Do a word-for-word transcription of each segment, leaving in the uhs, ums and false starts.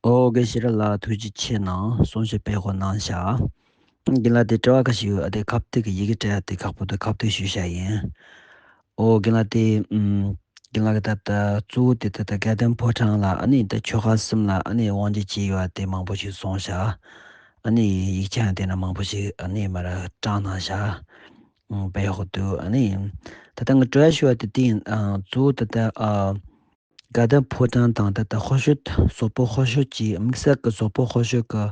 ཨོ་དགེ་བཤེས་ར་ལགས་ཐུགས་རྗེ་ཆེ་གནང་། གསུང་བཤད་སྤེལ་དགོས་གནང་ཤག་རྒན་ལགས་དེ་དྲི་བ་ཁ་ཤས་ཡོད། ཨ་དེ་ཁ་གཏད་ཀྱི་ཡི་གེ་སྤྲད་ཡ་དེ་ཁག་པོ་འདུག་ཁ་གཏད་ཞུས་བཞག་ཡིན། ཨོ་རྒན་ལགས་དེ་ཨམ། རྒན་ལགས་ཀྱི་ད་ལྟ་གཙོ་བོ་དེ་ད་ལྟ་དགའ་ལྡན་ཕོ་བྲང་ལ་ཨ་ནི་ད་ཆོ་ག་གསུམ་ལ་ཨ་ནི་དབང་ཆ་ཅི་ཡོད་དེ་མང་པོ་ཞིག་གསུངས་ཤག་ཨ་ནི་ཡིག་ཆ་ཡང་དེ་ན་མང་པོ་ཞིག་ཨ་ནི་མར་དྲངས་གནང་ཤག་ཨམ། དཔེ་ཡག་པོ་འདུག་ཨ་ནི་ད་ལྟ་ངས་དྲི་བ་ཞུ་བ་དེ་དེ་ཡིན། ཨ་གཙོ་བོ་ད་ལྟ་ཨ། དགའ་ལྡན་ཕོ་བྲང་དང་ད་ལྟ་ཧོར་ཤོད་སོག་པོ་ཧོར་ཤོད་ཀྱི་དམིགས་བསལ་གྱི་སོག་པོ་ཧོར་ཤོད་ཀྱི་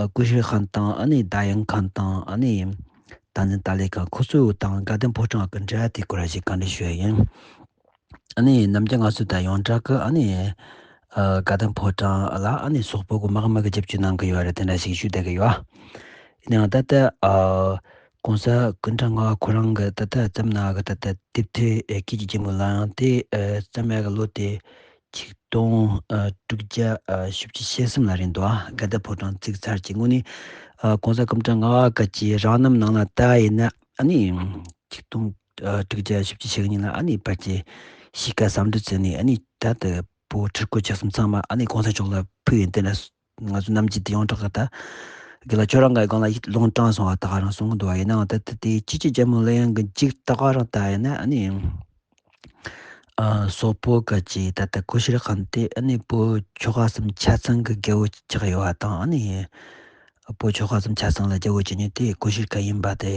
ཨ་ཀུ་ཤྲི་ཁན་དང་ཨ་ནི་ད་ཡང་ཁན་དང་ཨ་ནི་ད་ནི་ད་ལེ་ཁན་ཁོ་ཚོ་དང་དགའ་ལྡན་ཕོ་བྲང་གི་འབྲེལ་བ་དེ་སྐོར་ཞིག་བཀའ་འདྲི་ཞུ་ཡ་ཡིན། ཨ་ནི་ནམ་རྒྱུན་ང་ཚོ་ད་ཡོངས་གྲགས་ཀྱི་ཨ་ནི་ཨ་དགའ་ལྡན་ཕོ་བྲང་ལ་ཨ་ནི་སོག་པོ་གི་དམག་མི་གི་རྒྱབ་སྐྱོར་གནང་གི་ཡོད་རེད། དེ་འདྲ་ཞིག་ཞུ་བསྡད་ཀྱི་ཡོད། ཡིན་ནའང་ད་ལྟ་ཨ་༸གོང་ས་སྐུ་ཕྲེང་ལྔ་པ་ཁོ་རང་གི་ད་ལྟ་བརྩམས་གནང་གི་ད་ལྟ་དེབ་ཐེར་ཨེ་སྐད་ཀྱི་རྒྱལ་མོ་ལ་ཡང་དེ་ཨེ་བརྩམས་ཡག་གི་ལོ་དེ་ཆིག་སྟོང་ཨ་དྲུག་བརྒྱ་ཨ་བཞི་བཅུ་ཞེ་གསུམ་ལ་རེད་འདུག་ཨ་དགའ་ལྡན་ཕོ་བྲང་བརྩིགས་ཚར་གྱི་སྔོན་ནས་ཨ་༸གོང་ས་སྐུ་ཕྲེང་ལྔ་པ་གི་རང་རྣམ་ནང་ལ་ལྟ་ཡིན་ན་ཨ་ནི་ཆིག་སྟོང་ཨ་དྲུག་བརྒྱ་བཞི་བཅུ་ཞེ་གཉིས་ལ་ཨ་ནི་ཕལ་ཆེར་གཤིས་ཀ་བསམ་གྲུབ་བརྩིས་ནས་ཨ་ནི་ད་ལྟ་བོད་ཁྲི་སྐོར་བཅུ་གསུམ་ཚང་མ་ཨ་ནི་༸གོང་ས་མཆོག་ལ་ཕུལ་ཡིན། དེ་ན་ང་ཚོ་ནམ་རྒྱུན་དེ་ཡོངས་གྲགས་ཀྱི་ད་དགེ་ལགས་ཁྱོད་རང་གི་སྒང་ལ་ལུང་དྲངས་སོང་བ་ད་ག་རང་གསུང་གི་འདུག་བ། ཡིན་ནའང་ད་ལྟ་དེ་ཆིག་སྒྲིལ་རྒྱལ་མོ་གླིང་གི་མཇུག་ད་ག་རང་ལྟ་ཡིན་ན་ཨ་ནི་ཨ་སོག་པོ་ག་ཅི་ད་ལྟ་ཀུ་ཤྲི་ཁན་དེ་ཨ་ནི་བོད་ཆོལ་ཁ་གསུམ་ཆ་ཚང་གི་རྒྱལ་པོ་ཆགས་ཡོད་བ་དང་ཨ་ནི་བོད་ཆོལ་ཁ་གསུམ་ཆ་ཚང་ལ་རྒྱལ་པོ་བྱེད་མཁན་དེ་ཀུ་ཤྲི་ཁན་ཡིན་པ་དེ་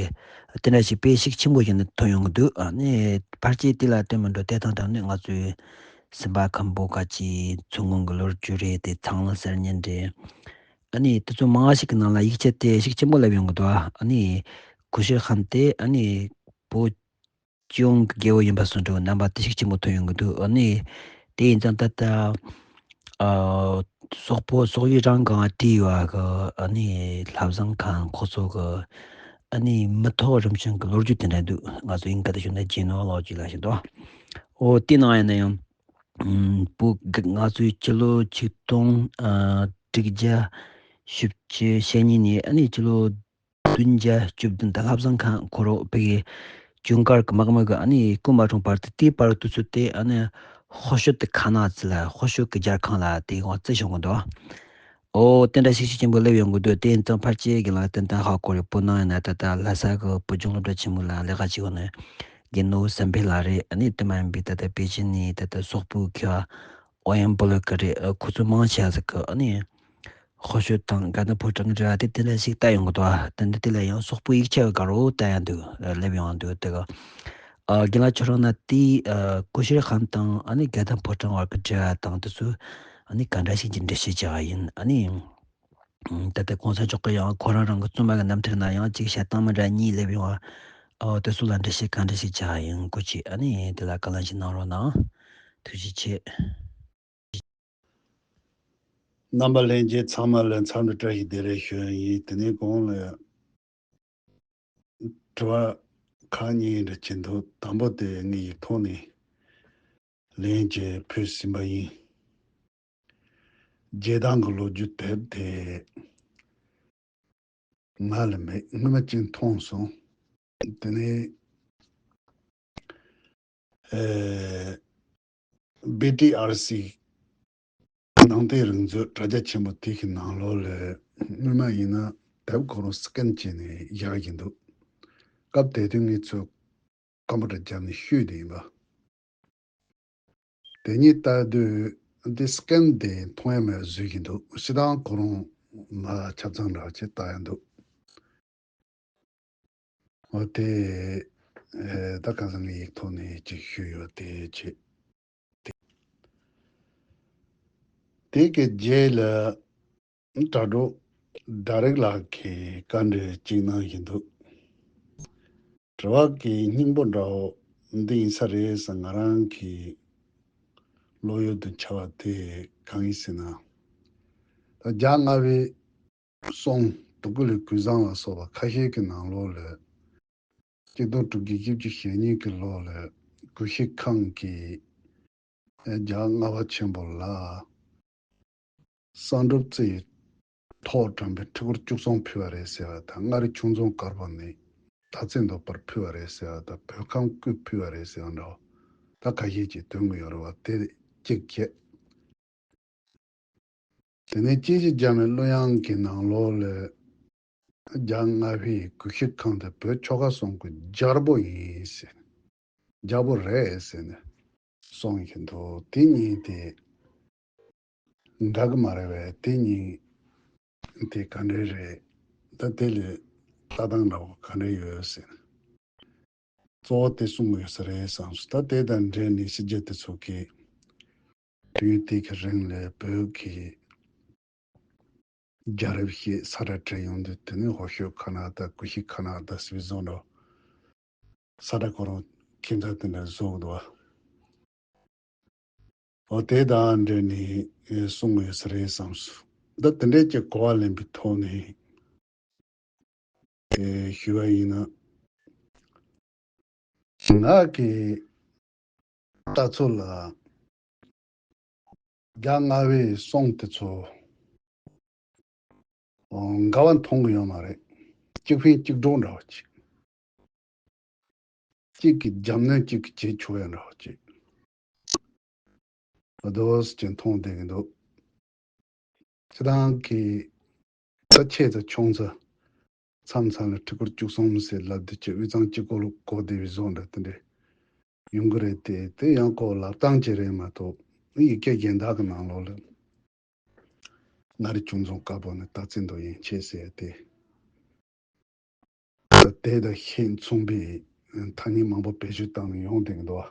དེ་འདྲ་ཞིག་དཔེ་ཤུགས་ཆེན་པོ་བྱས་ནས་ཐོན་ཡོང་གི་འདུག་ཨ་ནི་ཕལ་ཆེར་དེ་ལ་ལྟོས་མི་འགྲོ་དེ་དང་སྦྲགས་ནས་ང་ཚོའི་སེམས་པ་ཁམས་པོ་ག་ཅི་མཚོ་སྔོན་གྱི་ལོ་རྒྱུས་རེད། དེ་ཚང་ལ་གསར་རྙིང་རེད། ཨ་ནི་དེ་ཚོ་མང་ཞིག་གི་ནང་ལ་ཡིག་ཆ་དེ་ཤུགས་ཆེན་པོ་སླེབས་ཡོང་གི་འདུག་ཨ་ནི་ཀུ་ཤྲི་ཁན་དེ་ཨ་ནི་བོད་སྤྱི་ཡོངས་ཀྱི་རྒྱལ་པོ་ཡིན་པ་སོགས་འདྲ་བོ་རྣམ་པ་དེ་ཤུགས་ཆེན་པོ་ཐོན་ཡོང་གི་འདུག་ཨ་ནི་དེ་ཡིན་ཙང་ད་ལྟ་ཨ་སོག་པོ་སོག་ཡུལ་རང་གང་བྲིས་ཡོད་གི་ཨ་ནི་ལྷ་བཟང་ཁང་ཁོ་ཚོ་གི་ཨ་ནི་མི་ཐོག་རིམ་བྱོན་གྱི་ལོ་རྒྱུས་དེ་འདྲ་འདུག་ང་ཚོ་ཨིན་སྐད་དུ་ཞུ་ན་ཇེ་ནོ་ལོ་ཇི་ལ་ཞེས་འདུག་ཨོ་དེ་ནང་ཡིན་ན་ཡང་ཨམ་བོད་ང་ཚོའི་སྤྱི་ལོ་ཆིག་སྟོང་ཨ་དྲུག་བརྒྱ་བཞི་བཅུ་ཞེ་གཉིས་ནས་ཨ་ནི་སྤྱི་ལོ་བདུན་བརྒྱ་བཅུ་བདུན་དང་ལྷ་བཟང་ཁང་ཁོ་རོ་ཕ་གི་ཇུན་གར་གྱི་དམག་མི་གི་ཨ་ནི་སྐུ་མ་གྲོངས་བར་དུ་དེའི་བར་དུ་ཚུད་དེ་ཨ་ནི་ཧོ་ཤོད་དེ་ཁ་ན་ཙི་ལ་ཧོ་ཤོད་ཀྱི་རྒྱལ་ཁང་ལ་དེ་ཡོང་རྩི་བྱུང་གི་འདུག་ཨོ་དེ་འདྲ་ཤུགས་ཆེ་ཆེན་པོ་སླེབས་ཡོང་གི་འདུག་དེ་ཡིན་ཙང་ཕལ་ཆེར་གྱི་ལ་ཏན་ཏན་ཧ་གོ་རེད། བོད་ནང་ཡིན་ན་ད་ལྟ་ལྷ་ས་གི་བོད་ལྗོངས་སློབ་གྲྭ་ཆེན་མོ་ལ་ལས་ཀ་བྱེད་ཡོང་ནས་རྒན་ནོར་བུ་བསམ་འཕེལ་ལགས་རེད། ཨ་ནི་དེ་མ་ཡིན་པའི་ད་ལྟ་པེ་ཅིན་ནས་ད་ལྟ་སོག་པོའི་མཁས་པ་ཨོ་ཡན་པོ་ལོ་ཀི་རེད། ཨ་ཁོ་ཚོ་མང་ཆེ་ཟིག་གི་ཨ་ནི་ཧོ་ཤོད་དང་དགའ་ལྡན་ཕོ་བྲང་གི་འབྲེལ་བ་དེ་དེ་འདྲ་ཞིག་ལྟ་ཡོང་གི་འདུག་ཨ་དེ་འདྲ་དེ་ལ་ཡང་སོག་པོ་ཡིག་ཆ་ག་རོ་ལྟ་ཡང་འདུག་ཨ་སླེབས་ཡོང་འདུག་དེ་ག་ཨ་རྒན་ལགས་ཁྱོད་རང་ན་དེའི་ཨ་ཀུ་ཤྲི་ཁན་དང་ཨ་ནི་དགའ་ལྡན་ཕོ་བྲང་བར་གྱི་འབྲེལ་བ་དང་དེ་ཚོ་ཨ་ནི་ག་འདྲ་ཞིག་གི་འགྲེལ་བཤད་བྱ་བ་ཡིན། ཨ་ནི་ད་ལྟ་གོང་ས་མཆོག་གི་ཡང་ཁོ་རང་རང་གི་རྩོམ་པ་གི་རྣམ་ཐར་ན་ཡང་ཅིག་བཤད་སྟངས་མི་འདྲ་གཉིས་སླེབས་ཡོང་བ། ཨོ་དེ་ཚོ་ལ་འགྲེལ་བཤད་ག་འདྲ་ཞིག་བྱ་བ་ཡིན་སྐོར་ཅིག་ཨ་ནི་དེ་ལ་བཀའ་ལན་ཞིག་གནང་རོགས་གནང་། ཐུགས་རྗེ་ཆེ། རྣམ་པ་ལྷན་རྒྱས་ཚང་མ་ལ་འཚམས་འདྲི་བཀྲ་ཤིས་བདེ་ལེགས་ཞུ་ཡ་ཡིན། དེ་ནས་གོང་ལ་དྲི་བ་ཁག་གཉིས་འདྲ་ཅིག་འདུག་དང་པོ་དེ་ངས་ཡིག་ཐོག་ནས་ལན་ཅིག་ཕུལ་ཟིན་པ་ཡིན། རྒྱལ་ཐང་གི་ལོ་རྒྱུས་དེབ་དེ་ང་ལ་མེད། སྔོན་མ་ཅིག་མཐོང་སོང་། དེ་ནས་ཨེ་བི་ཊི་ཨར་སི་ནང་བསྟན་རིག་མཛོད་དྲ་རྒྱ་ཆེན་པོ་དེ་གི་ནང་ལོགས་ལ་སྔོན་མ་ཡིན་ན་དེབ་ཁོ་རང་སི་ཀེན་བྱས་ནས་བཞག་གི་འདུག་སྐབས་དེ་དུས་ངེད་ཚོས་ཀམ་པུ་ཊར་བརྒྱབ་ནས་བཤུས་དེ་ཡིན་པ། དེ་ཉིད་ལྟ་དུས་འདི་སི་ཀེན་དེ་མཐོང་ཡ་མེད་བཟོས་ཀྱི་འདུག་སྤྱིར་བཏང་ཁོ་རང་མ་ཆ་ཚང་འདྲ་བ་ཅིག་ལྟ་ཡ་འདུག་འོ་དེ་ཨེ་ད་ག་ས་ངའི་ཡིག་ཐོག་ནས་ཅིག་ཞུས་ཡོད་དེ་ཅིག་དེ་གི་རྗེས་ལ་དྲ་གྲོགས་ཌ་རེག་ལགས་ཀྱིས་བཀའ་འདྲི་གཅིག་གནང་བཞིན་འདུག་དྲི་བ་གི་སྙིང་པོ་འདྲ་བོ་འདི་ཡིན་ས་རེད་ཟེར་ང་རང་གི་བློ་ཡུལ་དུ་འཆར་བ་དེ་གང་ཡིན་ཟེར་ན། ད་རྒྱ་མངའ་བའི་སྲོང་དུ་ཀུ་ལི་གུས་བཟང་ལ་སོགས་པ་ཁ་ཤས་ཀྱི་ནང་ལོགས་ལ་གཅིག་སྟོང་དྲུག་བརྒྱ་བཞི་བཅུ་ཞེ་གཉིས་ཀྱི་ལོ་ལ་ཀུ་ཤྲི་ཁང་གིས་རྒྱལ་བ་ལྔ་པ་ཆེན་པོ་ལ་གསང་སྒྲུབ་རྩི་ཡི་ཐོག་དྲངས་པའི་ཁྲི་སྐོར་བཅུ་གསུམ་ཕུལ་བ་རེད་ཟེར་བ་དང་། མངའ་རིས་ཆུང་རྫོང་དཀར་པོ་ནས་སྟག་རྩེ་མདོ་བར་ཕུལ་བ་རེད་ཟེར་བ་དང་། བོད་ཁམས་སྐུ་ཕུལ་བ་རེད་ཟེར་བ་འདྲ་བོ་ད་ཁ་ཤས་ཀྱིས་འདོན་གྱི་ཡོད་རེད་བ། དེ་གཅིག་བྱས། དེ་ནས་སྐྱེས་ཀྱི་རྒྱ་མའི་གླུ་དབྱངས་ཀྱི་ནང་ལོགས་ལ་རྒྱ་མངའ་བོའི་གུས་ཤིག་ཁང་དེ་བོད་ཆོལ་ཁ་གསུམ་གྱི་རྒྱལ་པོ་ཡིན་ཟེར། རྒྱལ་པོ་རེད་ཟེར་ནས་གསུང་གི་འདུག་དེ་གཉིས་དེ་འདྲ་གི་མ་རེད་པས། དེ་གཉིས་དེ་ག་འདྲ་རེད། ད་དེ་ལ་ལྟ་སྟངས་འདྲ་བོ་ག་འདྲ་ཡོད་ཟེར་ན། གཙོ་བོ་དེ་གསུང་གི་ཡོད་ས་རེད་བསམ་སོང་། ད་དེ་དང་འབྲེལ་ནས་ཕྱི་རྒྱལ་དེ་ཚོ་གིས་དུས་དེ་གི་རིང་ལ་བོད་ཀྱི་རྒྱལ་རབས་ཤིག་ས་ཁྲ་བྲིས་ཡོང་དུས། དེ་ནས་ཧོ་ཤོད་ཁ་ན་ད་གུས་ཤིག་ཁ་ན་ད་ཟེར་བཟོ་འདྲ་ས་ཁྲ་ཁོ་རང་ཁྱིམ་ཚང་དེ་འདྲ་བཟོ་གི་འདུག་བ། འོ་དེ་དང་འབྲེལ་ནས་གསུང་གི་ཡོད་ས་རེད་བསམ་སོང་། ད་དེ་འདྲའི་ཀྱི་གོ་བ་ལེན་པའི་ཐོག་ནས་ཞུ་བ་ཡིན་ན། ང་གི་ལྟ་ཚུལ་ལ་རྒྱ་མངའ་བོའི་གསུང་དེ་ཚོ་འགལ་བ་མཐོང་གི་ཡོད་མ་རེད། གཅིག་ཕན་གཅིག་གྲོགས་འདྲ་བ་ཅིག་གཅིག་གིས་རྒྱབ་གནོན་གཅིག་གིས་བྱེད་ཆོག་ཡ་འདྲ་བ་ཅིག་རྡོ་སི་ཅན་མཐོང་བསྡད་ཀྱི་འདུག་སྤྱི་བཏང་གི་ད་ཆེ་ཙམ་ཆུང་ཙམ་མཚམས་མཚམས་ལ་ཁྲི་སྐོར་བཅུ་གསུམ་ཟེར་ལབ་དུས་ཀྱི་དབུས་གཙང་གཅིག་པོ་ལ་གོ་བདེ་བའི་བཟོ་འདྲ་དེ་འདྲ་ཡོང་གི་རེད་དེ། དེ་ཡང་ཁོ་ལབ་སྟངས་ཅིག་རེད་མ་གཏོགས། ཡི་གེ་གཞན་དག་གི་ནང་ལོགས་ལ་མངའ་རིས་ཆོས་རྫོང་དཀར་པོ་ནས་སྟག་རྩེ་མདོ་ཡན་ཆད་ཟེར་ཏེ། ད་དེ་དང་ཤིན་མཚུངས་པའི་ཐ་སྙད་མང་པོ་བེད་སྤྱོད་བཏང་ནས་ཡོང་བསྡད་ཀྱི་འདུག་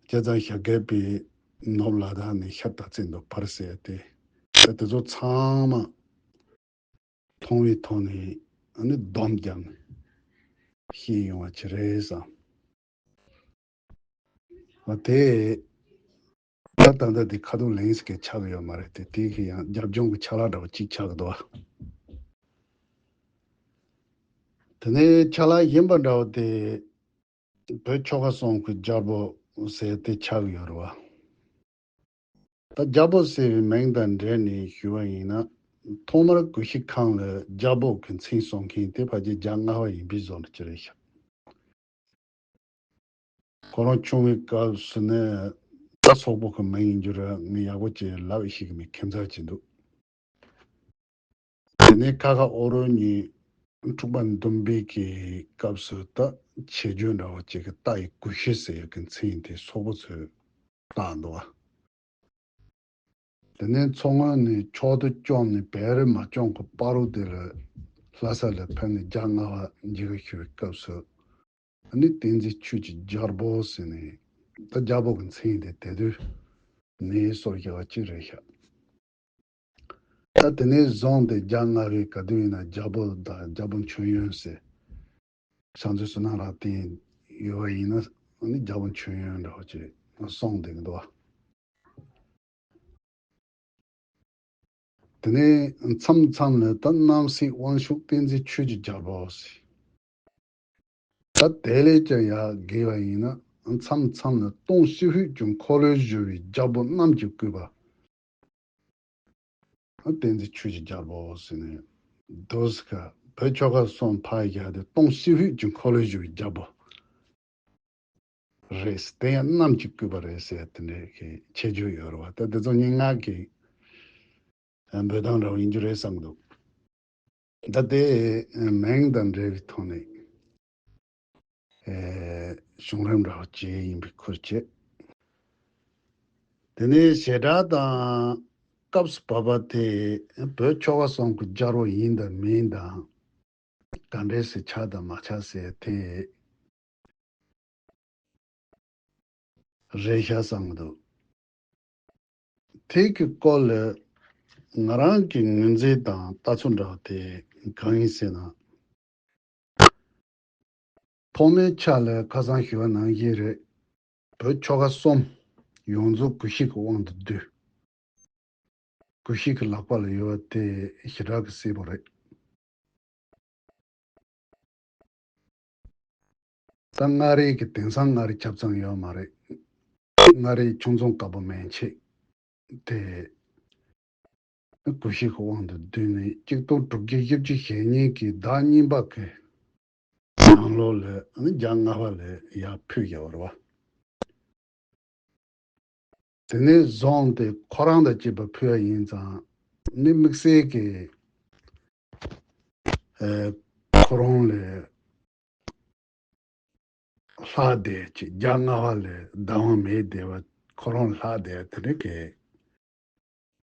བྱས་ཙང་ཞྭ་སྒབ་པའི་ནུབ་ལ་དྭགས་ནས་ཤར་སྟག་རྩེ་མདོ་བར་ཟེར་ཏེ། ད་དེ་ཚོ་ཚང་མ་མཐོང་བའི་ཐོག་ནས་ཨ་ནི་སྡོམ་བརྒྱབ་ནས་ཤེས་ཡོང་བ་ཅིག་རེད་བསམ། ཨ་དེ་ད་ད་ལྟ་དེ་ཁ་ཐུག་ལེན་ཟེར་མཁན་ཆགས་ཀྱི་ཡོད་མ་རེད་དེ། དེ་གི་ཡང་རྒྱབ་ལྗོངས་ཀྱི་ཆ་ལག་འདྲ་བོ་གཅིག་ཆགས་ཀྱི་འདུག་དེ་ནས་ཆ་ལག་གཞན་པ་འདྲ་བོ་དེ་བོད་ཆོལ་ཁ་གསུམ་གྱི་རྒྱལ་པོ་ཟེར་དེ་ཆགས་ཀྱི་ཡོད་རེད་བ། ད་རྒྱལ་པོ་ཟེར་བའི་མིང་དང་འབྲེལ་ནས་ཞུ་བ་ཡིན་ན། ཐོག་མར་གུས་ཤིག་ཁང་ལ་རྒྱལ་པོ་གི་མཚན་གསུང་མཁན་དེ་ཕལ་ཆེར་རྒྱ་མངའ་བ་ཡིན་པའི་བཟོ་འདྲ་ཅིག་རེད་ཤག་ཁོ་རང་ཆུང་བའི་སྐབས་སུ་ནས་ད་སོག་པོ་གི་མིང་ཡིན་རྒྱུ་རེད། ངས་ཡག་པོ་ཅིག་ལབ་ཤེས་ཀྱི་མེད། ཁྱད་མཚར་ཅིག་འདུག་དེ་ནས་ཁ་ཁ་ཨོ་རོད་གཉིས་འཁྲུག་པ་འདུམ་པའི་གི་སྐབས་སུ་ད་ཆེ་བརྗོད་འདྲ་བོ་ཅིག་གི་རྟ་ཡི་གུས་ཤིག་ཟེར་ཡག་གི་མཚན་དེ་སོག་པོ་ཚོས་བཏགས་འདུག་བ། དེ་ནས་མཚོ་སྔོན་ནས་མཆོག་ཏུ་བཅོམ་ནས་བེ་རི་མ་བཅོམ་གི་བར་དུ་དེ་ལ་ལྷ་ས་ལ་ཕེབས་ནས་རྒྱ་མངའ་བ་མཇལ་ཁ་ཞུ་བའི་སྐབས་སུ། ཨ་ནི་བསྟན་འཛིན་ཆོས་ཀྱི་རྒྱལ་པོ་ཟེར་ནས། ད་རྒྱལ་པོ་གི་མཚན་དེ་དེ་དུས་ནས་གསོལ་བཞག་པ་ཅིག་རེད་ཤག་ད་དེ་ནས་བཟུང་སྟེ་རྒྱ་མངའ་བོས་ག་དུས་ཡིན་ན་རྒྱལ་པོ་དང་རྒྱལ་པོ་མཆོད་ཡོན་ཟེར། ཕྱག་མཛོད་བསོད་ནམས་རབ་བརྟན་ཡོད་པ་ཡིན་ན། ཨ་ནི་རྒྱལ་པོ་མཆོད་ཡོན་འདྲ་བོ་ཅིག་གསུངས་བསྡད་ཀྱི་འདུག་བ། དེ་ནས་མཚམས་མཚམས་ལ་ད་རྣམ་སྲས་དབང་ཕྱུག་བསྟན་འཛིན་ཆོས་ཀྱི་རྒྱལ་པོ་ཟེར། ད་དེ་ལས་ཀྱང་ཡར་རྒྱས་པ་ཡིན་ན། མཚམས་མཚམས་ལ་སྟོང་ཤི་ཧུད་ཀྱི་འཁོར་ལོས་སྒྱུར་བའི་རྒྱལ་པོ་རྣམས་ཀྱི་སྐུ་པར་བསྟན་འཛིན་ཆོས་ཀྱི་རྒྱལ་པོ་ཟེར་ནས། འདུག་སེ་ག་བོད་ཆོལ་ཁ་གསུམ་ཕར་བཞག་སྟེ་སྟོང་ཤི་ཧུད་ཀྱི་འཁོར་ལོས་སྒྱུར་བའི་རྒྱལ་པོ་རེད། དེ་ཡང་རྣམས་ཀྱི་སྐུ་པར་རེད་ཟེར་དེ་འདྲའི་གི་ཆེ་བརྗོད་ཡོད་རེད་བ། ད་དེ་ཚོ་སྙན་ངག་གི་འབོད་སྟངས་འདྲ་བོ་ཡིན་རྒྱུ་རེད་བསམ་འདུག་ད་དེ་མིང་དང་འབྲེལ་བའི་ཐོག་ནས་ཨེ་བྱུང་རིམ་འདྲ་བོ་ཅིག་ཡིན་པའི་ཁུལ་བྱེད། དེ་ནས་བྱེ་བྲག་དང་སྐབས་སུ་བབ་པ་དེ་བོད་ཆོལ་ཁ་གསུམ་གྱི་རྒྱལ་པོ་ཡིན་དང་མིན་དང་། ག་འདྲས་སེ་ཆགས་དང་མ་ཆགས་ཟེར་དེ་རེད་ཤག་བསམ་གྱི་འདུག་དེ་གི་སྐོར་ལ་ང་རང་གི་ངོས་འཛིན་དང་ལྟ་ཚུལ་འདྲ་བ་དེ་གང་ཡིན་ཟེར་ན། ཐོག་མའི་ཆ་ལ་ཁ་སང་ཞུ་བ་ནང་བཞིན་རེད། བོད་ཆོལ་ཁ་གསུམ་ཡོངས་རྫོགས་གུས་ཤིག་གི་དབང་དུ་བསྡུས། གུས་ཤིག་གི་ལག་པ་ལ་ཡོད་པ་དེ་ཞེ་དྲག་གི་གསལ་པོ་རེད། ད་མངའ་རིས་ཀྱི་དེང་སང་མངའ་རིས་ཁྱབ་ཚང་ཡོད་མ་རེད། མངའ་རིས་ཆུང་ཚོང་དཀར་པོ་མན་ཆད་དེ་གུས་ཤིག་གི་དབང་དུ་བསྡུས་ནས། གཅིག་སྟོང་དྲུག་བརྒྱ་བཞི་བཅུ་ཞེ་གཉིས་ཀྱི་ཟླ་གཉིས་པ་གི་ནང་ལོགས་ལ་རྒྱ་མངའ་པ་ལ་ཡར་ཕུལ་བཞག་པ་རེད་བ། དེ་ནས་བཟུང་སྟེ་ཁོ་རང་དང་བཅས་པ་ཕུལ་བ་ཡིན་ཙང་ནི་དམིགས་བསལ་གྱི་ཨེ་ཁོ་རང་ལས་ལྷག་བསྡད་ཅིག་རྒྱ་སྔ་བ་ལས་ལྡང་བ་མེད་བསྡད་པ་ཁོ་རང་ལྷག་བསྡད་དེ་འདྲ་གི་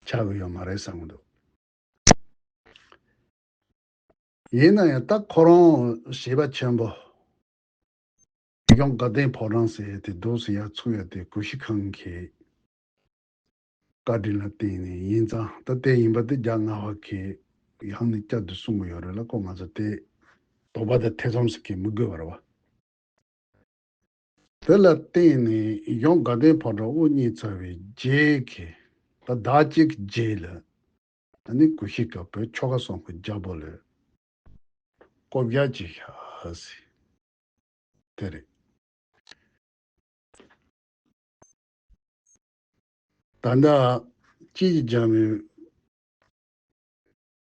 ཆགས་ཀྱི་ཡོད་མ་རེད་བསམ་གྱི་འདུག་ཡིན་ན་ཡང་ད་ཁོ་རང་བྱེད་པ་ཆེན་པོ་གཞུང་དགའ་ལྡན་ཕོ་བྲང་ཟེར་ཡ་དེ་འདུག་སེ་ཡར་ཚུགས་ཡ་དེ་གུ་ཤྲི་ཁང་གི་བཀའ་དྲིན་ལ་བརྟེན་ནས་ཡིན་ཙང་ད་དེ་ཡིན་པ་དེ་རྒྱ་སྔ་བ་གིས་ཡང་ནས་བསྐྱར་དུ་གསུང་གི་ཡོད་རེད་ལ་ཁོ་ང་ཚོ་དེ་དོགས་པ་དང་ཐེ་ཚོམ་ཟེར་གྱི་མི་དགོས་པ་རེད་བ། དེ་ལ་བརྟེན་ནས་གཞུང་དགའ་ལྡན་ཕོ་བྲང་དབུ་བརྙེས་ཚར་བའི་རྗེས་ཀྱི་ད་ཟླ་གཅིག་རྗེས་ལ་ཨ་ནི་གུ་ཤྲི་ཀ་བོད་ཆོལ་ཁ་གསུམ་གྱི་རྒྱལ་པོ་ལ་བསྐོ་བཞག་ཅིག་བཞག་ཟེར་དེ་རེད། ད་ལྟ་སྐྱིད་ཀྱི་རྒྱ་མའི་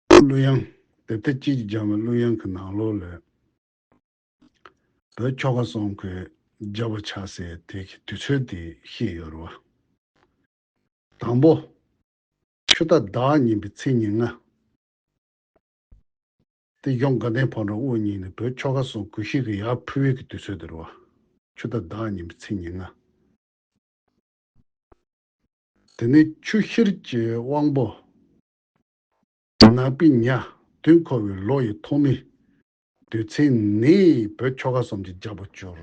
གླུ་དབྱངས་དེབ་ཐེར་སྐྱིད་ཀྱི་རྒྱ་མའི་གླུ་དབྱངས་ཀྱི་ནང་ལོགས་ལ་བོད་ཆོལ་ཁ་གསུམ་གྱི་རྒྱལ་པོ་ཆགས་སའི་དེ་གི་དུས་ཚོད་དེ་བཤད་ཡོད་རེད་བ། དང་པོ། ཆུ་རྟ་ཟླ་བ་ཉིན་པའི་ཚེས་ཉེར་ལྔ། དེ་གཞུང་དགའ་ལྡན་ཕོ་བྲང་དབུ་བརྙེས་ནས་བོད་ཆོལ་ཁ་གསུམ་གུ་ཤྲི་གི་ཡར་ཕུལ་བའི་གི་དུས་ཚོད་དེ་རེད་བ། ཆུ་རྟ་ཟླ་བ་ཉིན་པའི་ཚེས་ཉེར་ལྔ། དེ་ནས་ཆུ་ཤེལ་གྱི་དབང་པོ་ནག་པོའི་ཉ་དུས་འཁོར་བའི་ལོ་ཡི་ཐོག་མའི་དུས་ཚེས་ནས་བོད་ཆོལ་ཁ་གསུམ་གྱི་རྒྱལ་པོ་གྱུར།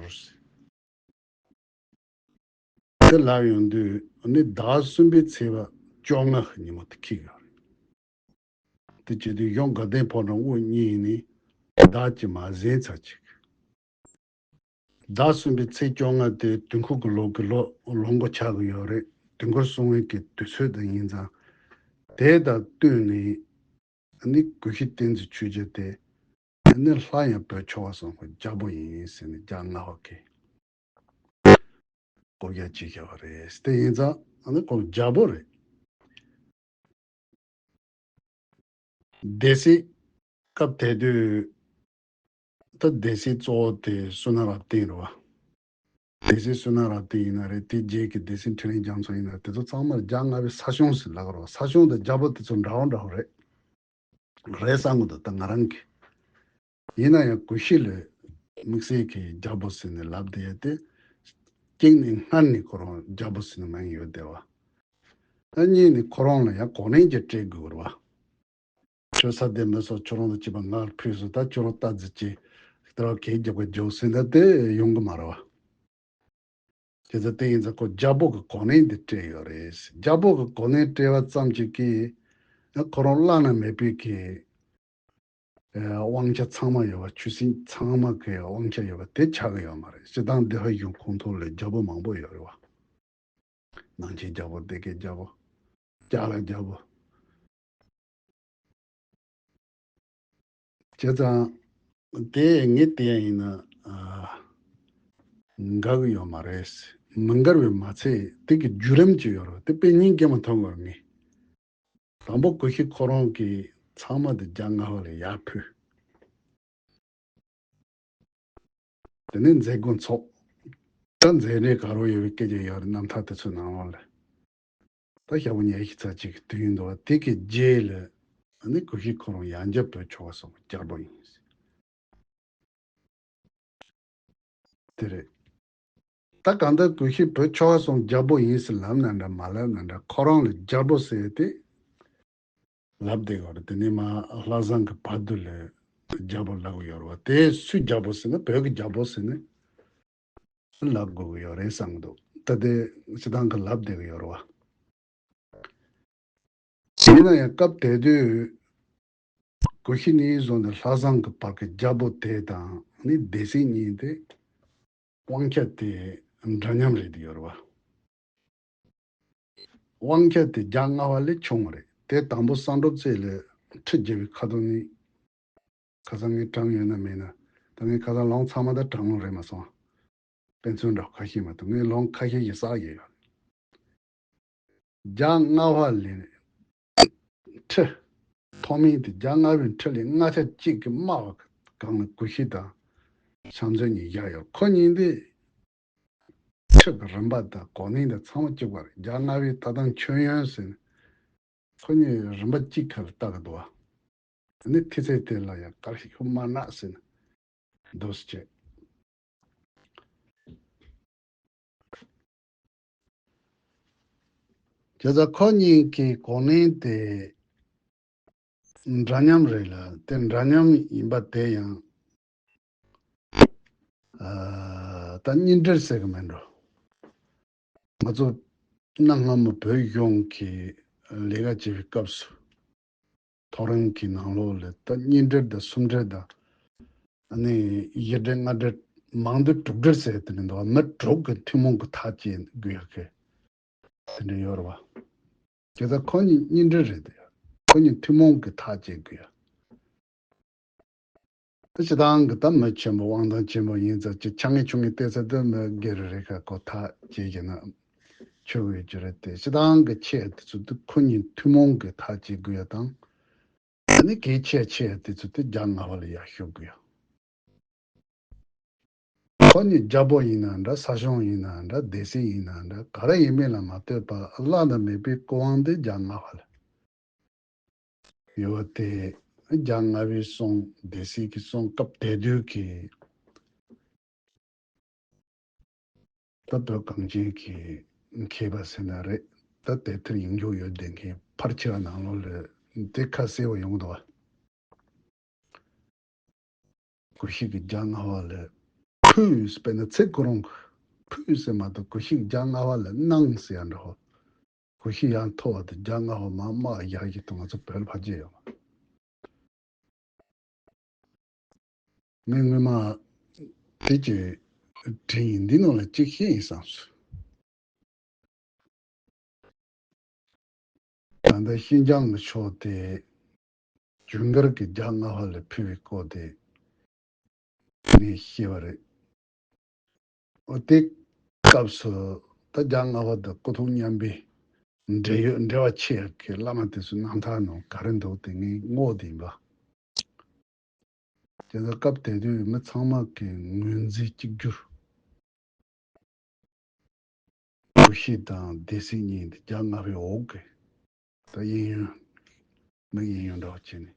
དེ་ལབ་ཡོང་དུས་ནི་ཟླ་གསུམ་པའི་ཚེས་པ་བཅོ་ལྔ་གི་ཉིན་མོ་དེ་འཁེལ་ཡོད་རེད། དེ་བྱེད་དུས་གཞུང་དགའ་ལྡན་ཕོ་བྲང་དབུ་བརྙེས་ནས་ཟླ་གཅིག་མ་ཟིན་ཙམ་ཅིག་ཟླ་གསུམ་པའི་ཚེས་བཅོ་ལྔ་དེ་དུས་འཁོར་གྱི་ལོ་གི་ལོ་ལོ་མགོ་ཆགས་ཀྱི་ཡོད་རེད། དུས་འཁོར་སྲུང་བའི་གི་དུས་ཚོད་དེ་ཡིན་ཙང་དེ་དང་བསྟུན་ནས་ནི་གུ་ཤྲི་བསྟན་འཛིན་ཆོས་རྒྱལ་དེ་ནི་སླར་ཡང་བོད་ཆོལ་ཁ་གསུམ་གྱི་རྒྱལ་པོ་ཡིན་ཟེར་ནས་རྒྱ་སྔ་བ་གིས་བསྐོ་བཞག་བྱས་བཞག་པ་རེད། དེ་ཡིན་ཙང་ཨ་ནི་ཁོང་རྒྱལ་པོ་རེད། སྡེ་སྲིད་སྐབས་དེ་དུས་ད་སྡེ་སྲིད་གཙོ་བོ་དེ་བསོད་ནམས་རབ་བརྟན་རེད་བ། སྡེ་སྲིད་བསོད་ནམས་རབ་བརྟན་ཡིན་ན་རེད། དེ་རྗེས་ཀྱི་སྡེ་སྲིད་འཕྲིན་ལས་རྒྱ་མཚོ་ཡིན་ན་རེད། དེ་ཚོ་ཚང་མར་རྒྱ་སྔ་པའི་ས་སྐྱོང་ཟེར་ལབ་ཀྱི་རེད་བ། ས་སྐྱོང་དང་རྒྱལ་པོ་དེ་ཚོ་འདྲ་བོ་འདྲ་བོ་རེད། རེད་བསམ་གྱི་འདུག་ད་ང་རང་གིས། ཡིན་ན་ཡང་གུ་ཤྲི་ལ་དམིགས་བསལ་གྱི་རྒྱལ་པོ་ཟེར་ནས་ལབ་བསྡད་ཡ་དེ། གཅིག་ནས་སྔར་ནས་ཁོ་རང་རྒྱལ་པོ་ཟེར་ནས་མིང་ཡོད་བསྡད་པ། ད་གཉིས་ནས་ཁོ་རང་ལ་ཡང་གོ་གནས་ཀྱི་སྤྲད་དགོས་རེད་བ། ཁྱོད་ས་དེ་མི་སོགས་ཁྱོད་རང་དང་བཅས་པ་ང་ལ་ཕུལ་སོང་། ད་ཁྱོད་རང་རྟ་རྫི་ཅིག་ལྟར་གད་རྒྱག་པ་རྒྱོབ་ཟེར་ན་དེ་ཡོང་གི་མ་རེད་བ། དེ་ཚོ་དེ་ཡིན་ཙང་ཁོ་རྒྱལ་པོ་གི་གོ་གནས་འདི་སྤྲད་ཡོད་རེད། རྒྱལ་པོ་གི་གོ་གནས་སྤྲད་པ་ཙམ་གྱིས་ཀྱིས་ཁོ་རང་བླ་ན་མེད་པའི་གི་དབང་ཆ་ཚང་མ་ཡོད་པ། ཆོས་སྲིད་ཚང་མ་གི་དབང་ཆ་ཡོད་པ་དེ་ཆགས་ཀྱི་ཡོད་མ་རེད། སྤྱིར་བཏང་བདེ་བ་གཞུང་ཁོངས་གཏོགས་ལ་རྒྱལ་པོ་མང་པོ་ཡོད་རེད་བ། ནང་ཆེན་རྒྱལ་པོ། སྡེ་དགེ་རྒྱལ་པོ། ཅ་ལག་རྒྱལ་པོ། བྱས་ཙང་དེ་ངས་བལྟས་ཡིན་ན་ཨ་འགལ་གྱི་ཡོད་མ་རེད། མི་འགལ་བའི་མ་ཚད་དེ་གི་བརྒྱུད་རིམ་ཅིག་ཡོད་རེད། དེ་དཔེ་སྙིང་རྗེ་མོ་མཐོང་གི་ཡོད་རེད། ངས་དང་པོ་གུ་ཤྲི་ཁོ་རང་གིས་ཚང་མ་དེ་རྒྱ་སྔ་བ་ལ་ཡར་ཕུལ། དེ་ནས་མཛད་སྒོ་འཚོགས། ད་མཛད་རིམ་ག་རེ་ཡོད་པའི་སྐད་ཆ་ཡོད་རེད། རྣམ་ཐར་དེ་ཚོའི་ནང་ལོགས་ལ། ད་ཞག་པོ་ཉི་ཤུ་རྩ་གཅིག་གི་དུས་ཡུན་འདུག་བ། དེ་གི་རྗེས་ལ་ཨ་ནི་གུ་ཤྲི་ཁོ་རང་ཡང་བསྐྱར་བོད་ཆོལ་ཁ་གསུམ་གྱི་རྒྱལ་པོ་ཡིན། དེ་རེད། ད་གང་ལྟར་གུ་ཤྲི་བོད་ཆོལ་ཁ་གསུམ་རྒྱལ་པོ་ཡིན་ཟེར་ལབ་ན་འདྲ་མ་ལབ་ན་འདྲ་ཁོ་རང་ལ་རྒྱལ་པོ་ཟེར་ཏེ་ལབ་བསྡད་ཡོད་རེད། དེ་ནས་མར་ལྷ་བཟང་གི་བར་དུ་ལ་རྒྱལ་པོ་ལབ་ཀྱི་ཡོད་རེད་བ། དེ་སུའི་རྒྱལ་པོ་ཟེར་ན་བོད་ཀྱི་རྒྱལ་པོ་ཟེར་ནས་ལབ་དགོས་ཀྱི་ཡོད་རེད་བསམ་གྱི་འདུག་ད་དེ་སྤྱིར་བཏང་གི་ལབ་བསྡད་ཀྱི་ཡོད་རེད་བ། ཡིན་ན་ཡང་སྐབས་དེ་དུས་གུ་ཤྲི་ནས་བཟུང་སྟེ་ལྷ་བཟང་གི་བར་གྱི་རྒྱལ་པོ་དེ་དང་ནི་སྡེ་སྲིད་གཉིས་དེ་དབང་ཆ་དེ་འདྲ་མཉམ་རེད་དེ་ཡོད་རེད་བ། དབང་ཆ་དེ་རྒྱ་སྔ་བ་ལས་ཆུང་བ་རེད། དེ་དང་པོ་བསམ་གྲུབ་རྩེ་ལ་ཁྲི་བརྒྱབ་པའི་ཁ་ཐུག་ནས་ཁ་སང་ངས་དྲངས་ཡོད་ན་མེད་ན། ད་ངས་ཁ་སང་ལུང་ཚང་མ་ད་དྲངས་ལུང་རེད་མ་སོང་། དཔེ་མཚོན་འདྲ་ཁ་ཤས་མ་གཏོགས་ངས་ལུང་ཁ་ཤས་ཤིག་བསགས་ཡོད། རྒྱ་སྔ་བ་ལས་ཁྲི་ཐོག་མའི་དེ་རྒྱ་སྔ་བའི་ཁྲི་ལས་སྔ་ཆ་གཅིག་གི་དམའ་བ་སྒང་ལ་གུ་ཤྲི་དང་ཤམ་མཛོད་གཉིས་བཞག་ཡོད། ཁོ་གཉིས་དེ་ ཁྲིད་ཀྱི་རིམ་པ་དང་གོ་གནས་དང་ཚང་མ་གཅིག་པ་རེད། རྒྱལ་བ་ལྔ་པའི་ལྟ་སྟངས་མཆོད་ཡོན་ཟེར་ནས་ཁོ་གཉིས་རིམ་པ་གཅིག་ཁར་ལྟ་གི་འདུག་བ། དེ་ནས་ཐེལ་ཙེ་དེ་ལ་ཡང་དཀར་ཤིང་ཧུ་མ་ན་ཟེར་ནས་འདུག་སེ་བྱས། བྱས་ཙང་ཁོ་གཉིས་ཀྱི་གོ་གནས་དེ་འདྲ་མཉམ་རེད་ལ། དེ་འདྲ་མཉམ་ཡིན་པ་དེ་ཡང་ཨ་ད་གཉེན་འབྲེལ་ཟེར་གི་མེད་འགྲོ། ང་ཚོ་གནའ་སྔ་མོ་བོད་གཞུང་གི་ལས་ཀ་བྱེད་པའི་སྐབས་སུ། མཐོ་རིམ་གྱི་ནང་ལོགས་ལ་ད་གཉེན་འབྲེལ་དང་སུམ་འབྲེལ་དང་། ཨ་ནི་བཞི་འབྲེལ་ལྔ་འབྲེལ། མང་མཐའ་དྲུག་འབྲེལ་ཟེར་དེ་འདྲ་འདུག་མི་དྲུག་གི་ཐུན་མོང་གི་ཐག་བཅད་དགོས་ཡག་གི་དེ་འདྲ་ཡོད་རེད་བ། དེ་ལྟར་ཁོ་གཉིས་གཉེན་འབྲེལ་རེད་དེ། ཁོ་གཉིས་ཐུན་མོང་གི་ཐག་བཅད་དགོས་ཡག་དེ་སྤྱིར་བཏང་གི་ད་མི་ཆེན་པོ་དབང་ཐང་ཆེན་པོ་ཡིན་ཙང་། ཅིག་ཆ་ངེས་ཆུང་ངེས་བལྟས་ཚེ་དེ་མི་སྒེར་རེ་ཁ་ཁོ་ཐག་བཅད་ཀྱི་ན་ཆོག་གི་ཡོད་ཀྱི་རེད་དེ། སྤྱིར་བཏང་གི་ཆེ་དེ་ཚོ་དེ་ཁོ་གཉིས་ཐུན་མོང་གི་ཐག་བཅད་དགོས་ཡག་དང་། ཨ་ནི་གལ་ཆེ་ཆེ་དེ་ཚོ་དེ་རྒྱལ་བ་ལྔ་པ་ལ་ཡར་ཞུ་དགོས་ཡག་ཁོ་གཉིས་རྒྱལ་པོ་ཡིན་ན་འདྲ། ས་སྐྱོང་ཡིན་ན་འདྲ། སྡེ་སྲིད་ཡིན་ན་འདྲ། ག་རེ་ཡིན་མིན་ལ་མ་ལྟོས་པར་བླ་ན་མེད་པའི་སྐུ་དབང་དེ་རྒྱལ་བ་ལྔ་པ་ལ་ཡོད་དེ། རྒྱལ་བ་ལྔ་པའི་གསུང་། སྡེ་སྲིད་ཀྱི་གསུང་། སྐབས་དེ་དུས་ཀྱི་ད་བོད་གངས་ཅན་གྱི་མཁས་པ་ཟེར་ན་རེད། ད་དེབ་ཐེར་ཡིག་འཇོག་ཡོད་བསྡད་མཁན་ཕལ་ཆེ་བ་ནང་ལོགས་ལ་དེ་ཁ་གསལ་བོ་ཡོང་གི་འདུག་བ། གུ་ཤྲི་གིས་རྒྱལ་བ་ལྔ་པ་ལ་ཕུལ། དཔེར་ན་ཚེ་ཁོ་རང་གིས་ཕུལ་ཟེར་མ་གཏོགས། གུ་ཤྲི་གིས་རྒྱལ་བ་ལྔ་པ་ལ་གནང་ཟེར་ཡ་འདྲ་བོ། གུ་ཤྲི་ཡང་ཐོབ་པ་དང་རྒྱལ་བ་ལྔ་པ་མར་དམག་བཞག་གི་འདུག་ང་ཚོ་བོད་ལ་ཕལ་ཆེར་ཡོད་མ། ངས་སྔོན་མ་དེ་ཅིག་བྲིས་ཡིན། འདི་ནང་ལ་གཅིག་བཤད་ཡིན་བསམས་སོང་། ད་ལྟ་ཤིན་ཅང་གི་ཕྱོགས་དེ་ཇུན་གར་གྱིས་རྒྱལ་བ་ལྔ་པ་ལ་ཕུལ་བའི་སྐོར་དེ་ངས་ཤེས་པ་རེད། འོ་དེ་སྐབས་སུ་ད་རྒྱལ་བ་ལྔ་པ་དང་སྐུ་ཐོག་མཉམ་པའི་འབྲེལ་ཡོད་འབྲེལ་བ་ཆེ་ཡག་གི་བླ་མ་དེ་ཚོའི་རྣམ་ཐར་ནང་ག་རེ་འདུག་དེ་ངས་བསྔོགས་བསྡད་ཡིན་པ། དེ་ཚོ་སྐབས་དེ་དུས་མི་ཚང་མ་གི་ངོས་འཛིན་གཅིག་གྱུར། གུ་ཤྲི་དང་སྡེ་སྲིད་གཉིས་དེ་རྒྱལ་བ་ལྔ་པའི་འོག་གི་ད་གཡས་གཡོན། མི་གཡས་གཡོན་འདྲ་བོ་བྱས་ནས་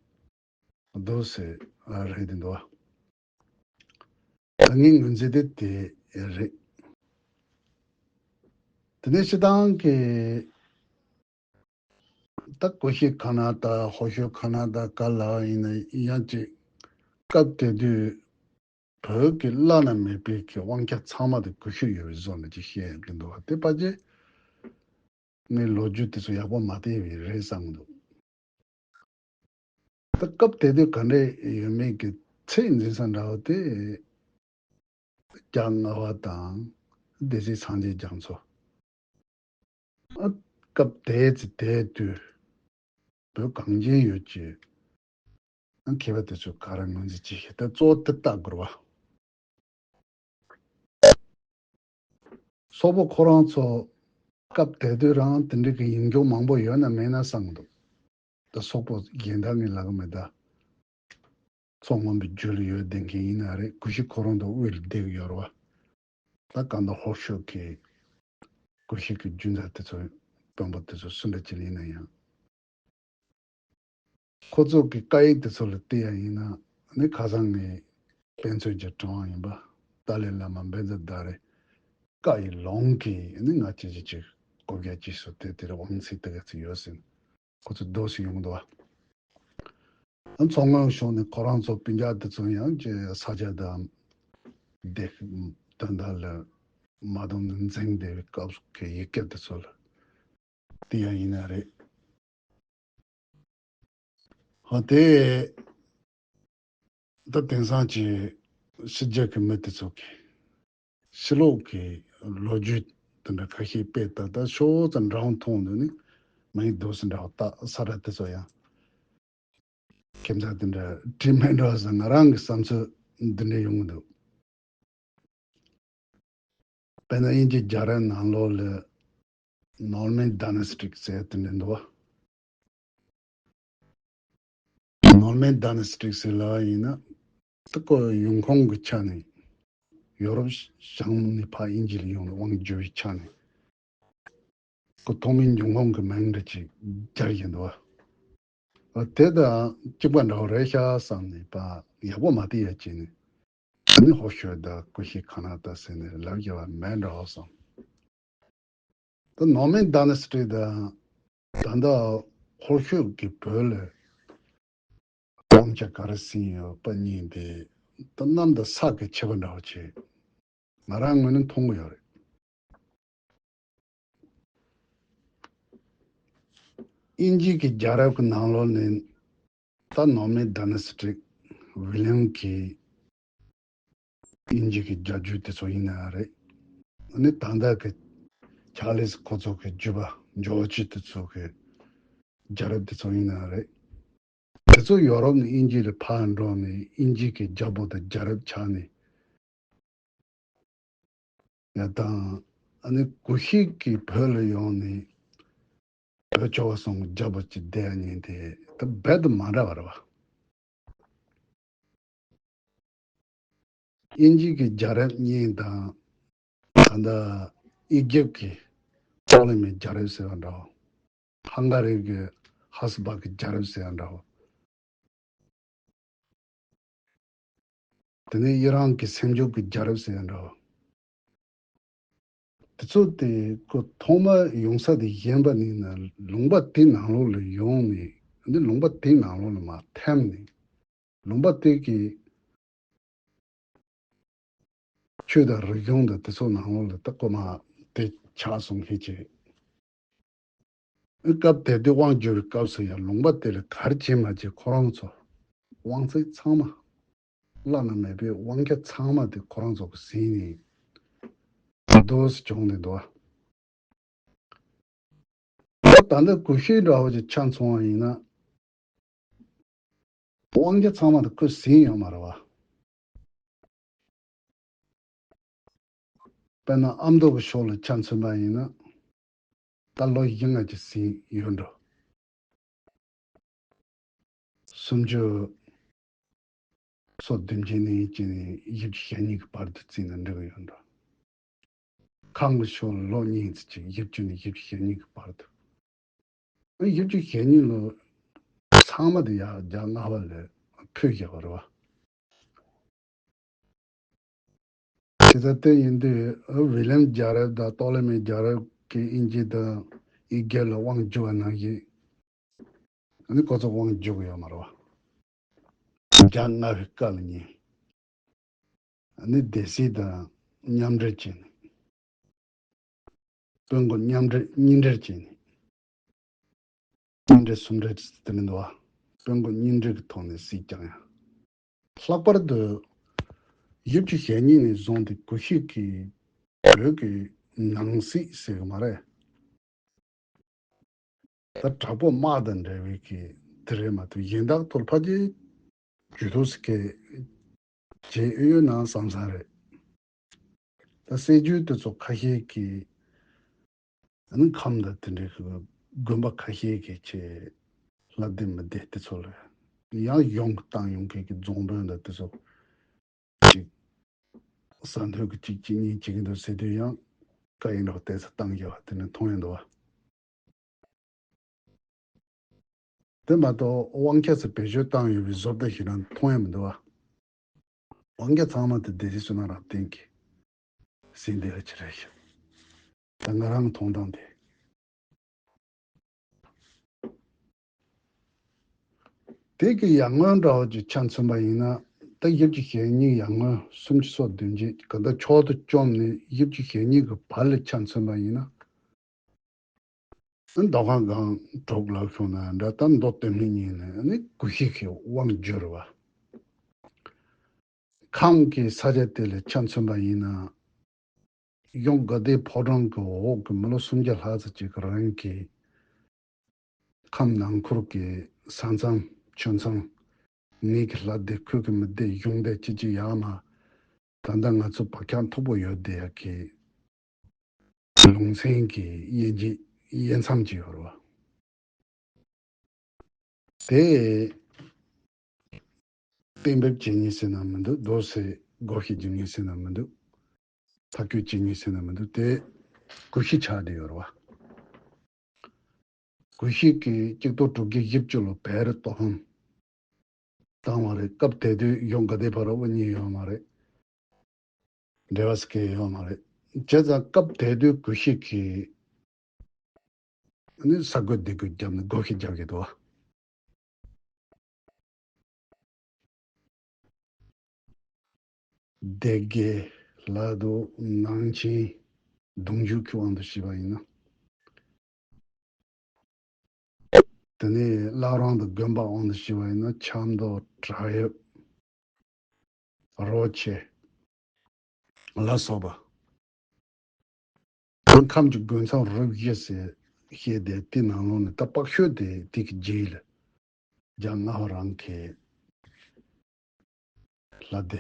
འདུག་ཟེར་རེད་དེ་འདུག་ད་ངའི་ངོས་འཛིན་དེ་དེ་རེད། དེ་ནས་སྤྱིར་བཏང་གི་ད་གུ་ཤྲི་ག་ན་ད། ཧོར་ཤོད་ག་ན་ད། ག་ལ་ཡིན་ན་ཡང་ཅིག་སྐབས་དེ་དུས་བོད་ཀྱི་བླ་ན་མེད་པའི་གི་དབང་ཆ་ཚང་མ་དེ་གུ་ཤྲི་ཡོད་པའི་བཟོ་འདྲ་ཅིག་བཤད་ཡོང་གི་འདུག་བ། དེ་ཕལ་ཆེར་ངས་ལོ་རྒྱུས་དེ་ཚོ་ཡག་པོ་མ་བལྟས་པས་རེད་བསམ་གི་འདུག་ད་སྐབས་དེ་དུས་ག་འདྲས་ཡོད་མེད་ཀྱི་ཚད་འཛིན་ས་འདྲ་བོ་དེ། རྒྱལ་བ་ལྔ་པ་དང་སྡེ་སྲིད་སངས་རྒྱས་རྒྱ་མཚོ། ཨ། སྐབས་དེ་ཚེ་དེ་དུས་བོད་གངས་ཅན་ཡུལ་གྱི་མཁས་པ་དེ་ཚོས་ག་རེ་ངོས་འཛིན་བྱེད་ཤེས། ད་གཙོ་བོ་དེ་ལྟ་དགོས་པ། སོག་པོ་ཁོ་རང་ཚོ་སྐབས་དེ་དུས་རང་དེ་འདྲའི་གི་ཡིག་འཇོག་མང་པོ་ཡོད་ན་མེད་ན་བསམ་གི་འདུག་ད་སོག་པོ་གཞན་དག་ངས་ལབ་གི་མེད་ད། མཚོ་སྔོན་པོའི་རྒྱུད་ལ་ཡོད་བསྡད་མཁན་ཡིན་ན་རེད། གུ་ཤྲི་ཁོ་རང་དང་དབུས་ལ་བསྡད་ཀྱི་ཡོད་རེད་བ། ད་གང་ལྟར་ཧོར་ཤོད་ཀྱི་གུ་ཤྲི་གི་རྒྱུད་འཛིན་དེ་ཚོ་དཔོན་པོ་དེ་ཚོ་སུ་འདྲ་ཅིག་ཡིན་ན་ཡང་། ཁོ་ཚོ་གི་བཀའ་ཡིག་དེ་ཚོ་ལ་བལྟས་ཡ་ཡིན་ན་ནི་ཁ་སང་ངས་དཔེ་མཚོན་གྱི་དྲངས་པ་ཡིན་པ། ཏཱ་ལའི་བླ་མ་བཛྲ་དྷ་རའི་བཀའ་ཡི་ལུང་གིས་ནི་ང་བཅས་ཀྱི་ཅིག་གོ་རྒྱ་ཅིག་སོ་དེ་དེར་དབང་ཚད་དེ་ག་ཚོད་ཡོད་ཟིན། ཁོ་ཚོ་རྡོ་སུ་ཡོང་འདུག་བ། མཚོ་སྔོན་ཕྱོགས་ནས་ཁོ་རང་ཚོ་སྤུན་ཀྱག་དེ་ཚོ་ཡང་ཅི་ས་ཆ་དང་སྡེ་དོན་དག་ལ་མ་དོན་འཛིང་བསྡད་པའི་སྐབས་སུ་གི་ཡི་གེ་དེ་ཚོ་ལ་དེ་ཡང་ཡིན་ན་རེད། ཧོ་དེ་ད་དེང་སང་ཅི་ཕྱི་རྒྱལ་གྱི་མི་དེ་ཚོ་གི་ཕྱི་ལོགས་ཀྱི་ལོ་རྒྱུས་དེ་འདྲ་ཁ་ཤས་དཔེ་ལྟ་ད་ཤོག་ཙམ་འདྲ་བོ་མཐོང་འདུག་ནི་མ་ཡིན་འདུག་སེ་འདྲ་བོ་ལྟ་ས་ར་དེ་ཚོ་ཡང་ཁྱིམ་ཚང་དེ་འདྲ་བྲིས་མེད་འགྲོ་ཟེར་ང་རང་གི་བསམ་ཚུལ་འདི་འདྲ་ཡོང་གི་འདུག་དཔེར་ན་དབྱིན་ཇི་རྒྱལ་རབས་ནང་ལོགས་ལ་Norman Dynasty ཟེར་དེ་འདྲ་འདུག་བ། Norman Dynasty ཟེར་ལབ་པ་ཡིན་ན་ད་ཁོ་ཡོང་ཁུངས་ཀྱི་ཆ་ནས་ ཡོ་རོབ་བྱང་ནས་ཕར་དབྱིན་ཇི་ལ་ཡོང་ནས་དབང་བསྒྱུར་བའི་ཆ་ནས། ཁོ་ཐོག་མའི་འབྱུང་ཁུངས་ཀྱི་མིང་འདྲ་ཅིག་སྦྱར་བཞིན་འདུག་བ། དེ་དང་གཅིག་པ་འདྲ་བོ་རེད་ཤག་བསམ་ནས་པ་ཡག་པོ་མ་བལྟས་ཡ་བྱས་ནས། ཨ་ནི་ཧོར་ཤོད་དང་ཀུ་ཤུ་ཁ་ན་ཏ་ཟེར་ནས་ལབ་རྒྱུ་བ་མེད་འདྲ་བོ་བསམ། ད་ནོ་མན་ཌའི་ནེ་སི་ཊི་དང་ད་ལྟ་ཧོར་ཤོད་ཀྱི་བོད་ལ་དབང་ཆ་ག་རེ་ཟིན་ཡོད་པ་གཉིས་དེ་ད་གནམ་དང་ས་གི་ཁྱད་པར་འདྲ་བོ་བྱས། ང་རང་ངོས་ནས་མཐོང་གི་ཡོད་རེད། དབྱིན་ཇི་གི་རྒྱལ་རབས་ཀྱི་ནང་ལོགས་ནས་ད་ནོ་མན་ཌའི་ནེ་སི་ཊི་ཝི་ལི་ཡམ་གྱི་དབྱིན་ཇི་གི་རྒྱལ་རྒྱུད་དེ་ཚོ་ཡིན་ན་རེད། ཨ་ནི་ད་ལྟ་གི་ཆར་ལིས་ཁོ་ཚོ་གི་རྒྱུད་པ་ཇོར་ཇི་དེ་ཚོ་གི་རྒྱལ་རབས་དེ་ཚོ་ཡིན་ན་རེད། དེ་ཚོ་ཡོ་རོབ་ནས་དབྱིན་ཇི་ལ་ཕར་འགྲོ་ནས་དབྱིན་ཇི་གི་རྒྱལ་པོ་དང་རྒྱལ་རབས་ཆགས་ནས། ཡ་དང་། ཨ་ནི་གུ་ཤྲི་གི་བོད་ལ་ཡོང་ནས་བོད་ཆོལ་ཁ་གསུམ་གྱི་རྒྱལ་པོ་ཅིག་བསྡད་མཁན་དེ་ད་རྦད་དེ་མ་འདྲ་བ་རེད་བ། དབྱིན་ཇི་གི་རྒྱལ་རབས་གཉིས་དང་། ད་ལྟ་ཨི་ཇིབ་ཀྱི་ཏོ་ལེ་མི་རྒྱལ་རབས་ཟེར་བ་འདྲ་བ། ཧང་ག་རི་གི་ཧ་སི་བྷག་གི་རྒྱལ་རབས་ཟེར་བ་འདྲ་བ། དེ་ནས་ཨི་རན་གྱི་སེམས་ཤུགས་ཀྱི་རྒྱལ་རབས་ཟེར་བ་འདྲ་བ། དེ་ཚོ་དེ་ཁོ་ཐོག་མར་ཡོང་ས་དེ་གཞན་པ་ནས་ན་ལུང་པ་དེ་ནང་ལོགས་ལ་ཡོང་ནས། འདི་ལུང་པ་དེ་ནང་ལོགས་ལ་མར་ཐིམ་ནས། ལུང་པ་དེ་གི་ཆོས་དང་རིག་གཞུང་དང་དེ་ཚོ་ནང་ལོགས་ལ་ད་ཁོ་མར་དེ་ཆགས་སོང་ཧེ་ཅེ། སྐབས་དེ་དུས་དབང་བསྒྱུར་བའི་སྐབས་སུ་ཡང་ལུང་པ་དེ་ལ་ག་རེ་བྱེད་མ་བྱེད་ཁོ་རང་ཚོ་དབང་ཚད་ཚང་མ། བླ་ན་མེད་པའི་དབང་ཆ་ཚང་མ་དེ་ཁོ་རང་ཚོ་གིས་ཟིན་ནས་འདུག་སེ་བྱུང་ནས་འདུག་བ། ད་ལྟ་གུ་ཤྲི་འདྲ་བོ་ཅིག་ཆ་མཚོན་པ་ཡིན་ན། དབང་ཆ་ཚང་མ་དེ་ཁོས་ཟིན་ཡོད་མ་རེད་བ། དཔེར་ན་ཨ་མདོ་གི་ཕྱོགས་ལ་ཆ་མཚོན་པ་ཡིན་ན། ད་ལོ་བཞི་ལྔ་ཅིག་ཟིན་ཡོད་འགྲོ། སུམ་ཅུ་སོ་བདུན་ཅན་ནས་ཅི་ནས་བཞི་བཅུ་ཞེ་གཉིས་ཀྱི་བར་དུ་བརྩིས་ན་འགྲིག་གི་ཡོད་འགྲོ། ཁམས་ཀྱི་ཕྱོགས་ལ་ལོ་གཉིས་ཙམ་ཅིག་བཞི་བཅུ་ནས་བཞི་བཅུ་ཞེ་གཉིས་ཀྱི་བར་དུ། བཞི་བཅུ་ཞེ་གཉིས་ལོ་ཚང་མ་དེ་ཡར་རྒྱ་ལྔ་པ་ལ་ཕུད་བཞག་པ་རེད་བ། དེ་ལྟར་དེ་ཡིན་དུས་ཝི་ལེམ་རྒྱལ་རབས་དང་ཏོ་ལེ་མེ་རྒྱལ་རབས་ཀྱི་དབྱིན་ཇི་དང་ཨི་སྒེར་ལ་དབང་བསྒྱུར་བ་ནང་བཞིན། ཨ་ནི་ཁོ་ཚོ་དབང་བསྒྱུར་གི་ཡོད་མ་རེད་བ། རྒྱ་མངའ་བའི་བཀའ་ལ་ཉན། ཨ་ནི་སྡེ་སྲིད་དང་མཉམ་འབྲེལ་བྱས་ནས། དཔོན་རྒོད་མཉམ་འབྲེལ་གཉིས་འབྲེལ་བྱས་ནས། གཉིས་འབྲེལ་གསུམ་འབྲེལ་དེ་མི་འདུག་བ། དཔོན་རྒོད་གཉིས་འབྲེལ་གྱི་ཐོག་ནས་སྲིད་བསྐྱངས་ཡ། ལྷག་པར་དུ་བཞི་བཅུ་ཞེ་གཉིས་ནས་བཟུང་སྟེ་གུ་ཤྲི་གི་བོད་ཀྱི་ནང་སྲིད་ཟེར་གི་མ་རེད། ད་དྲག་པོ་དམག་དང་འབྲེལ་བའི་གི་དེ་རེད་མ་གཏོགས་གཞན་དག་ཐོག་ཕལ་ཆེར་ཇུས་གཏོགས་སི་ཀེ་བྱེད་ཨེ་ཡོད་ན་བསམ་ས་རེད། ད་སྲིད་ཇུས་དེ་ཚོ་ཁ་ཤས་ཀྱིས་ཨ་ནི་ཁམས་དང་དེ་འདྲའི་གི་དགོན་པ་ཁ་ཤས་ཀྱི་ཆེད་ལྷ་སྡེ་མི་སྡེ་དེ་ཚོ་ལ་ཡང་གཞུང་གི་བཏང་ཡོང་མཁན་གྱི་རྫོང་དཔོན་དང་དེ་ཚོ་ཅིག་ས་མཐོའི་གི་གཅིག་གཅིག་གཉིས་གཅིག་འདུག་ཟེར་དུས་ཡང་བཀའ་ཡིན་འགྲོ་བལྟས་ཚེ་བཏང་རྒྱུ་བ་དེ་ནི་མཐོང་ཡོང་འདུག་བ། དེ་མ་གཏོགས་དབང་ཆ་ཚོ་བེད་སྤྱོད་བཏང་ཡོད་པའི་བཟོ་ལྟ་ཞིག་ན་མཐོང་ཡང་མི་འདུག་བ། དབང་ཆ་ཚང་མ་དེ་སྡེ་སྲིད་བསོད་ནམས་རང་བསྟན་གྱིས་ཟིན་བསྡད་ཡོད་ཀྱི་རེད་ཤག་ད་ང་རང་མཐོང་སྟངས་དེ། དེ་གི་ཡར་སྔོན་འདྲ་བོ་ཅིག་ཆ་མཚོན་པ་ཡིན་ན། ད་བཞི་བཅུ་ཞེ་གཉིས་ཡར་སྔོན་སུམ་ཅུ་སོ་བདུན་ཅིག་ག་ད་མཆོག་ཏུ་བཅོམ་ནས་བཞི་བཅུ་ཞེ་གཉིས་ཀྱི་བར་ལ་ཆ་མཚོན་པ་ཡིན་ན། མདོ་ཁམས་སྒང་དྲུག་ལབ་བྱུང་ན་འདྲ། ད་མདོ་སྟོད་སྨད་གཉིས་ནས་ནི་གུ་ཤྲི་གི་དབང་བསྒྱུར་བ། ཁམས་ཀྱི་ས་ཆ་དེ་ལ་ཆ་མཚོན་པ་ཡིན་ན། གཞུང་དགའ་ལྡན་ཕོ་བྲང་གི་འོག་གི་མི་ལོ་སུམ་བརྒྱ་ལྷག་ཙམ་ཅིག་གི་རིང་གི་ཁམས་ནང་ཁུལ་གྱི་ས་མཚམས་ཆུ་མཚམས་ནས་ཀྱི་ལྷ་སྡེ་ཁུལ་གྱི་མི་སྡེ་གཞུང་སྡེ་ཅི་ཅི་ཡར་མར་ད་ལྟ་ང་ཚོ་བག་ཆགས་མཐུག་པོ་ཡོད་བསྡད་ཡག་གི་ལུང་ཚན་གྱི་དབྱེ་འབྱེད་དབྱེ་མཚམས་ཅིག་ཡོད་རེད་བ། དེ་གཏན་འབེབས་བྱེད་མཁན་ཟེར་ན་མི་འདུག་རྡོ་སེ་སྒོ་ཕྱེ་རྒྱུ་མཁན་ཟེར་ན་མི་འདུག་ཐག་གཅོད་བྱེད་མཁན་ཟེར་ན་མི་འདུག་དེ་དགོས་གཞི་ཆགས་བསྡད་ཡོད་རེད་བ། དགོས་གཞི་གི་གཅིག་སྟོང་དྲུག་བརྒྱ་བཞི་བཅུ་ལོ་བེ་རི་ཏོག་ཧམ་བཏང་བ་རེད། སྐབས་དེ་དུས་གཞུང་ག་དེ་བར་དབུ་བརྙེས་ཡོད་མ་རེད། འབྲེལ་བ་སྐྱེས་ཡོད་མ་རེད། བྱས་ཙང་སྐབས་དེ་དུས་དགོས་གཞི་གི་ནི་ས་བགོས་སྡེ་བགོས་བརྒྱབ་ནས་བགོ་བཤའ་རྒྱག་གི་འདུག་སྡེ་དགེ་ལ་དུ་ནང་ཆེན་གདུང་རྒྱུད་ཀྱི་དབང་དུ་བྱས་པ་ཡིན་ན། དེ་ནས་བླ་བྲང་དང་དགོན་པ་དབང་དུ་བྱས་པ་ཡིན་ན་ཆབ་མདོ་བྲག་གཡབ་རོ་ཆེ་ལ་སོགས་པ། དེ་ཁམས་ཀྱི་དགོན་ཚང་རབ་བཞི་ཟེར་བཤད་དེ་དེ་ནང་ལོགས་ནས་ད་དཔག་ཤོས་དེ་དེ་གི་རྗེས་ལ་རྒྱ་སྔ་བ་རང་གི་ལྷ་སྡེ་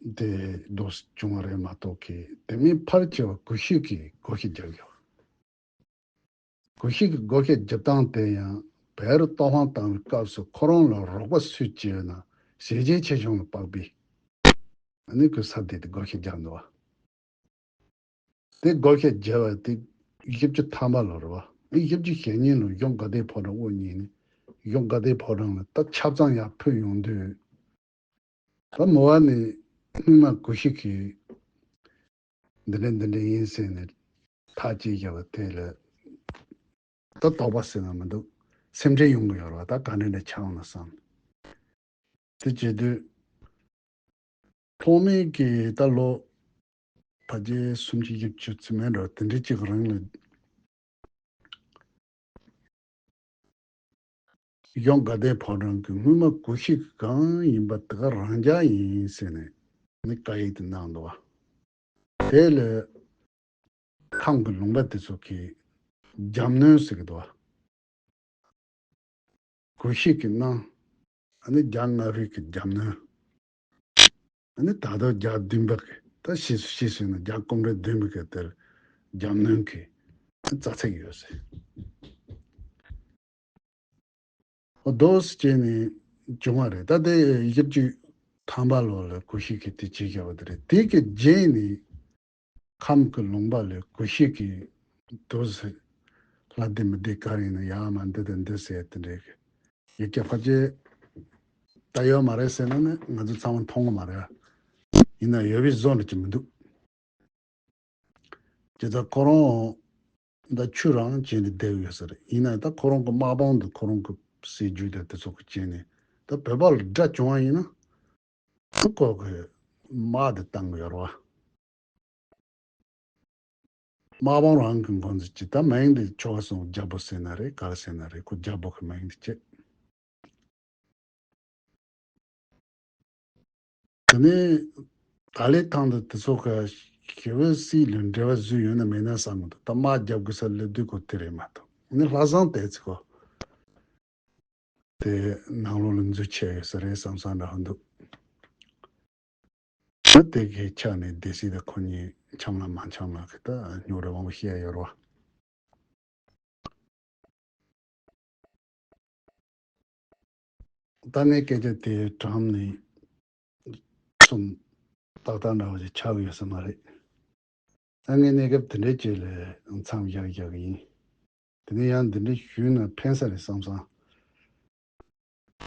དེ་རྡོ་བྱུང་བ་རེད་མ་གཏོགས་ཀྱི་དེ་མིན་ཕལ་ཆེ་བ་བགོ་བཤའ་གི་བགོ་བཤའ་རྒྱག་ཡོད། བགོ་བཤའ་གི་བགོ་བཤའ་རྒྱག་སྟངས་དེ་ཡང་བེ་རི་ཏོག་ཧམ་བཏང་བའི་སྐབས་སུ་ཁོ་རང་ལ་རོགས་པ་སུས་བྱས་ན་ཞེ་ཆེ་ཆེ་ཆུང་ལ་དཔག་པའི་ཨ་ནི་ཁོས་ས་དེ་དེ་བགོ་བཤའ་རྒྱག་འདུག་བ། དེ་བགོ་བཤའ་བརྒྱབ་པ་དེ་བཞི་བཅུ་ཐམ་པ་ལོ་རེད་བ། ཨེ་བཞི་བཅུ་ཞེ་གཉིས་ལོ་གཞུང་དགའ་ལྡན་ཕོ་བྲང་དབུ་བརྙེས་ནས་གཞུང་དགའ་ལྡན་ཕོ་བྲང་ལ་ད་ཆ་ཚང་ཡར་ཕུལ་ཡོང་དུས། ད་མོ་བ་ནི་སྔོན་མ་གུ་ཤྲི་གིས་འདི་འདྲ་འདི་འདྲ་ཡིན་ཟེར་ནས་ཐག་བཅད་བཞག་པ་དེ་ལ་ད་དོགས་པ་ཟེར་ན་མི་འདུག་སེམས་ཁྲལ་ཡོང་གི་ཡོད་རེད་བ། ད་ག་འདྲ་འདྲ་ཆགས་འོང་ན་བསམ། དེ་བྱེད་དུས་ཐོག་མའི་གི་ད་ལོ་ཕལ་ཆེར་སུམ་ཅུ་བཞི་བཅུ་ཙམ་མིན་འགྲོ་དེ་འདྲའི་གཅིག་རིང་ལ། གཞུང་དགའ་ལྡན་ཕོ་བྲང་གི་སྔོན་མ་གུ་ཤྲི་གང་ཡིན་པ་དེ་ག་རང་འཇགས་ཡིན་ཟེར་ནས་ནི་བཀའ་ཡིག་དེ་གནང་འདུག་བ། དེ་ལས་ཁམས་ཀྱི་ལུང་པ་དེ་ཚོ་གི་རྒྱབ་སྣོན་ཟེར་གི་འདུག་བ། གུ་ཤྲི་གི་གནང་། ཨ་ནི་རྒྱ་མངའ་རིས་ཀྱི་རྒྱབ་སྣོན། ཨ་ནི་ད་ལྟ་རྒྱ་བདུན་པ་གི་ད་ཕྱིས་སུ་ཕྱིས་སུ་ཡིན་ན་རྒྱ་ཀོང་ཀྲེ་བདུན་པ་གི་དེར་རྒྱབ་སྣོན་གི་རྩ་ཚིག་ཡོད་ཟེར། ཨོ་དོ་སི་བྱས་ནས་བྱུང་བ་རེད། ད་དེ་བཞི་བཅུ་ཐམ་པ་ལོ་ལ་གུ་ཤྲི་གི་དེ་བྱེད་བཞག་པ་དེ་རེད། དེ་གི་རྗེས་ནས་ཁམས་ཀྱི་ལུང་པ་ལས་གུ་ཤྲི་གི་དོ་སི་ལྷ་སྡེ་མི་སྡེ་ག་རེ་ཡིན་ན་ཡར་མར་འདི་དང་འདི་ཟེར་དེ་འདྲའི་གི་ཡིག་ཆ་ཕལ་ཆེར་ད་ཡོད་མ་རེད་ཟེར་ན་ནི་ང་ཚོ་ཚང་མ་མཐོང་གི་མ་རེད། ཡིན་ན་ཡོད་པའི་བཟོ་འདྲ་ཅིག་མི་འདུག་དེ་ལྟར་ཁོ་རང་ད་ཆོས་རང་བྱས་ནས་བསྡད་ཡོད་ས་རེད། ཡིན་ན་ད་ཁོ་རང་གི་དམག་དཔུང་དང་ཁོ་རང་གི་སྲིད་ཇུས་དང་དེ་ཚོ་གི་བྱས་ནས་ད་བོད་པ་ལ་དགྲ་བྱུང་བ་ཡིན་ན་ཁོ་གི་དམག་དེ་བཏང་གི་ཡོད་རེད་བ། དམག་དཔུང་རང་གི་འགོ་འཛིན་གྱི་ད་མིང་དེ་ཆོལ་ཁ་གསུམ་རྒྱལ་པོ་ཟེར་ན་རེད། ག་རེ་ཟེར་ན་རེད། ཁོ་རྒྱལ་པོ་གི་མིང་དེ་བྱས། དེ་ནས་ད་ལོའི་ཐང་དུ་དེ་ཚོ་ག་ཞི་བའི་སྲིད་ལ་འབྲེལ་བ་བཟོས་ཡོད་ན་མེད་ན་བསམ་གི་འདུག་ད་དམག་རྒྱབ་དགོས་ས་སླེབས་དུས་ཁོ་དེ་རེད་མ་གཏོགས་ནི་ལྷག་བསམ་དེ་ཚོ་གོ་དེ་ནང་ལོགས་ལ་འཛུལ་ཆེ་ཡོད་ས་རེད་བསམ་བསམ་འདྲ་འདུག་ད་དེ་གའི་ཆ་ནས་སྡེ་སྲིད་དང་ཁོ་གཉིས་འཆམ་ལ་མ་འཆམ་ལ་གི་ད་རྙོག་དྲ་མང་པོ་བཤད་ཡོད་རེད་བ། ད་ངས་སྐད་ཆ་དེ་དྲངས་ནས་གསུམ་ཏག་ཏག་འདྲ་བོ་ཞིག་ཆགས་ཡོད་ས་མ་རེད། ད་ངས་གནས་སྐབས་དེ་འདྲའི་ཅིག་ལ་མཚམས་བཞག་བཞག་གི་ཡིན། དེ་ནས་ཡང་འདི་འདྲ་ཞུས་ན་ཕན་ས་རེད་བསམ་བསམ་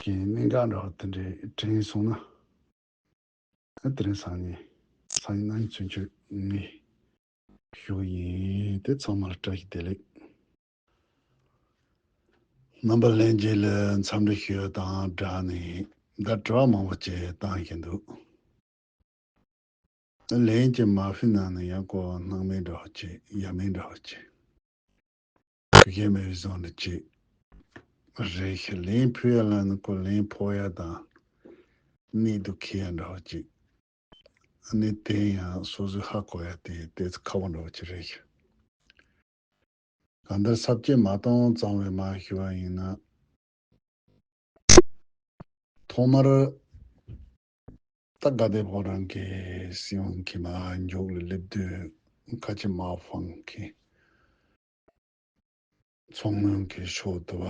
གྱི་གནད་འགག་འདྲ་བོ་དེ་འདྲ་དྲན་སོང་ན། ད་དེ་རིང་སང་ཉིན་སང་ཉིན་གནངས་ཉིན་ཚུན་ཆོད་ངས་ཞུ་གི་ཡིན། དེ་ཚང་མ་ལ་བཀྲ་ཤིས་བདེ་ལེགས། རྣམ་པ་ལྷན་རྒྱས་ལ་འཚམས་འདྲི་ཞུ་ཡ་དང་སྦྲགས་ནས་ད་དྲི་བ་མང་པོ་ཅིག་བཏང་བཞིན་འདུག་ད་ལན་གྱི་མ་ཕི་ནང་ནས་ཡང་ཀོ་སྣང་མེད་འདྲ་བོ་ཅིག་ཡ་མེད་འདྲ་བོ་ཅིག་གཞན་མེད་བཟོ་འདྲ་ཅིག་རེད་ཤག་ལན་ཕུལ་ཡ་ལ་ནི་ཀོ་ལན་ཕོག་ཡ་དང་གནད་དུ་འཁེལ་ཡ་འདྲ་བོ་ཅིག་ཨ་ནི་དེ་ཡང་སོ་སོས་ཧ་གོ་ཡ་དེ་ཏོག་ཙམ་ཁག་པོ་འདྲ་བོ་ཅིག་རེད་ཤག་གང་ལྟར་ས་བཅད་མ་སྟོང་ཙམ་རེ་མར་ཞུ་བ་ཡིན་ན། ཐོག་མར་ད་དགའ་ལྡན་ཕོ་བྲང་གི་སྲིད་དབང་གི་མར་མཇུག་ལ་སླེབས་དུས་ཁ་ཆེ་མའོ་ཧྥང་གི་མཚོ་སྔོན་གྱི་ཕྱོགས་དུ་བ་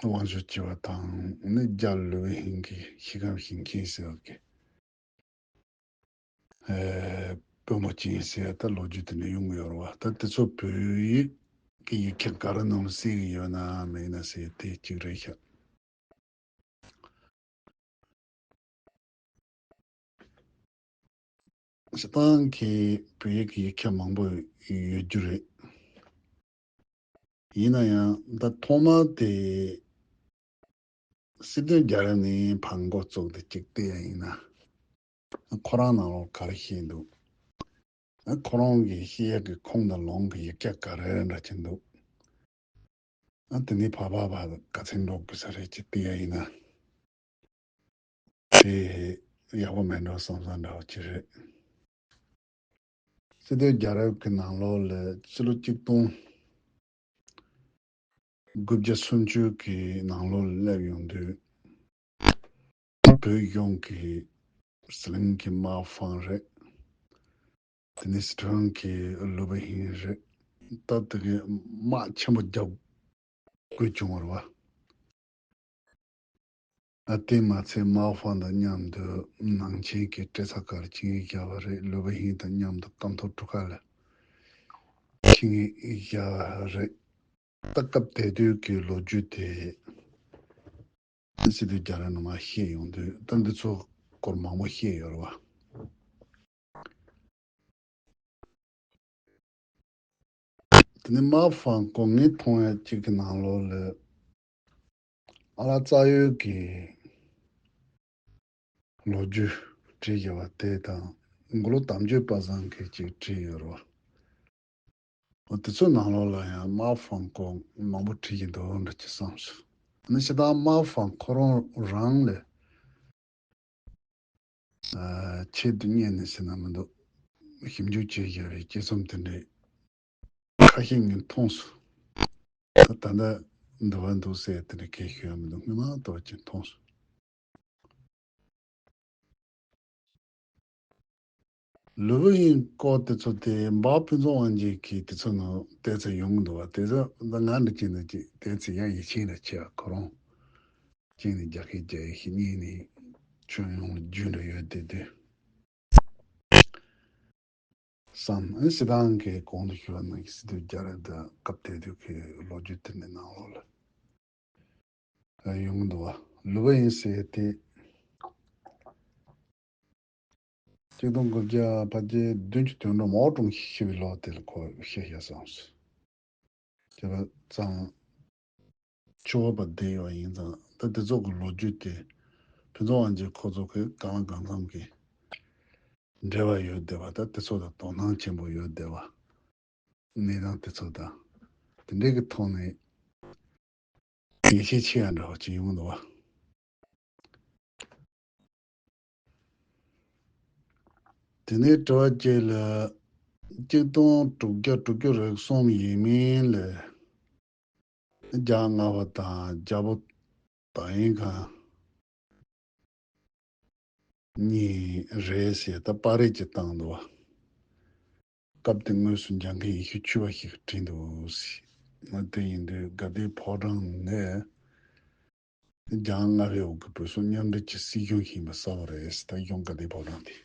དབང་ཞུ་བྱས་པ་དང་ནི་རྒྱ་ལུའུ་ཧིང་གི་ཤི་ཁམས་ཞིང་ཆེན་ཟེར་བ་གི་ཨེ་ དཔོན་པོ་ཅན་ཟེར་ད་ལོ་རྒྱུས་དེ་འདྲ་ཡོང་གི་ཡོད་རེད་བ། ད་དེ་ཚོ་བོད་ཡིག་གི་ཡིག་ཆ་ག་རེ་ནང་གསལ་གི་ཡོད་ན་མེད་ན་ཟེར་དེ་གཅིག་རེད་ཤག་སྤྱིར་བཏང་གི་བོད་ཡིག་གི་ཡིག་ཆ་མང་པོ་ཡོད་རྒྱུ་རེད། ཡིན་ན་ཡང་ད་ཐོག་མ་དེ་སྲིད་དོན་རྒྱལ་རབས་ནས་ཕར་འགོ་བཙུགས་ཏེ་གཅིག་བལྟས་ཡ་ཡིན་ན། ཁོ་རང་ནང་ལོགས་ག་རེ་བཤད་འདུག་ཁོ་རང་གི་བཤད་ཡ་གི་ཁུངས་དང་ལུང་གི་ཡིག་ཆ་ག་རེ་འདྲ་ཅིག་འདུག་ཨ་དེ་ནི་ཕར་ཕར་ཕར་ག་ཚོད་འགྲོ་དགོས་ས་རེད་ཅེས་བལྟས་ཡ་ཡིན་ན། དེ་ཡག་པོ་མེད་འགྲོ་བསམ་བསམ་འདྲ་བོ་ཅིག་རེད། སྲིད་དོན་རྒྱལ་རབས་ཀྱི་ནང་ལོགས་ལ་ཕྱི་ལོ་གཅིག་སྟོང་དགུ་བརྒྱ་སུམ་ཅུ་གི་ནང་ལོགས་ལ་སླེབས་ཡོང་དུས། བོད་གཞུང་གི་ཟི་ལིང་གི་མའོ་ཧྥང་རེད། དེ་ནས་སི་ཁྲོན་གྱི་ལུའུ་པེ་ཧིང་རེད། ད་དེ་གའི་དམག་ཆེན་པོ་རྒྱག་དགོས་བྱུང་བ་རེད་བ། ཨ་དེ་མ་ཚད་མའོ་ཧྥང་དང་མཉམ་དུ་ནང་ཆེན་གྱི་ཏྲེ་ཚ་ཁ་ལ་ཆིངས་ཡིག་བཞག་པ་རེད། ལུའུ་པེ་ཧིང་དང་མཉམ་དུ་ཀམ་ཐོག་གྲུ་ཁ་ལ་ཆིངས་ཡིག་བཞག་པ་རེད། ད་སྐབས་དེ་དུས་ཀྱི་ལོ་རྒྱུས་དེ་སྲིད་དོན་རྒྱལ་རབས་ནང་མར་བཤད་ཡོང་དུས་ད་འདི་ཚོ་སྐོར་མང་པོ་བཤད་ཡོད་རེད་བ། དེ་ནས་མའོ་ཧྥང་སྐོར་ངས་མཐོང་ཡ་གཅིག་གི་ནང་ལོགས་ལ་ཨ་ལགས་རྩ་ཡོད་ཀྱི་ལོ་རྒྱུས་བྲིས་ཡོད་པ་དེ་དང་མགོ་ལོག་དམ་ཆོས་པ་སངས་ཀྱིས་གཅིག་བྲིས་ཡོད་རེད་བ། འོ་དེ་ཚོའི་ནང་ལོགས་ལ་ཡང་མའོ་ཧྥང་སྐོར་མང་པོ་བྲིས་ཀྱི་འདུག་འདྲ་ཅིག་བསམ་སོང་། ཨ་ནི་སྤྱིར་བཏང་མའོ་ཧྥང་ཁོ་རང་རང་ལས། ཨ་ཆེད་དུ་གཉེར་ནས་ཟེར་ན་མི་འདུག་ཞིབ་འཇུག་བྱས་བཞག་པའི་དཔྱད་རྩོམ་དེ་འདྲའི་ཁ་ཤས་ངས་མཐོང་སོང་། ད་ད་ལྟ་འདི་བ་འདུག་ཟེར་དེ་འདྲ་གས་ཞུ་ཡ་མི་འདུག་སྔོན་མ་ལྟ་བུ་ཅིག་མཐོང་སོང་། ལུའུ་པེ་ཧིང་སྐོར་དེ་ཚོ་དེ་འབའ་ཕུན་ཚོགས་དབང་རྒྱལ་གྱིས་དེ་ཚོ་ནང་བལྟས་ཚེ་ཡོང་གི་འདུག་བ། དེ་ཚོ་ད་ང་འདྲ་ཅིག་འདྲ་ཅིག་བལྟས་ཚེ་ཡང་ཡིད་ཆེས་འདྲ་ཆེ་བ། ཁོ་རང་གཅིག་ནས་རྒྱ་སྐད་རྒྱག་ཡ་ཞིག་གཉིས་ནས་ཁྱོན་ཡོངས་ལ་རྒྱུས་འདྲ་ཡོད་དེ་དུས། བསམ། ཨ་སྤྱིར་བཏང་གི་གོང་དུ་ཞུས་པ་ནང་བཞིན་སྲིད་དོན་རྒྱལ་རབས་དང་སྐབས་དེ་དུས་ཀྱི་ལོ་རྒྱུས་དེ་འདྲའི་ནང་ལོགས་ལ་ཡོང་གི་འདུག་བ། ལུའུ་པེ་ཧིང་ཟེར་དེ་གཅིག་སྟོང་དགུ་བརྒྱ་ཕལ་ཆེར་བདུན་ཅུ་དོན་གྲངས་མའོ་ཀྲུའུ་ཞི་ཤི་བའི་ལོ་དེ་ལ་ཁོ་ཤི་ཤག་བསམ་སོང་། བྱས་པ་ཙང་ཆུ་བོ་པ་བསྡད་ཡོད་ཡིན་ཙང་ད་དེ་ཚོ་གི་ལོ་རྒྱུས་དེ་ཕུན་ཚོགས་དབང་རྒྱལ་ཁོ་ཚོ་གི་གང་ལ་གང་འཚམ་གི་འབྲེལ་བ་ཡོད་བསྡད་པ། ད་དེ་ཚོ་དང་དོ་སྣང་ཆེན་པོ་ཡོད་བསྡད་པ། གནས་སྟངས་དེ་ཚོ་དང་དེ་འདྲའི་གི་ཐོག་ནས་ངེས་ཤེས་ཆེ་ཡ་འདྲ་བ་ཅིག་ཡོང་གི་འདུག་བ། དེ་ནས་དྲི་བ་གཅིག་ལ། གཅིག་སྟོང་དྲུག་བརྒྱ་དྲུག་ཅུ་རེ་གསུམ་ཡས་མས་ལ་རྒྱ་མངའ་བ་དང་རྒྱལ་པོ་ཏཱ་ཡིན་ཁཱན་གཉིས་རེད་ཟེར་ད་པར་རིས་ཅིག་བཏང་འདུག་བ། སྐབས་དེ་དངོས་སུ་འཇང་གི་ཡེ་ཤུ་ཆོས་པ་ཞིག་གིས་བྲིས་འདུག་ཟེར། ང་དེ་ཡིན་དུས་དགའ་ལྡན་ཕོ་བྲང་ནས་རྒྱ་མངའ་བའི་འོག་གི་བོད་སོག་མཉམ་འབྲེལ་གྱི་སྲིད་གཞུང་ཞིག་ཡིན་པ་གསལ་པོ་རེད་ཟེར། ད་གཞུང་དགའ་ལྡན་ཕོ་བྲང་དེ།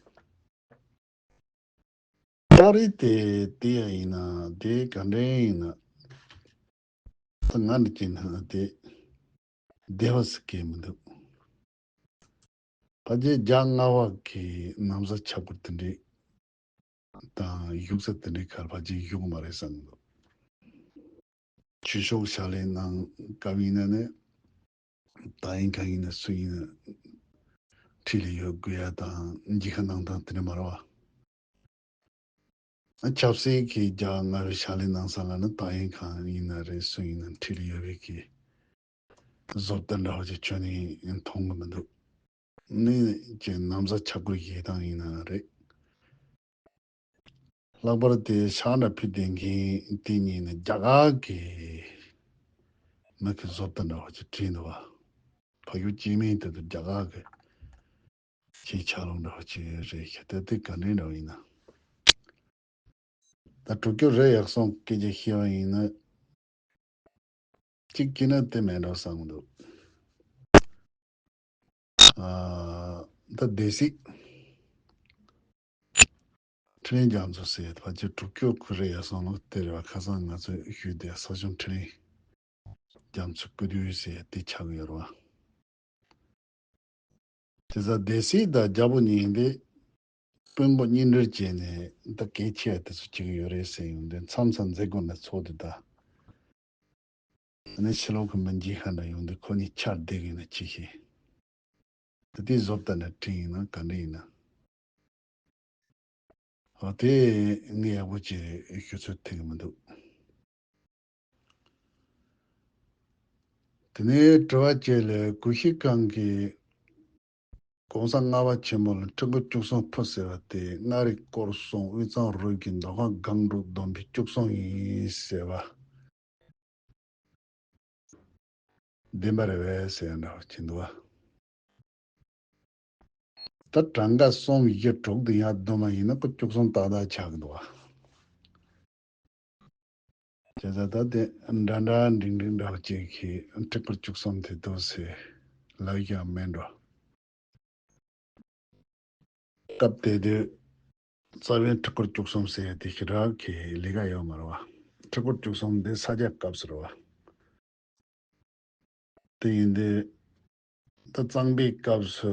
ད་རེས་དེ་དེ་ཡང་ཡིན་ན་དེ་ག་འདྲ་ཡིན་ན། ད་ང་འདྲ་ཅིག་ན་དེ་བདེ་བ་ཟེར་གི་མི་འདུག་ཕལ་ཆེར་རྒྱ་མངའ་བ་གི་ན་བཟའ་ཆབ་གུར་དེ་འདྲས་དང་བཞུགས་ས་དེ་འདྲའི་ཁར་ཕལ་ཆེར་བཞུགས་མ་རེད་བསམ་གི་འདུག་ཆོས་ཕྱོགས་ཕྱག་ལས་གནང་སྐབས་ཡིན་ན་ནི་ད་ཡིན་གང་ཡིན་ན་སུ་ཡིན་ན་ཁྲིད་ལས་ཡོད་དགོས་ཡ་དང་མཇལ་ཁ་གནང་སྟངས་དེ་འདྲ་མ་རེད་བ། ཆབ་སྲིད་ཀྱི་རྒྱ་མངའ་བའི་ཕྱག་ལས་གནང་ས་ལ་ནི་ད་ཡིན་གང་ཡིན་ན་རེད་སུ་ཡིན་ན་ཁྲིད་ལས་ཡོད་པའི་གི་བཟོ་ལྟ་འདྲ་བ་ཅིག་ཁྱོན་ནས་མཐོང་གི་མི་འདུག་ནི་ཅིག་ན་བཟའ་ཆབ་གུར་བཞེས་སྟངས་ཡིན་ན་རེད། ལྷག་པར་དེ་ཕྱག་འདྲ་ཕུལ་བསྡད་མཁན་དེ་གཉིས་ནི་རྒྱ་གར་གྱི་མི་གི་བཟོ་ལྟ་འདྲ་བ་ཅིག་བྲིས་འདུག་བ། ཕ་ཡུལ་སྐྱེ་དམན་དེ་ཚོ་རྒྱ་གར་གྱི་ཕྱིའི་ཆ་ལུགས་འདྲ་བ་ཅིག་རེད་ཤག་དེ་དེ་ག་འདྲའི་འདྲ་བ་ཡིན་ན། ད་དྲུག་ཅུ་རེ་ཡག་སོང་སྐད་ཆ་བཤད་པ་ཡིན་ན། གཅིག་བྱས་ན་དེ་མེད་འགྲོ་བསམ་གི་འདུག་ཨ། ད་སྡེ་སྲིད། འཕྲིན་ལས་རྒྱ་མཚོ་ཟེར་ཡ་ཕལ་ཆེར་དྲུག་སྐྱོར་ཁོ་རེ་ཡ་སོང་ལོ་དེ་རེད་བ། ཁ་སང་ང་ཚོས་ཞུས་དེ་ས་སྐྱོང་འཕྲིན་ལས་རྒྱ་མཚོ་སྐུ་དུས་ཟེར་ཡ་དེ་ཆགས་ཀྱི་ཡོད་རེད་བ། དེ་ཚ་སྡེ་སྲིད་དང་རྒྱལ་པོ་གཉིས་དེ་དཔོན་པོ་གཉིས་འབྲེལ་བྱས་ནས་ད་གལ་ཆེ་བ་དེ་ཚོ་བྱེད་ཀྱི་ཡོད་རེད་ཟེར་ཡོང་དུས། མཚམས་མཚམས་མཛད་སྒོ་ནས་ཚོགས་དུས་ད། ཨ་ནི་ཕྱི་ལོགས་ཀྱི་མི་འཇིགས་ཁ་འདྲ་ཡོང་དུས་ཁོ་གཉིས་ཆར་བསྡད་ཀྱི་ཡིན་ན་ཅི་ཤེས། ད་དེ་བཟོ་ལྟ་ནས་དྲིན་ཡིན་ན་ག་འདྲ་ཡིན་ན། ཨ་དེ་ངས་ཡག་པོ་ཅིག་ཞུ་ཚོད་ཐིག་གི་མི་འདུག་དེ་ནས་དྲི་བ་བཅས་ལས་གུ་ཤྲི་ཁང་གིས་གོང་ས་ལྔ་པ་ཆེན་པོ་ལ་ཁྲི་སྐོར་བཅུ་གསུམ་ཕུལ་ཟེར་བ་དེ་མངའ་རིས་སྐོར་གསུམ་དབུས་གཙང་རུ་བརྒྱུད་མདོ་ཁམས་སྒང་དྲུག་བསྡོམས་པས་བཅུ་གསུམ་ཡིན་ཟེར་བ་བདེན་པ་རེད་པས་ཟེར་ཡ་འདྲ་བ་ཅིག་འདུག་བ། ད་གྲངས་ཀ་གསུམ་བཞི་དྲུག་དེ་ཡར་བསྡུ་མ་ཡིན་ན་ཁོ་བཅུ་གསུམ་ཏག་ཏག་ཆགས་ཀྱི་འདུག་བ། བྱས་ཙང་ད་དེ་འདྲ་འདྲ་འགྲིག་འགྲིག་འདྲ་བ་ཅིག་གིས་ཁྲི་སྐོར་བཅུ་གསུམ་དེ་འདུག་ཟེར་ལབ་ཡ་མེད་འགྲོ། སྐབས་དེ་དུས་རྩ་བའི་ཁྲི་སྐོར་བཅུ་གསུམ་ཟེར་ཡ་དེ་ཞེ་དྲག་གི་ལས་ཀ་ཡོད་མ་རེད་བ། ཁྲི་སྐོར་བཅུ་གསུམ་དེ་ས་སྐྱ་སྐབས་སུ་རེད་བ། དེ་ཡིན་དུས་ད་གཙང་པའི་སྐབས་སུ་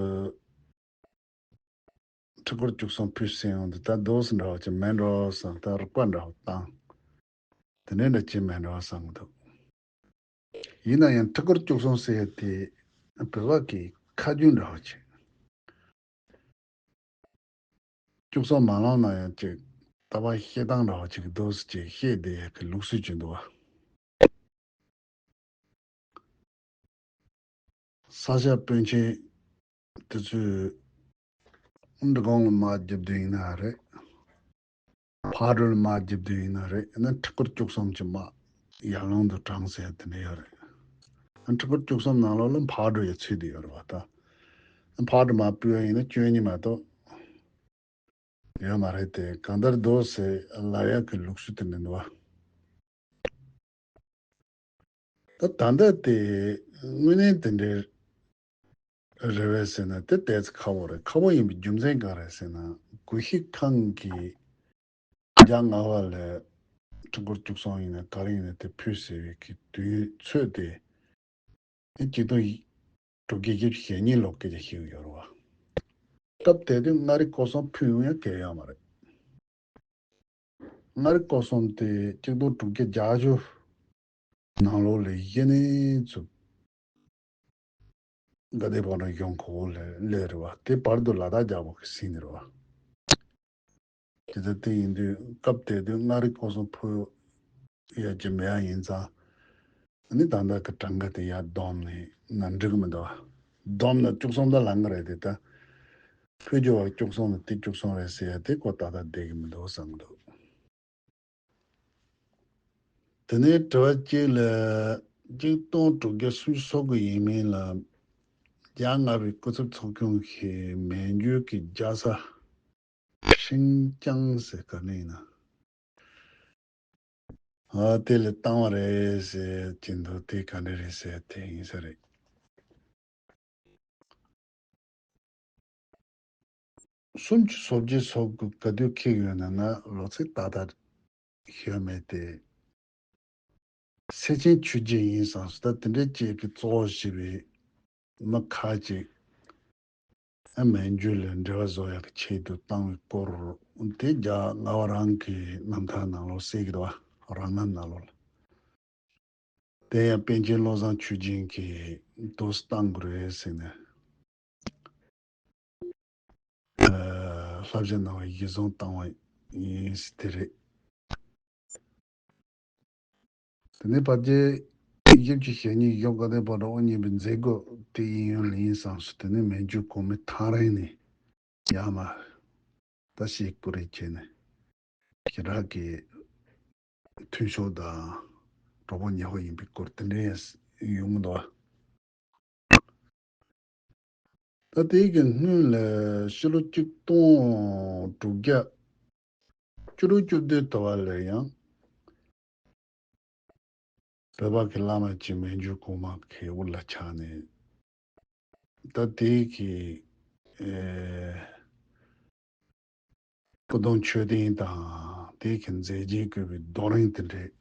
ཁྲི་སྐོར་བཅུ་གསུམ་ཕུལ་ཟེར་ཡོང་དུས་ད་འདུག་སེ་འདྲ་བ་ཅིག་མེད་འགྲོ་བསམ། ད་རིག་པ་འདྲ་བ་བཏང་། དེ་འདྲའི་འདྲ་ཅིག་མེད་འགྲོ་བསམ་གྱི་འདུག་ཡིན་ན་ཡང་ཁྲི་སྐོར་བཅུ་གསུམ་ཟེར་ཡ་དེ་བོད་པ་གི་ཁ་རྒྱུན་འདྲ་བ་ཅིག་བཅུ་གསུམ་མ་ལོངས་ན་ཡང་ཅིག་ལྟ་བ་བཤད་སྟངས་འདྲ་བ་ཅིག་འདུག་སེ་ཅིག་བཤད་བསྡད་ཡ་གི་ལུགས་སྲོལ་ཅིག་འདུག་བ། ས་སྐྱ་པཎ་ཆེན་དེ་ཚོས་འབྲི་གུང་ལ་དམག་རྒྱབ་དུས་ཡིན་ན་རེད། ཕག་གྲུ་ལ་དམག་རྒྱབ་དུས་ཡིན་ན་རེད། ཡང་ན་ཁྲི་སྐོར་བཅུ་གསུམ་གྱི་དམག་ཡར་ཀླུང་དུ་དྲངས་ཟེར་དེ་འདྲ་ཡོད་རེད། ཁྲི་སྐོར་བཅུ་གསུམ་ནང་ལོགས་ལ་ཕག་གྲུ་ཡང་ཚུད་དེ་ཡོད་རེད་བ། ད་ཕག་གྲུ་དམག་ཕུལ་བ་ཡིན་ན་བཅུ་གཉིས་མ་གཏོགས་ཡོད་མ་རེད་དེ། གང་ལྟར་འདུག་སེ་ལབ་ཡག་གི་ལུགས་སྲོལ་དེ་འདྲ་འདུག་བ། ད་ད་ལྟ་དེ་དངོས་གནས་དེ་འདྲའི་རེད་པས་ཟེར་ན་དེ་ཏོག་ཙམ་ཁག་པོ་རེད། ཁག་པོ་ཡིན་པའི་རྒྱུ་མཚན་གང་རེད་ཟེར་ན། གུ་ཤྲི་ཁང་གིས་རྒྱ་མངའ་བ་ལ་ཁྲི་སྐོར་བཅུ་གསུམ་ཡིན་ན་ག་རེ་ཡིན་ན་དེ་ཕུལ་ཟེར་བའི་གི་དུས་ཚོད་དེ་ཨེ་གཅིག་སྟོང་དྲུག་བརྒྱ་བཞི་བཅུ་ཞེ་གཉིས་ལོ་སྐད་ཆ་བཤད་ཀྱི་ཡོད་རེད་བ། སྐབས་དེ་དུས་མངའ་རིས་སྐོར་གསུམ་ཕུལ་ཡོང་ཡ་གལ་ཡོད་མ་རེད། མངའ་རིས་སྐོར་གསུམ་དེ་གཅིག་སྟོང་དྲུག་བརྒྱ་བརྒྱད་ཅུ་ནང་ལོགས་ལ་གཞི་ནས་ཚུར་དགའ་ལྡན་ཕོ་བྲང་གཞུང་ཁོ་བོ་ལ་སླེབས་རེད་བ། དེ་བར་དུ་ལ་དྭགས་རྒྱལ་པོ་གིས་ཟིན་ནི་རེད་བ། དེ་ལྟར་དེ་ཡིན་དུས་སྐབས་དེ་དུས་མངའ་རིས་སྐོར་གསུམ་ཕུལ་ཡ་ཅིག་མེད་ཡ་ཡིན་ཙང་། ཨ་ནི་ད་ལྟ་གི་གྲངས་ཀ་དེ་ཡར་བསྡོམས་ནས་ན་འགྲིག་གི་མི་འདུག་བ། བསྡོམས་ན་བཅུ་གསུམ་ད་ལང་གི་རེད་དེ། ད་ཕུལ་རྒྱུ་བ་བཅུ་གསུམ་ལ་དེ་བཅུ་གསུམ་རེད་ཟེར་ཡ་དེ་ཁོ་ཏག་ཏག་བསྡད་ཀྱི་མི་འདུག་བསམ་གྱི་འདུག་དེ་ནས་དྲི་བ་གཅིག་ལ། གཅིག་སྟོང་དྲུག་བརྒྱ་སུམ་ཅུ་སོ་དགུ་ཡིན་མིན་ལ་རྒྱ་མངའ་བའི་སྐུ་ཚབ་ཚོགས་ཆུང་གིས་མན་ཇུ་གི་རྒྱལ་ས་ཤིན་ཅང་ཟེར་ག་ནས་ཡིན་ན། ཨ་དེ་ལ་བཏང་བ་རེད་ཟེར་གྱི་འདུག་དེ་ག་འདྲ་རེད་ཟེར་དེ་ཡིན་ས་རེད། སུམ་ཅུ་སོ་བརྒྱད་སོ་དགུ་ག་དུས་འཁེལ་ཡོད་ན་ང་ལོ་ཚིགས་ཏག་ཏག་ཤེས་མེད་དེ། སེ་ཆེན་ཆོས་རྗེ་ཡིན་བསམ་སོང་། ད་དེ་འདྲའི་ཅིག་གི་གཙོ་བོ་བྱས་པའི་མི་ཁ་ཅིག་ཨ་མན་ཇུ་ལ་འབྲེལ་བ་བཟོ་ཡག་གི་ཆེད་དུ་བཏང་བའི་སྐོར་དེ་རྒྱ་མངའ་བ་རང་གི་རྣམ་ཐར་ནང་ལོགས་གསལ་གི་འདུག་བ། རང་རྣམ་ནང་ལོགས་ལ། དེ་ཡང་པཎ་ཆེན་བློ་བཟང་ཆོས་རྒྱན་གྱིས་དུ་བཏང་དགོས་རེད་ཟེར་ནས། ཨ་བསླབ་བྱ་གནང་བའི་གཞི་བཟུང་བཏང་བ་ཡིན་ཟེར་དེ་རེད། དེ་ནས་ཕལ་ཆེར་བཞི་བཅུ་ཞེ་གཉིས་གཞུང་དགའ་ལྡན་ཕོ་བྲང་དབུ་བརྙེས་པའི་མཛད་སྒོ་དེ་ཡིན་ཡོད་ལ་ཡིན་བསམ་སོང་། དེ་ནས་མན་ཇུ་གོང་མའི་ཐག་རིང་ནས་ཡར་མར་ད་ཤིག་པོ་རེ་བྱས་ནས་ཞེ་དྲག་གི་མཐུན་ཕྱོགས་དང་གྲོགས་པོ་ཉེ་པོ་ཡིན་པའི་སྐོར་དེ་འདྲའི་ཡོང་གི་འདུག་བ། ད་དེའི་གི་སྔོན་ལ་ཕྱི་ལོ་གཅིག་སྟོང་དྲུག་བརྒྱ་བཅུ་དྲུག་བཅུ་བདུན་དུ་བ་ལ་ཡང་བོད་པ་གི་བླ་མ་ཅིག་མན་ཇུ་གོང་མ་གི་དབུ་ལ་ཆགས་ནས། ད་དེའི་གི་ཨེ་ སྐུ་གདུང་མཆོད་རྟེན་དང་དེའི་གི་མཛེས་རྒྱན་བཀོད་པའི་རྡོ་རིང་དེ་འདྲས་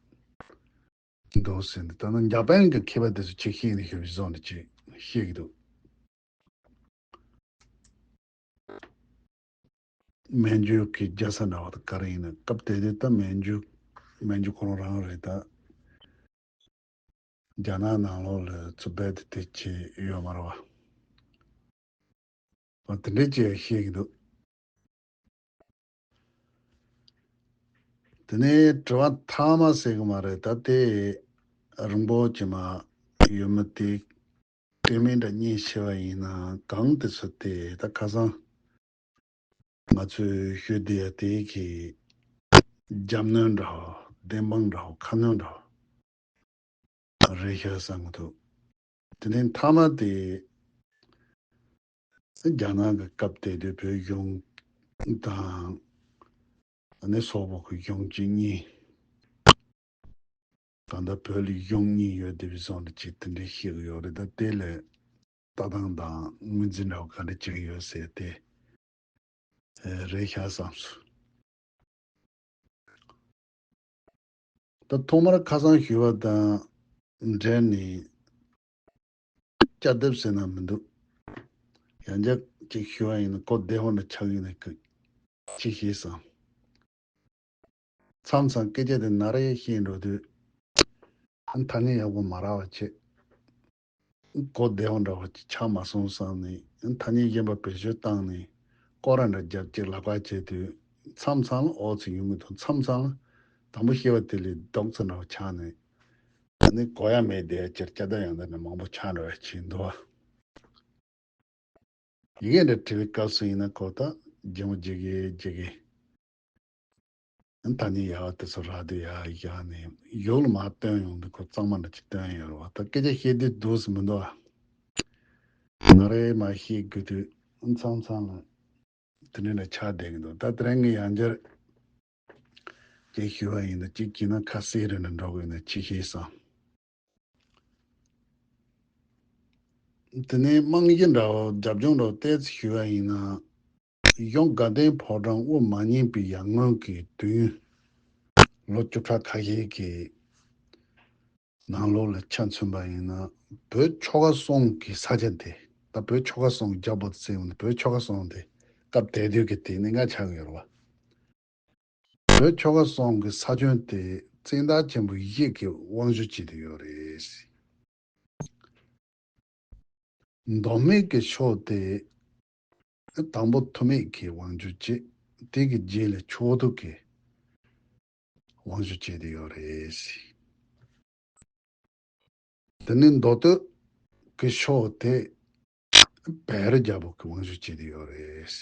འདུག་ཟེར་ནས། ད་ནི་འཇར་པན་གྱི་མཁས་པ་དེ་ཚོ་ཅིག་ཤེས་ནས་ཤོད་བཟོ་འདྲ་ཅིག་ཤེས་ཀྱི་འདུག་མན་ཇུ་གི་རྒྱལ་ས་འདྲ་བ་དང་ག་རེ་ཡིན་ན། སྐབས་དེ་དུས་ད་མན་ཇུ་མན་ཇུ་ཁོ་རང་རང་རེད་ད། རྒྱ་ནག་ནང་ལོགས་ལ་ཚུར་རྦད་དེ་དེ་བྱས་ཡོད་མ་རེད་བ། བ་དེ་འདྲས་ཅིག་ཤེས་ཀྱི་འདུག་དེ་ནས་དྲི་བ་མཐའ་མ་ཟེར་གི་མ་རེད་ད། དེ་རིང་པོ་ཅིག་མ་ཡོད་མི་དེ་ལྟོས་མེད་འདྲ་གཉིས་བྱས་པ་ཡིན་ན། གང་དེ་ཚོ་དེ་ད་ཁ་སང་ང་ཚོས་ཤོད་བསྡད་ཡ་དེ་གི་རྒྱབ་གནོན་འདྲ་བོ། བདེན་དཔང་འདྲ་བོ། ཁ་གནོན་འདྲ་བོ་རེད་ཤག་བསམ་གི་འདུག་དེ་ནས་མཐའ་མ་དེ་རྒྱ་ནག་གི་སྐབས་དེ་དུས་བོད་གཞུང་དང་ཨ་ནི་སོག་པོ་གི་གཞུང་གཅིག་གཉིས། གང་ལྟར་བོད་ལ་གཞུང་གཉིས་ཡོད་བསྡད་པའི་བཟོ་འདྲ་ཅིག་དེ་འདྲའི་ཤེས་ཀྱི་ཡོད་རེད། ད་དེ་ལ་ལྟ་སྟངས་དང་ངོས་འཛིན་འདྲ་བོ་ག་འདྲ་བྱེད་ཀྱི་ཡོད་ཟེར་དེ་རེད་ཤག་བསམ་སོང་། ད་ཐོག་མར་ཁ་སང་ཞུས་པ་དང་འབྲེལ་ནས་བསྐྱར་ལྡབ་ཟེར་ན་མི་འདུག་ཡང་བསྐྱར་ཅིག་ཞུ་བ་ཡིན་ན། གོ་བདེ་བོ་འདྲ་ཆགས་ཀྱི་ཡིན་ན་ཅིག་ཤེས་སམ། མཚམས་མཚམས་སྐད་ཆ་དེ་ན་རེ་བཤད་འགྲོ་དུས། ཨ་ཐ་སྙད་ཡག་པོ་མ་རག་པ་བྱེད། གོ་བདེ་བོ་འདྲ་བོ་ཅིག་ཆགས་མ་སོང་བསམ་ནས། ཨ་ཐ་སྙད་གཞན་པ་བེད་སྤྱོད་བཏང་ནས་སྐོར་ར་འདྲ་རྒྱབ་ཅིག་ལབ་པ་བྱེད་དུས། མཚམས་མཚམས་ལ་ཨོ་ཙི་ཡོང་གི་འདུག་མཚམས་མཚམས་ལ་དང་པོ་བཤད་པ་དེ་ལས་ལྡོག་ཙམ་འདྲ་བོ་ཆགས་ནས། ཨ་ནི་གོ་ཡ་མེད་བསྡད་ཡ་ཅིག་བསྐྱར་ལྡབ་ཡང་ལྡབ་ནས་མང་པོ་ཆགས་འགྲོ་ཡ་ཅིག་འདུག་བ། ཡི་གེ་འདྲ་བྲིས་པའི་སྐབས་སུ་ཡིན་ན་གོ་ད་ལྗིད་མོ་རྒྱག་གི་རྒྱག་གི། ཨ་ཐ་སྙད་ཡག་དེ་ཚོ་རག་དུས་ཡར་བཞག་ནས་ཡོག་ལ་མར་བཏོན་ཡོང་དུས་ཁོ་གཙང་མ་འདྲ་ཅིག་བཏོན་ཡོད་རེད་བ། ད་སྐད་ཆ་བཤད་དུས་འདུག་སེ་མི་འདུག་ཨ། ང་རེ་མར་བཤད་དགོས་དུས་མཚམས་མཚམས་ལ་དེ་འདྲ་འདྲ་ཆགས་བསྡད་ཀྱི་འདུག་ད་དེ་རིང་ངས་ཡང་བསྐྱར་ཅིག་ཞུ་བ་ཡིན་ན། ཅིག་བྱས་ན་ཁ་གསལ་རེ་འདྲ་འགྲོ་དགོས་ན་ཅིག་ཤེས་སམ། དེ་ནས་རྨང་གཞི་འདྲ་བོ་རྒྱབ་ལྗོངས་འདྲ་བོ་ཏོག་ཙམ་ཞུ་བ་ཡིན་ན། གཞུང་དགའ་ལྡན་ཕོ་བྲང་དབུ་མ་རྙིང་པའི་ཡར་སྔོན་གྱི་དུས་ཡུན་ལོ་བཅུ་ཕྲག་ཁ་ཤས་ཀྱི་ནང་ལོགས་ལ་ཆ་མཚོན་པ་ཡིན་ན། བོད་ཆོལ་ཁ་གསུམ་གྱི་ས་ཆ་དེ། ད་བོད་ཆོལ་ཁ་གསུམ་རྒྱ་བོད་ཟེར་ཡོང་དུས། བོད་ཆོལ་ཁ་གསུམ་དེ་སྐབས་དེ་དུས་ཀྱི་དེ་གནད་འགག་ཆགས་ཀྱི་ཡོད་རེད་བ། བོད་ཆོལ་ཁ་གསུམ་གྱི་ས་ཁྱོན་དེ་བཙན་བདག་ཆེན་པོ་བཞི་གིས་དབང་བསྒྱུར་བྱེད་དུ་ཡོད་རེད། མདོ་སྨད་ཀྱི་ཕྱོགས་དེ་དང་པོ་ཐུ་མེད་ཀྱིས་དབང་བསྒྱུར་བྱས། དེ་གི་རྗེས་ལ་ཆོས་ཐུ་གིས་དབང་བསྒྱུར་བྱེད་དུ་ཡོད་རེད། དེ་ནས་མདོ་སྟོད་ཀྱི་ཕྱོགས་དེ་བལ་རྒྱལ་པོ་གིས་དབང་བསྒྱུར་བྱེད་དུ་ཡོད་རེད།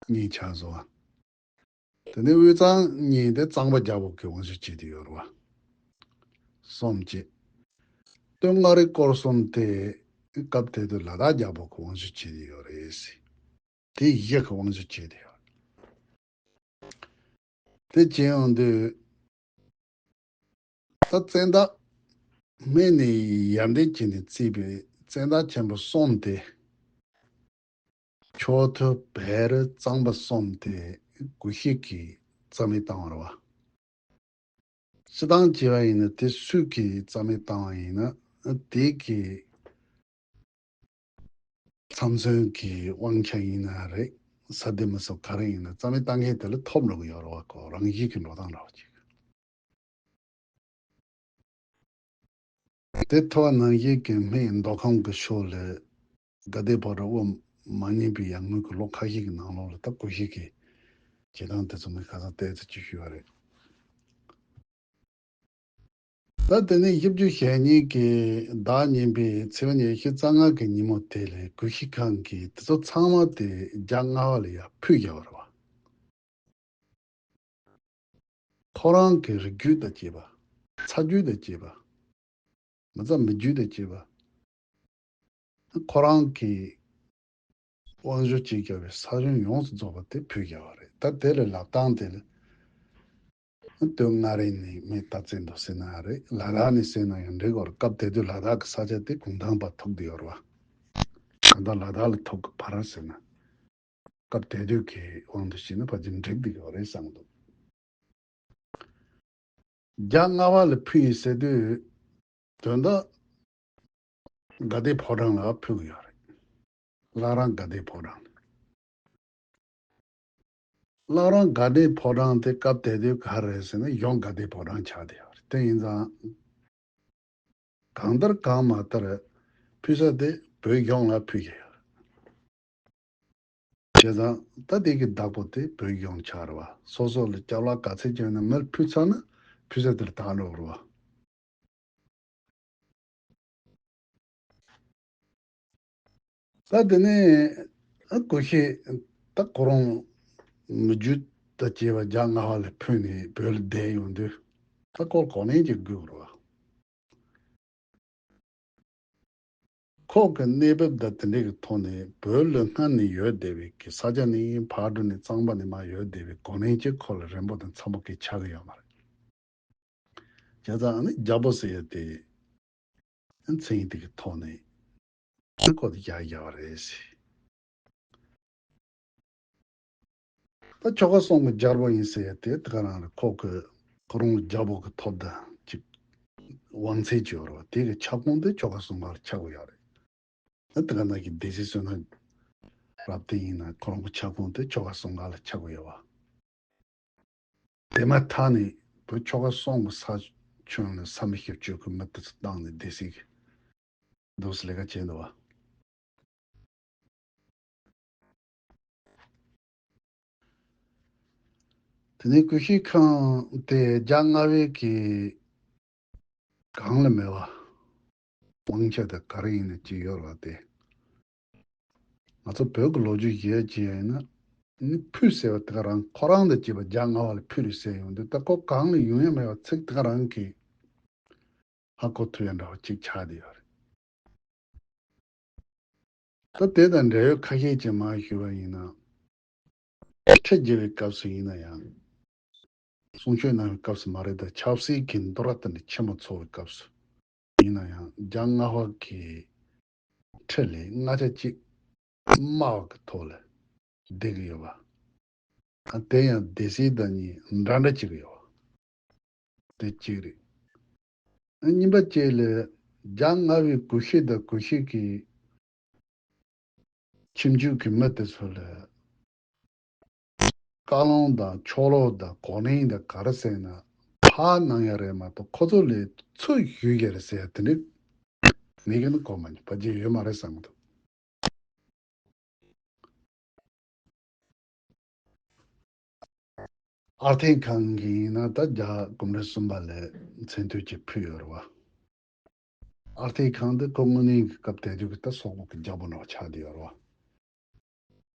གཉིས་ཆགས་སོང་བ། དེ་ནས་དབུས་གཙང་གཉིས་དེ་གཙང་པ་རྒྱལ་པོ་གིས་དབང་བསྒྱུར་བྱེད་དུ་ཡོད་རེད་བ། གསུམ་བྱས། སྟོད་མངའ་རིས་སྐོར་གསུམ་དེ་སྐབས་དེ་དུས་ལ་དྭགས་རྒྱལ་པོ་གིས་དབང་བསྒྱུར་བྱེད་དུ་ཡོད་རེད། དེ་བཞི་གིས་དབང་བསྒྱུར་བྱེད་དུ་ཡོད། དེ་བྱས་ཡོང་དུས། ད་བཙན་བདག་སྨད་ནས་ཡར་འདེད་བྱས་ནས་བརྩིས་པའི་བཙན་བདག་ཆེན་པོ་གསུམ་དེ། ཆོས་ཐུ་བལ་རི་གཙང་པ་གསུམ་དེ་གུ་ཤྲི་གིས་རྩ་མེད་བཏང་བ་རེད་བ། སྤྱིར་བཏང་བྱས་པ་ཡིན་ན། དེ་སུས་ཀྱིས་རྩ་མེད་བཏང་བ་ཡིན་ན། དེ་གི་ཚབ་མཚོན་གྱི་དབང་ཆ་ཡིན་ན་རེད། ས་དེ་མི་སོགས་ག་རེ་ཡིན་ན་རྩ་མེད་བཏང་མཁན་དེ་ལ་ཐོབ་འགྲོ་གི་ཡོད་རེད་བ། ཁོ་རང་བཞིན་གྱི་འགྲོ་སྟངས་འདྲ་བོ་ཅིག་དེ་ཐོག་ནང་བཞིན་གྱི་སྨད་མདོ་ཁམས་ཀྱི་ཕྱོགས་ལ་དགའ་ལྡན་ཕོ་བྲང་དབུ་མ་རྙིང་པའི་ཡར་སྔོན་གྱི་ལོ་ཁ་ཤས་ཀྱི་ནང་ལོགས་ལ་ད་གུ་ཤྲི་གི་བྱེད་སྟངས་དེ་ཚོ་ངས་ཁ་སང་ཏོག་ཙམ་ཅིག་ཞུས་པ་རེད། ད་དེ་ནས་བཞི་བཅུ་ཞེ་གཉིས་ཀྱི་ཟླ་གཉིས་པའི་ཚེས་པ་ཉི་ཤུ་རྩ་ལྔ་གི་ཉིན་མོ་དེ་ལ་གུ་ཤྲི་ཁང་གིས་དེ་ཚོ་ཚང་མ་དེ་རྒྱ་མངའ་བ་ལ་ཡར་ཕུལ་བཞག་པ་རེད་བ། ཁོ་རང་གི་རིགས་རྒྱུད་དང་བཅས་པ། ཚ་རྒྱུད་དང་བཅས་པ། མི་རྩ་མི་རྒྱུད་དང་བཅས་པ། ཁོ་རང་གིས་དབང་བསྒྱུར་བྱེད་བཞག་པའི་ས་ཁྱོན་ཡོངས་སུ་རྫོགས་པ་དེ་ཕུལ་བཞག་པ་རེད། ད་དེ་ལ་ལབ་སྟངས་དེ་ལ། སྟོད་མངའ་རིས་ནས་སྨད་སྟག་འཚེར་མདོ་ཟེར་ན་རེད། ལ་དྭགས་ནས་ཟེར་ན་ཡང་འགྲིག་གི་རེད། སྐབས་དེ་དུས་ལ་དྭགས་ཀྱི་ས་ཆ་དེ་གུང་ཐང་བར་ཐུག་བསྡད་ཡོད་རེད་བ། གང་ལྟར་ལ་དྭགས་ལ་ཐུག་གི་བར་ཟེར་ན། སྐབས་དེ་དུས་ཀྱི་དབང་དུ་བྱས་ན་ཕལ་ཆེར་འགྲིག་བསྡད་ཡོད་རེད་བསམ་འདུག་རྒྱ་སྔ་བ་ལ་ཕུལ་ཡིན་ཟེར་དུས་དོན་དག་དགའ་ལྡན་ཕོ་བྲང་ལ་ཕུལ་གྱི་ཡོད་རེད། བླ་བྲང་དགའ་ལྡན་ཕོ་བྲང་། བླ་བྲང་དགའ་ལྡན་ཕོ་བྲང་དེ་སྐབས་དེ་དུས་ག་རེ་རེད་ཟེར་ན་གཞུང་དགའ་ལྡན་ཕོ་བྲང་ཆགས་བསྡད་ཡོད་རེད། དེ་ཡིན་ཙང་གང་ལྟར་གང་མ་ལྟར་ཕུལ་ས་དེ་བོད་གཞུང་ལ་ཕུལ་གྱི་ཡོད་རེད། བྱས་ཙང་ད་དེ་གི་བདག་པོ་དེ་བོད་གཞུང་ཆགས་རེད་བ། སོ་སོ་ལ་སྐྱབས་ལ་ག་ཚད་ཅིག་ཡོད་ན་མིར་ཕུལ་ཚར་ན་ཕུལ་ས་དེར་བདག་འགྲོ་རེད་བ། ད་དེ་ནས་ཨ་སྐུ་ཞབས་ད་ཁོ་རང་མི་རྒྱུད་དང་བཅས་པ་རྒྱ་སྔ་བ་ལ་ཕུལ་ནས་བོད་ལ་བསྡད་ཡོང་དུས་ད་ཁོ་གོ་གནས་ཅིག་དགོས་རེད་བ། ཁོ་གི་གནས་བབ་དང་དེ་འདྲ་གི་ཐོག་ནས་བོད་ལ་སྔར་ནས་ཡོད་བསྡད་པའི་གི་ས་སྐྱ་ནས་ཕར་འགྲོ་ནས་གཙང་པ་ནས་མར་ཡོད་བསྡད་པའི་གོ་གནས་ཅིག་ཁོ་ལ་རན་པོ་དང་འཚམ་པོ་གི་ཆགས་ཀྱི་ཡོད་མ་རེད། བྱས་ཙང་ཨ་ནི་རྒྱལ་པོ་ཟེར་ཡ་དེ་མཚན་ཉིད་དེ་གི་ཐོག་ནས་ཁོ་དེ་རྒྱག་རྒྱག་པ་རེད་ཟེར། ད་ཆོལ་ཁ་གསུམ་གྱི་རྒྱལ་པོ་ཡིན་ཟེར་ཡ་དེ་དེ་ག་རང་རེད། ཁོ་གི་ཁོ་རང་ལ་རྒྱལ་པོ་གི་ཐོབ་ཐང་ཅིག་དབང་ཚད་ཅིག་ཡོད་རེད་བ། དེ་གི་ཁྱབ་ཁོངས་དེ་ཆོལ་ཁ་གསུམ་ག་ལ་ཆགས་ཀྱི་ཡོད་རེད། ད་དེ་ག་ནང་གི་སྡེ་སྲིད་བསོད་ནམས་རབ་བརྟན་ཡིན་ན་ཁོ་རང་གི་ཁྱབ་ཁོངས་དེ་ཆོལ་ཁ་གསུམ་ག་ལ་ཆགས་ཀྱི་ཡོད་བ། དེ་མ་ཐག་ནས་བོད་ཆོལ་ཁ་གསུམ་གྱི་ས་ཁྱོན་ལ་ས་མི་ཞབས་ཕྱི་གི་མི་དེ་ཚོ་བཏང་ནས་སྡེ་སྲིད་ཀྱི་འདུག་སེ་ལས་ཀ་བྱས་འདུག་བ། དེ་ནས་ཀུ་ཤུ་ཁང་དེ་རྒྱ་སྔ་བའི་གི་གང་ལ་མེད་པ། དབང་ཆ་དང་ག་རེ་ཡིན་ན་ཅིག་ཡོད་རེད་བ་དེ། ང་ཚོ་བོད་ཀྱི་ལོ་རྒྱུས་ཞིག་བྱས་ཡིན་ན། ནི་ཕུལ་ཟེར་བ་དེ་ག་རང་ཁོ་རང་དང་བཅས་པ་རྒྱ་སྔ་བ་ལ་ཕུལ་རེད་ཟེར་ཡོང་དུས་ད་ཁོ་གང་ལ་ཡོང་ཡ་མེད་པ་ཚིག་དེ་ག་རང་གིས་ཧ་གོ་ཐུབ་ཡ་འདྲ་བ་ཅིག་ཆགས་བསྡད་ཡོད་རེད། ད་དེ་དང་འབྲེལ་ཡོད་ཁ་ཤས་ཅིག་མར་ཞུས་པ་ཡིན་ན། ཁྲི་བརྒྱུད་པའི་སྐབས་སུ་ཡིན་ན་ཡང་། གསུང་ཆོས་གནང་བའི་སྐབས་སུ་མ་རེད། ད་ཆབ་སྲིད་ཀྱི་འདུ་ར་དེ་འདྲ་ཆེན་པོ་ཚོགས་པའི་སྐབས་སུ་ཡིན་ན་ཡང་རྒྱ་སྔ་བ་གི་ཁྲི་ལས་ལྔ་ཆ་གཅིག་དམའ་བ་གི་ཐོག་ལ་བསྡད་ཀྱི་ཡོད་པ། ཨ་དེ་ཡང་སྡེ་སྲིད་དང་གཉིས་འདྲ་འདྲ་བྱེད་ཀྱི་ཡོད་པ། དེ་གཅིག་རེད། ཨ་གཉིས་པ་གཅིག་ལ་རྒྱ་སྔ་བའི་གུ་ཤྲི་དང་གུ་ཤྲི་གི་ཁྱིམ་རྒྱུད་ཀྱི་མི་དེ་ཚོ་ལ་བཀའ་བློན་དང་ཆོ་ལོ་དང་གོ་གླེང་དང་ག་རེ་ཟེར་ན་ཕར་གནང་ཡ་རེད་མ་གཏོགས་ཁོ་ཚོ་ལ་ཚུར་ཞུ་ཡ་རེད་ཟེར་ཡ་དེ་འདྲ་མེད་ཀྱི་ནི་གོ་མ་ཉན་པ་ཅིག་ཡོད་མ་རེད་བསམ་གྱི་འདུག་ཨར་ཐེན་ཁང་གིས་ཡིན་ན་ད་རྒྱ་གོམ་རིམ་གསུམ་པ་ལ་མཚན་ཐོས་ཀྱི་ཕུལ་ཡོད་རེད་བ། ཨར་ཐེན་ཁང་འདི་ཁོ་དངོས་གནས་ཀྱི་སྐབས་དེ་དུས་ཀྱི་ད་སོག་པོ་གི་རྒྱལ་པོ་འདྲ་བ་ཆགས་བསྡད་ཡོད་རེད་བ།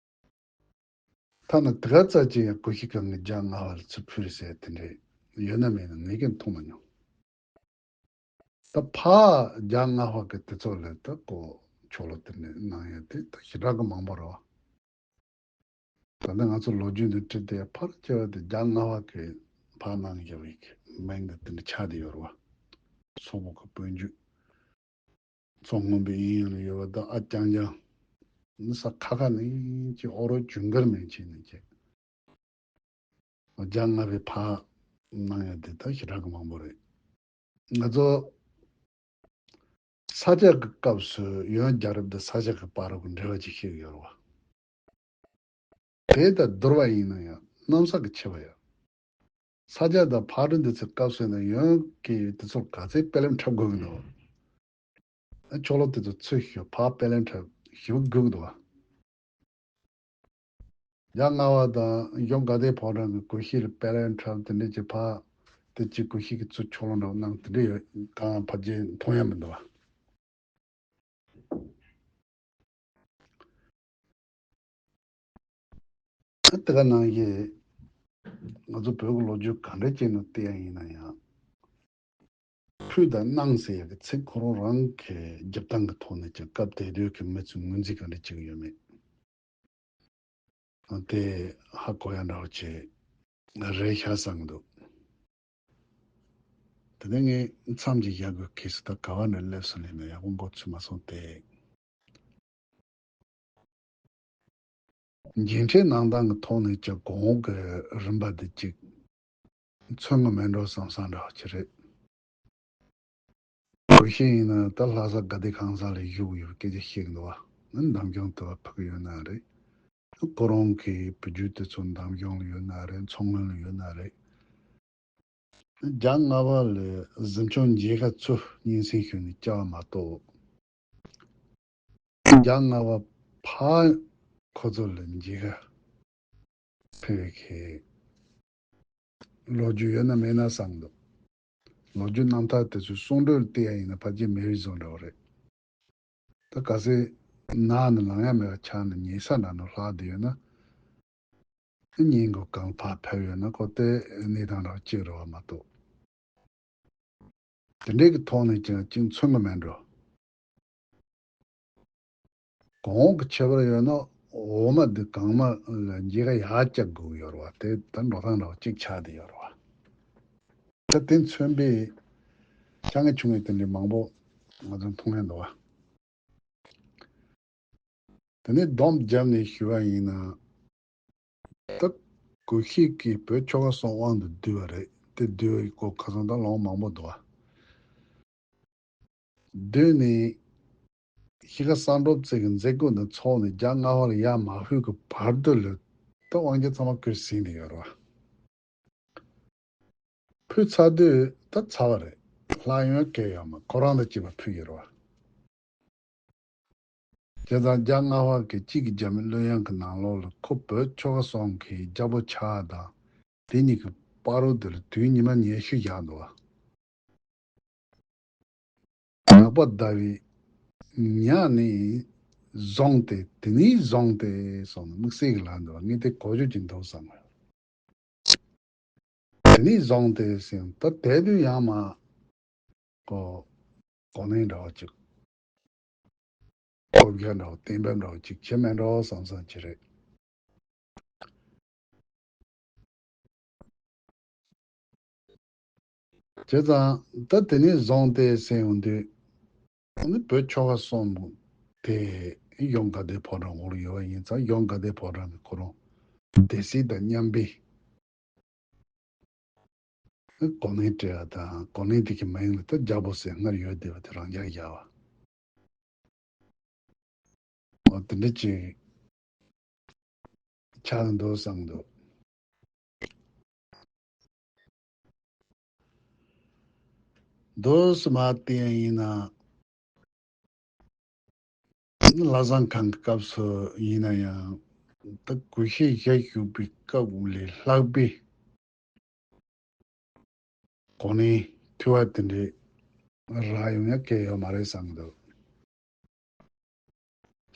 ཐ་ན་དེ་ག་ཙམ་ཅིག་ཡང་ཀུ་ཤུ་ཁང་གི་རྒྱ་སྔ་བ་ལ་ཚུར་ཕུལ་ཟེར་དེ་འདྲས་ཡོད་ན་མེད་ན་ངས་ཀྱང་མཐོང་མ་མྱོང་། ད་ཕར་རྒྱ་སྔ་བ་གི་དེ་ཚོ་ལ་ད་ཀོ་ཆོ་ལོ་དེ་འདྲས་གནང་ཡ་དེ་ད་ཞེ་དྲག་གི་མང་པོ་རེད་བ། ད་ལྟ་ང་ཚོ་ལོ་རྒྱུས་འདི་བྲིས་ཏེ་ཕར་སྐྱེ་བ་དེ་རྒྱ་སྔ་བ་གི་ཕར་གནང་བཞག་པའི་མིང་དེ་དེ་འདྲ་ཆགས་བསྡད་ཡོད་རེད་བ། སོག་པོ་གི་དཔོན་རྒྱུད། མཚོ་སྔོན་པོའི་དབྱིན་ཡུལ་ལ་ཡོད་པ་དང་ཨ་ཅང་ཅང་། ནི་ས་ཁ་ཁ་ནས་ཀྱི་ཨོ་རོ་ཇུན་གར་མན་ཆད་ནས་ཀྱི། རྒྱ་སྔ་བའི་ཕར་གནང་ཡ་དེ་ད་ཞེ་དྲག་གི་མང་པོ་རེད། ང་ཚོ་ས་སྐྱ་གི་སྐབས་སུ་ཡོན་རྒྱལ་རབས་དང་ས་སྐྱ་གི་བར་གྱི་འབྲེལ་བ་ཅིག་ཤེས་ཀྱི་ཡོད་རེད་བ། དེ་ལྟར་བསྡུར་བ་ཡིན་ན་ཡང་གནམ་ས་གི་ཁྱད་པར་ཡོད། ས་སྐྱ་དང་ཕག་གྲུ་འདི་ཚོའི་སྐབས་སུ་ཡིན་ན་ཡོན་གྱིས་དེ་ཚོར་ག་ཚད་དཔེ་ལེན་འཁྲབ་དགོས་ཀྱི་འདུག་ཨ་ཆོ་ལོ་དེ་ཚོ་ཚུར་ཞུ་ཕར་དཔེ་ལེན་འཁྲབ་ཞུ་དགོས་ཀྱི་འདུག་བ། རྒྱ་སྔ་བ་དང་གཞུང་དགའ་ལྡན་ཕོ་བྲང་གི་གོས་ཤིག་ལ་དཔེ་ལེན་འཁྲབ་དེ་འདྲ་ཅིག་ཕར་དེ་ཅིག་གོས་ཤིག་གི་ཚུར་ཆོ་ལོ་འདྲ་བོ་གནང་དེ་འདྲ་ཡོད་གང་ཕལ་ཆེར་མཐོང་ཡ་མི་འདུག་བ། དེ་ག་ནང་བཞིན་ང་ཚོ་བོད་ཀྱི་ལོ་རྒྱུས་ག་འདྲ་ཅིག་ནང་བལྟས་ཡ་ཡིན་ན་ཡང་། ཕུལ་དང་གནང་ཟེར་ཡ་གི་ཚིག་ཁོ་རང་རང་གི་རྒྱབ་སྟངས་ཀྱི་ཐོག་ནས་ཀྱང་སྐབས་དེ་དུས་ཀྱི་མི་ཚོས་ངོས་འཛིན་ག་འདྲ་བྱེད་ཀྱི་ཡོད་མེད། དེ་ཧ་གོ་ཡ་འདྲ་བོ་ཅིག་རེད་ཤག་བསམ་གྱི་འདུག་དེ་ནས་ངས་མཚམས་ཅིག་བཞག་དགོས་ཁེལ་སོང་། ད་ག་བ་ནས་སླེབས་སོང་ལབ་ན་ཡག་པོ་མགོ་ཚོས་མ་སོང་སྟེ། འགྱུར་འགྲོས་གནང་སྟངས་ཀྱི་ཐོག་ནས་ཀྱི་གོང་འོག་གི་རིམ་པ་འདི་གཅིག་མཚོན་གྱི་མེད་འགྲོ་བསམ་བསམ་འདྲ་བ་ཅིག་རེད། དགོས་ཤེས་ཡིན་ན་ད་ལྷ་ས་དགའ་ལྡན་ཁང་གསར་ལ་བཞུགས་ཡོད་སྐད་ཆ་བཤད་འདུག་བ། ནི་འདེམས་སྐྱོང་དུ་བ་ཕུལ་གི་ཡོད་ན་རེད། ཁོ་རང་གི་བུ་རྒྱུད་དེ་ཚོ་འདེམས་སྐྱོང་ལ་ཡོད་ན་རེད། མཚོ་སྔོན་ལ་ཡོད་ན་རེད། རྒྱ་ལྔ་པ་ལ་གཟིམ་ཆུང་མཇལ་ཁ་ཚུར་སྙན་སེང་ཞུས་ནས་བཅར་བ་མ་གཏོགས། རྒྱ་ལྔ་པ་ཕར་ཁོ་ཚོ་ལ་མཇལ་ཁ་ཕུལ་བའི་གི་ལོ་རྒྱུས་ཡོད་ན་མེད་ན་བསམ་འདུག་ལོ་རྒྱུས་རྣམ་ཐར་དེ་ཚོའི་གསུང་སྒྲོས་ལ་བལྟས་ཡ་ཡིན་ན་ཕལ་ཆེར་མེད་རིགས་བཟོ་འདྲ་བོ་རེད། ད་གལ་སྲིད་ནང་ནས་ལངས་ཡ་མེད་པ་ཆགས་ནས་ཉལ་ས་འདྲ་ནང་ལྷག་བསྡད་ཡོད་ན། ཉིན་གུང་གང་ཕར་ཕེབས་ཡོད་ན་ཁོ་དེ་གནས་སྟངས་འདྲ་བོ་གཅིག་རེད་བ་མ་གཏོགས། དེ་འདྲའི་གི་ཐོག་ནས་ཀྱང་གཅིག་མཚོན་གི་མེད་འགྲོ། གོང་འོག་གི་ཁྱད་པར་ཡོད་ན་འོག་མ་འདི་གོང་མ་ལ་མཇལ་ཁ་ཡར་བཅར་དགོས་ཀྱི་ཡོད་རེད་བ། དེ་ད་འགྲོ་སྟངས་འདྲ་བོ་གཅིག་ཆགས་བསྡད་ཡོད་རེད་བ། ད་དེ་མཚོན་པའི་ཆ་ངེས་ཆུང་ངེས་དེ་འདྲའི་མང་པོ་ང་ཚོ་མཐོང་ཡ་འདུག་བ། དེ་ནས་སྡོམ་བརྒྱབ་ནས་ཞུ་བ་ཡིན་ན། ད་དགོས་ཤེས་ཀྱི་བོད་ཆོལ་ཁ་གསུམ་དབང་དུ་བསྡུས་པ་རེད། དེ་བསྡུས་པའི་སྐོར་ཁ་སང་ད་ལོ་མང་པོ་འདུག་བ། བསྡུས་ནས་གཞིས་ཀ་གསར་འགོད་ཚོས་ཀྱི་མཛད་སྒོ་འདི་ཚོགས་ནས་རྒྱ་ལྔ་པ་ལ་ཡར་མ་ཕུལ་གི་བར་དུ་ལ་ད་དབང་ཆ་ཚང་མ་ཁོས་ཟིན་ནས་ཡོད་རེད་བ། ཕུལ་ཚར་དུས་ད་ཚར་བ་རེད། ལྷག་ཡོང་གལ་ཡོད་མ། ཁོ་རང་དང་གཅིག་པ་ཕུལ་ཡོད་རེད་བ། བྱས་ཙང་རྒྱ་ལྔ་པ་གི་གཅིག་གི་རྒྱ་མི་བློན་ཡང་གི་ནང་ལོགས་ལ་ཁོ་བོད་ཆོལ་ཁ་གསུམ་གི་རྒྱལ་པོ་ཆགས་དང་དེ་གཉིས་ཀྱི་བར་དུ་ལ་དུས་ཉི་མ་ཉི་ཤུ་བཞག་འདུག་བ། ནག་པ་ཟླ་བའི་ཉ་ནས་བཟུང་སྟེ་དེ་ནས་བཟུང་སྟེ་སོང་ནས་དམིགས་བསལ་གྱི་ལ་འདུག་བ། ངས་དེ་གོ་རྒྱུ་ཅིག་འདུག་བསམ་ཡོད། དེ་ནས་བཟུང་སྟེ་ཟེར་ད་དེ་དུས་ཡང་མ་གོ་གོ་གནས་འདྲ་བ་ཅིག་སྟོབས་རྒྱལ་འདྲ་བོ་བསྟན་པ་འདྲ་བོ་ཅིག་བྱེད་མེད་འགྲོ་བསམ་བསམ་ཅི་རེད། བྱས་ཙང་ད་དེ་ནས་བཟུང་སྟེ་ཟེར་ཡོང་དུས་ཨ་ནི་བོད་ཆོལ་ཁ་གསུམ་པོ་དེ་གཞུང་དགའ་ལྡན་ཕོ་བྲང་འོག་ལ་ཡོད་པ་ཡིན་ཙང་གཞུང་དགའ་ལྡན་ཕོ་བྲང་གི་ཁོ་རང་སྡེ་སྲིད་དང་མཉམ་པའི་གོ་གནས་སྤྲད་ཡ་དང་གོ་གནས་དེ་གི་མིང་ལ་ད་རྒྱལ་པོ་ཟེར་སྔར་ཡོད་བསྡད་པ་དེ་རང་འཇགས་བཞག་པ། འོ་དེ་འདྲ་ཅིག་ཆགས་འདུག་བསམ་འདུག་འདུག་སེ་མར་བལྟས་ཡིན་ན། ལྷ་བཟང་ཁང་གི་སྐབས་སུ་ཡིན་ན་ཡང་ད་དགོས་ཤེས་བཞག་བཞུགས་པའི་སྐབས་ལས་ལྷག་པའི་གོ་གནས་ཐོས་པ་དེ་འདྲའི་རག་ཡོང་ཡ་གལ་ཡོད་མ་རེད་བསམ་གྱི་འདུག་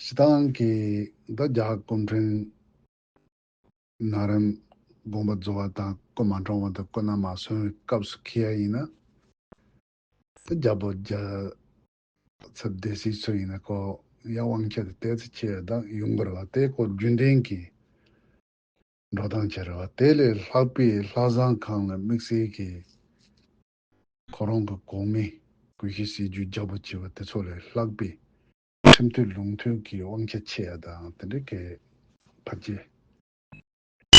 སྤྱིར་བཏང་གི་ད་རྒྱ་གར་སྐུ་ཕྲེང་ན་རིམ་དགོངས་པ་རྫོགས་པ་དང་སྐུ་མ་འཁྲུངས་བར་དུ་སྐུ་ན་མ་སོན་པའི་སྐབས་སུ་འཁེལ་ཡ་ཡིན་ན། ད་རྒྱལ་པོ་རྒྱལ་ཚབ་སྡེ་སྲིད་ཚོ་ཡིན་ན་ཁོ་ཡ་དབང་ཆ་དེ་ཏོག་ཙམ་ཆེ་བ་དང་ཡོང་གི་རེད་བ། དེ་ཁོ་རྒྱུན་ལྡན་གྱི་འགྲོ་སྟངས་ཆེ་རེད་བ། དེ་ལས་ལྷག་པའི་ལྷ་བཟང་ཁང་ལ་དམིགས་བསལ་གྱི་ཁོ་རང་གི་གོང་མའི་དགོས་ཤེས་སྲིད་ཇུས་རྒྱབ་པོ་བྱས་པ་དེ་ཚོ་ལས་ལྷག་པའི་ཁྲིམས་མཐུན་ལུགས་མཐུན་གྱི་དབང་ཆ་ཆེ་ཡ་དང་དེ་འདྲ་གི་ཕལ་ཆེར་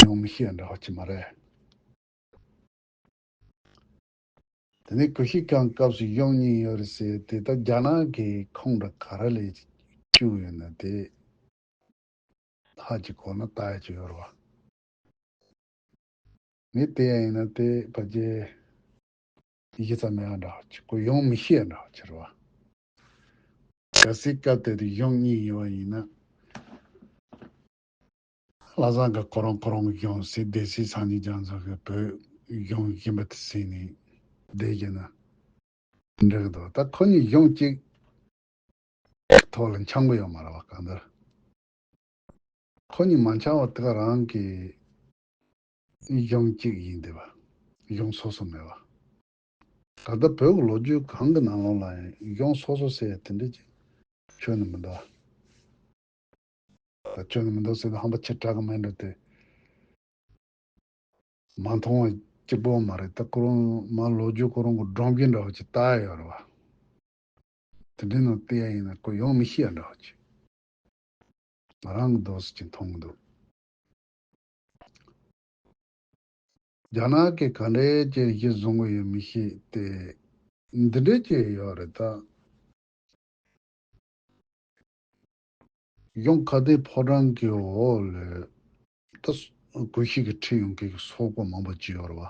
ཡོང་མི་ཤེས་ཡ་འདྲ་བ་ཅིག་མ་རེད། དེ་ནས་དགོས་ཤེས་ཁང་སྐབས་སུ་གཞུང་གཉིས་ཡོད་རེད་ཟེར་དེ་ད་རྒྱ་ནག་གི་ཁོངས་འདྲ་ག་རེ་ལས་བཅུག་ཡོད་ན་དེ་ཧ་ཅིག་གོ་ན་ལྟ་ཡ་ཅིག་ཡོད་རེད་བ། ངས་བལྟས་ཡ་ཡིན་ན་དེ་ཕལ་ཆེར་གཞི་རྩ་མེད་པ་འདྲ་བ་ཅིག་གོ་ཡོང་མི་ཤེས་ཡ་འདྲ་བ་ཅིག་རེད་བ། གལ་སྲིད་སྐབས་དེ་དུས་གཞུང་གཉིས་ཡོད་པ་ཡིན་ན། ལྷ་བཟང་གི་ཁོ་རང་ཁོ་རང་གི་གཞུང་སྲིད་སྡེ་སྲིད་སངས་རྒྱས་རྒྱ་མཚོ་གི་བོད་གཞུང་ཡིན་པ་དེ་ཟིན་ནས་བསྡད་ཀྱི་ན་འགྲིག་གི་འདུག་ད་ཁོ་གཉིས་གཞུང་གཅིག་ཐོག་ལ་འཆམ་གི་ཡོད་མ་རེད་བ། གང་ལྟར་ཁོ་གཉིས་མ་འཆམ་བ་དེ་ག་རང་གི་གཞུང་གཅིག་ཡིན་བསྡད་པ། གཞུང་སོ་སོ་མེད་པ། ད་ལྟ་བོད་ཀྱི་ལོ་རྒྱུས་གང་གི་ནང་ལོགས་ལ་ཡང་གཞུང་སོ་སོ་ཟེར་ཡ་དེ་འདྲ་ཅིག་ཁྱོན་ནས་མི་འདུག་ད་ཁྱོན་ནས་མི་འདུག་ཟེར་ན་ཧམ་པ་ཆེ་དྲག་གི་མེད་འགྲོ་དེ། མ་མཐོང་བ་གཅིག་པོ་མ་རེད། ད་ཁོ་རང་མ་ལོ་རྒྱུས་ཁོ་རང་གི་སྒྲོམ་གཞི་འདྲ་བ་ཅིག་ལྟ་ཡ་ཡོད་རེད་བ། དེ་འདྲའི་ནང་བལྟས་ཡ་ཡིན་ན་ཁོ་ཡོང་མི་ཤེས་ཡ་འདྲ་བ་ཅིག་ང་རང་གི་འདུག་སེ་ཅིག་མཐོང་གི་འདུག་རྒྱ་ནག་གིས་ག་འདྲའི་ཅིག་གཞི་བཟུང་གི་ཡོད་མི་ཤེས་ཏེ། འདི་འདྲའི་ཅིག་ཡོད་རེད་ད། གཞུང་ཁ་བརྡའི་ཕོ་བྲང་གི་འོག་ལ་ད་སྒུལ་ཤུགས་ཀྱིས་ཁྲིད་ཡོང་མཁན་གྱི་སོག་པོ་མང་པོ་ཅིག་ཡོད་རེད་བ།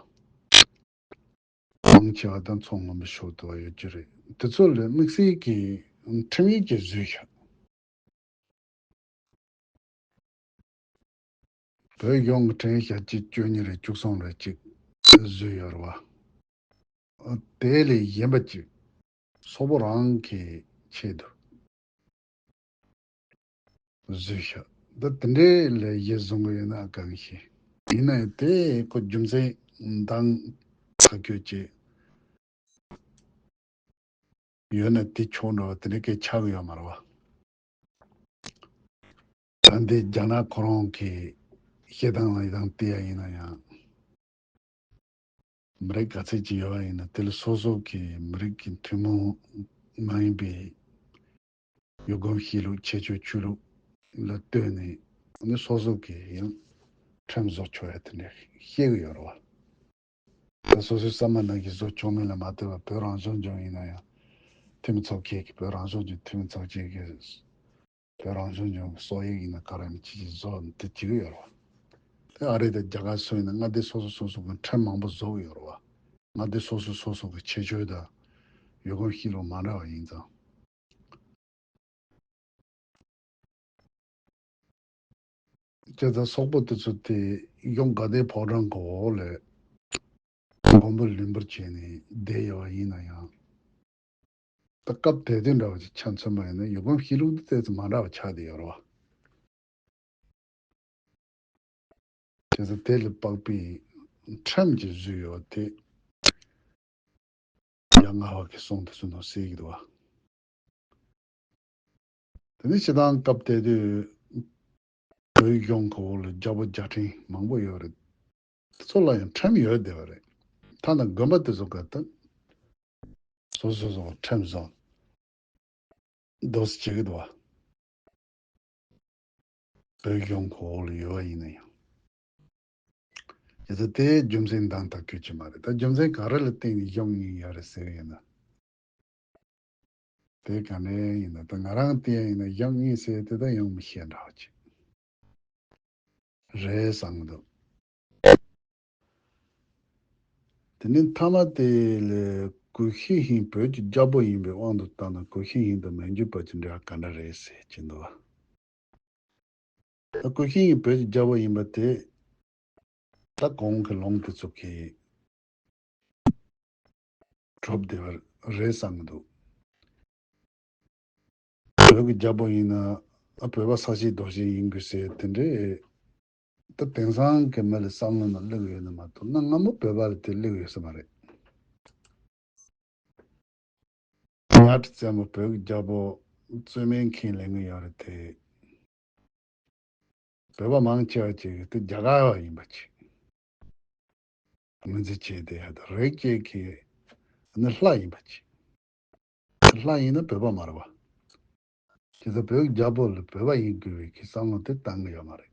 མང་ཆེ་བ་ད་མཚོ་སྔོན་པོ་ཕྱོགས་དེ་བ་ཡོད་ཀྱི་རེད། དེ་ཚོ་ལ་དམིགས་བསལ་གྱི་ཁྲིམས་ཡིག་ཅིག་བཟོས་ཤག་བོད་གཞུང་གི་ཁྲིམས་ཡིག་ཞེ་གཅིག་བཅུ་གཉིས་རེད། བཅུ་གསུམ་རེད་ཅིག་བཟོས་ཡོད་རེད་བ། དེ་ལས་གཞན་པ་ཅིག་སོག་པོ་རང་གི་ཆེད་དུ་བཟོས་ཤག་ད་དེ་འདྲའི་ལས་གཞི་བཟུང་གི་ཡོད་ན་གང་ཤེས། ཡིན་ན་ཡང་དེ་ཁོ་རྒྱུ་མཚན་འདང་ཐག་གཅོད་ཅིག་ཡོད་ན་དེ་ཆོག་འགྲོ་བ་དེ་འདྲའི་སྐད་ཆགས་ཀྱི་ཡོད་མ་རེད་བ། ད་འདི་རྒྱ་ནག་ཁོ་རང་གི་བཤད་སྟངས་ལ་ཡི་དང་བལྟས་ཡ་ཡིན་ན་ཡང་། མི་རིགས་ག་ཚད་ཅིག་ཡོད་པ་ཡིན་ན་དེ་ལ་སོ་སོ་གི་མི་རིགས་ཀྱི་ཐུན་མོང་མ་ཡིན་པའི་ཡུལ་གོམས་གཤིས་ལུགས་ཁྱད་ཆོས་ཆོས་ལུགས་ལ་ལྟོས་ནས་ནི་སོ་སོ་གི་ཡང་ཁྲིམས་བཟོ་ཆོག་ཡ་དེ་འདྲ་བཤད་གི་ཡོད་རེད་བ། ད་སོ་སོའི་བསམ་པ་ནང་བཞིན་བཟོ་ཆོག་མིན་ལ་མ་ལྟོས་པར་བོད་རང་སྐྱོང་ལྗོངས་ཡིན་ན་ཡང་འཐུས་མི་ཚོགས་ཆེན་གྱི་བོད་རང་སྐྱོང་ལྗོངས་འཐུས་མི་ཚོགས་ཆེན་གྱི་བོད་རང་སྐྱོང་ལྗོངས་ཀྱི་སྲོལ་ཡིག་ཡིན་ན་ག་རེ་ཡིན་ཅི་ཅི་བཟོ་འདི་བྱེད་ཀྱི་ཡོད་རེད་བ། དེ་ཨ་རི་དང་རྒྱ་གར་སོགས་ཡིན་ན་མངའ་སྡེ་སོ་སོ་སོ་སོ་གི་ཁྲིམས་མང་པོ་བཟོ་གི་ཡོད་རེད་བ། མངའ་སྡེ་སོ་སོ་སོ་སོ་གི་ཁྱད་ཆོས་དང་ཡུལ་གོམས་གཤིས་ལུགས་མ་འདྲ་བ་ཡིན་ཙང་། བྱས་ཙང་སོག་པོ་དེ་ཚོ་དེ་གཞུང་དགའ་ལྡན་ཕོ་བྲང་གི་འོག་ལ་མགོན་པོ་ལུས་འབོར་བྱས་ནས་བསྡད་ཡོད་པ་ཡིན་ན་ཡང་། ད་སྐབས་དེ་དུས་འདྲ་བ་ཅིག་ཆ་མཚོན་པ་ཡིན་ན་ཡུལ་གོམས་གཤིས་ལུགས་འདི་ཏོག་ཙམ་མ་འདྲ་བ་ཆགས་བསྡད་ཡོད་རེད་བ། བྱས་ཙང་དེ་ལ་དཔག་པའི་ཁྲིམས་ཅིག་བཟོས་ཡོད་དེ། ཡ་ང་བ་གི་གསུང་དེ་ཚོ་ནང་གསལ་གྱི་འདུག་བ། དེ་ནས་སྤྱི་བཏང་སྐབས་དེ་དུས་བོད་གཞུང་གི་འོག་ལ་རྒྱལ་པོ་རྒྱལ་ཕྲན་མང་པོ་ཡོད་རེད། དེ་ཚོ་ལ་ཡང་ཁྲིམས་ཡོད་བསྡད་པ་རེད། ཐ་ན་དགོན་པ་དེ་ཚོ་ག་ད་སོ་སོ་སོ་ཁྲིམས་བཟོ་འདུག་སེ་བྱེད་ཀྱི་འདུག་བ། བོད་གཞུང་གི་འོག་ལ་ཡོད་པ་ཡིན་ན་ཡང་། དེ་ཚོ་དེའི་རྒྱུ་མཚན་འདང་ཐག་གཅོད་ཀྱི་མ་རེད། ད་རྒྱུ་མཚན་ག་རེ་ལ་བརྟེན་ནས་གཞུང་གཉིས་ཡོད་རེད་ཟེར་གྱི་ཡིན་ན། དེ་ག་ནས་ཡིན་ན་ད་ང་རང་བལྟས་ཡིན་ན་གཞུང་གཉིས་ཟེར་དེ་ད་ཡང་མི་ཤེས་འདྲ་བ་ཅིག་རེད་བསམ་གྱི་འདུག་དེ་ནས་མཐའ་མ་དེ་ལས་གུ་ཤྲི་ཧིན་བོད་ཀྱི་རྒྱལ་པོ་ཡིན་པའི་དབང་དུ་བཏང་ན་གུ་ཤྲི་ཧིན་དང་མན་ཇུ་པ་གྱི་འབྲེལ་བ་ག་འདྲ་རེད་ཟེར་གྱི་འདུག་ད་གུ་ཤྲི་ཧིན་བོད་ཀྱི་རྒྱལ་པོ་ཡིན་པ་དེ་ད་གོང་གི་ལུང་དེ་ཚོ་གི་གྲུབ་བསྡད་པ་རེད་བསམ་གྱི་འདུག་བོད་ཀྱི་རྒྱལ་པོ་ཡིན་ན་ཨ་བོད་པ་ས་གཞི་རྡོ་གཞི་ཡིན་དགོས་ཟེར་དེ་འདྲའི་ད་དེང་སང་གི་མི་ལ་བསམ་བློ་ནང་སླེབས་ཡོད་ན་མ་གཏོགས་གནའ་སྔ་མོ་བོད་པ་ལ་དེ་སླེབས་ཡོད་ས་མ་རེད། ཉག་ཕྲ་བཙན་པོ་བོད་ཀྱི་རྒྱལ་པོ་རྩོད་མེད་མཁན་ལེན་གྱི་ཡོད་རེད་དེ། བོད་པ་མང་ཆེ་བ་ཅིག་དེ་རྒྱ་གར་བ་ཡིན་པ་ཅིག་ངོས་འཛིན་བྱས་ཏེ་ཡ་ད་རིགས་ཅིག་གི་ནི་ལྷ་ཡིན་པ་ཅིག་ལྷ་ཡིན་ན་བོད་པ་མ་རེད་བ། དེ་ཚོ་བོད་རྒྱལ་པོ་ལ་བོད་པ་ཡིན་དགོས་པའི་གི་བསམ་བློ་དེ་བཏང་གི་ཡོད་མ་རེད།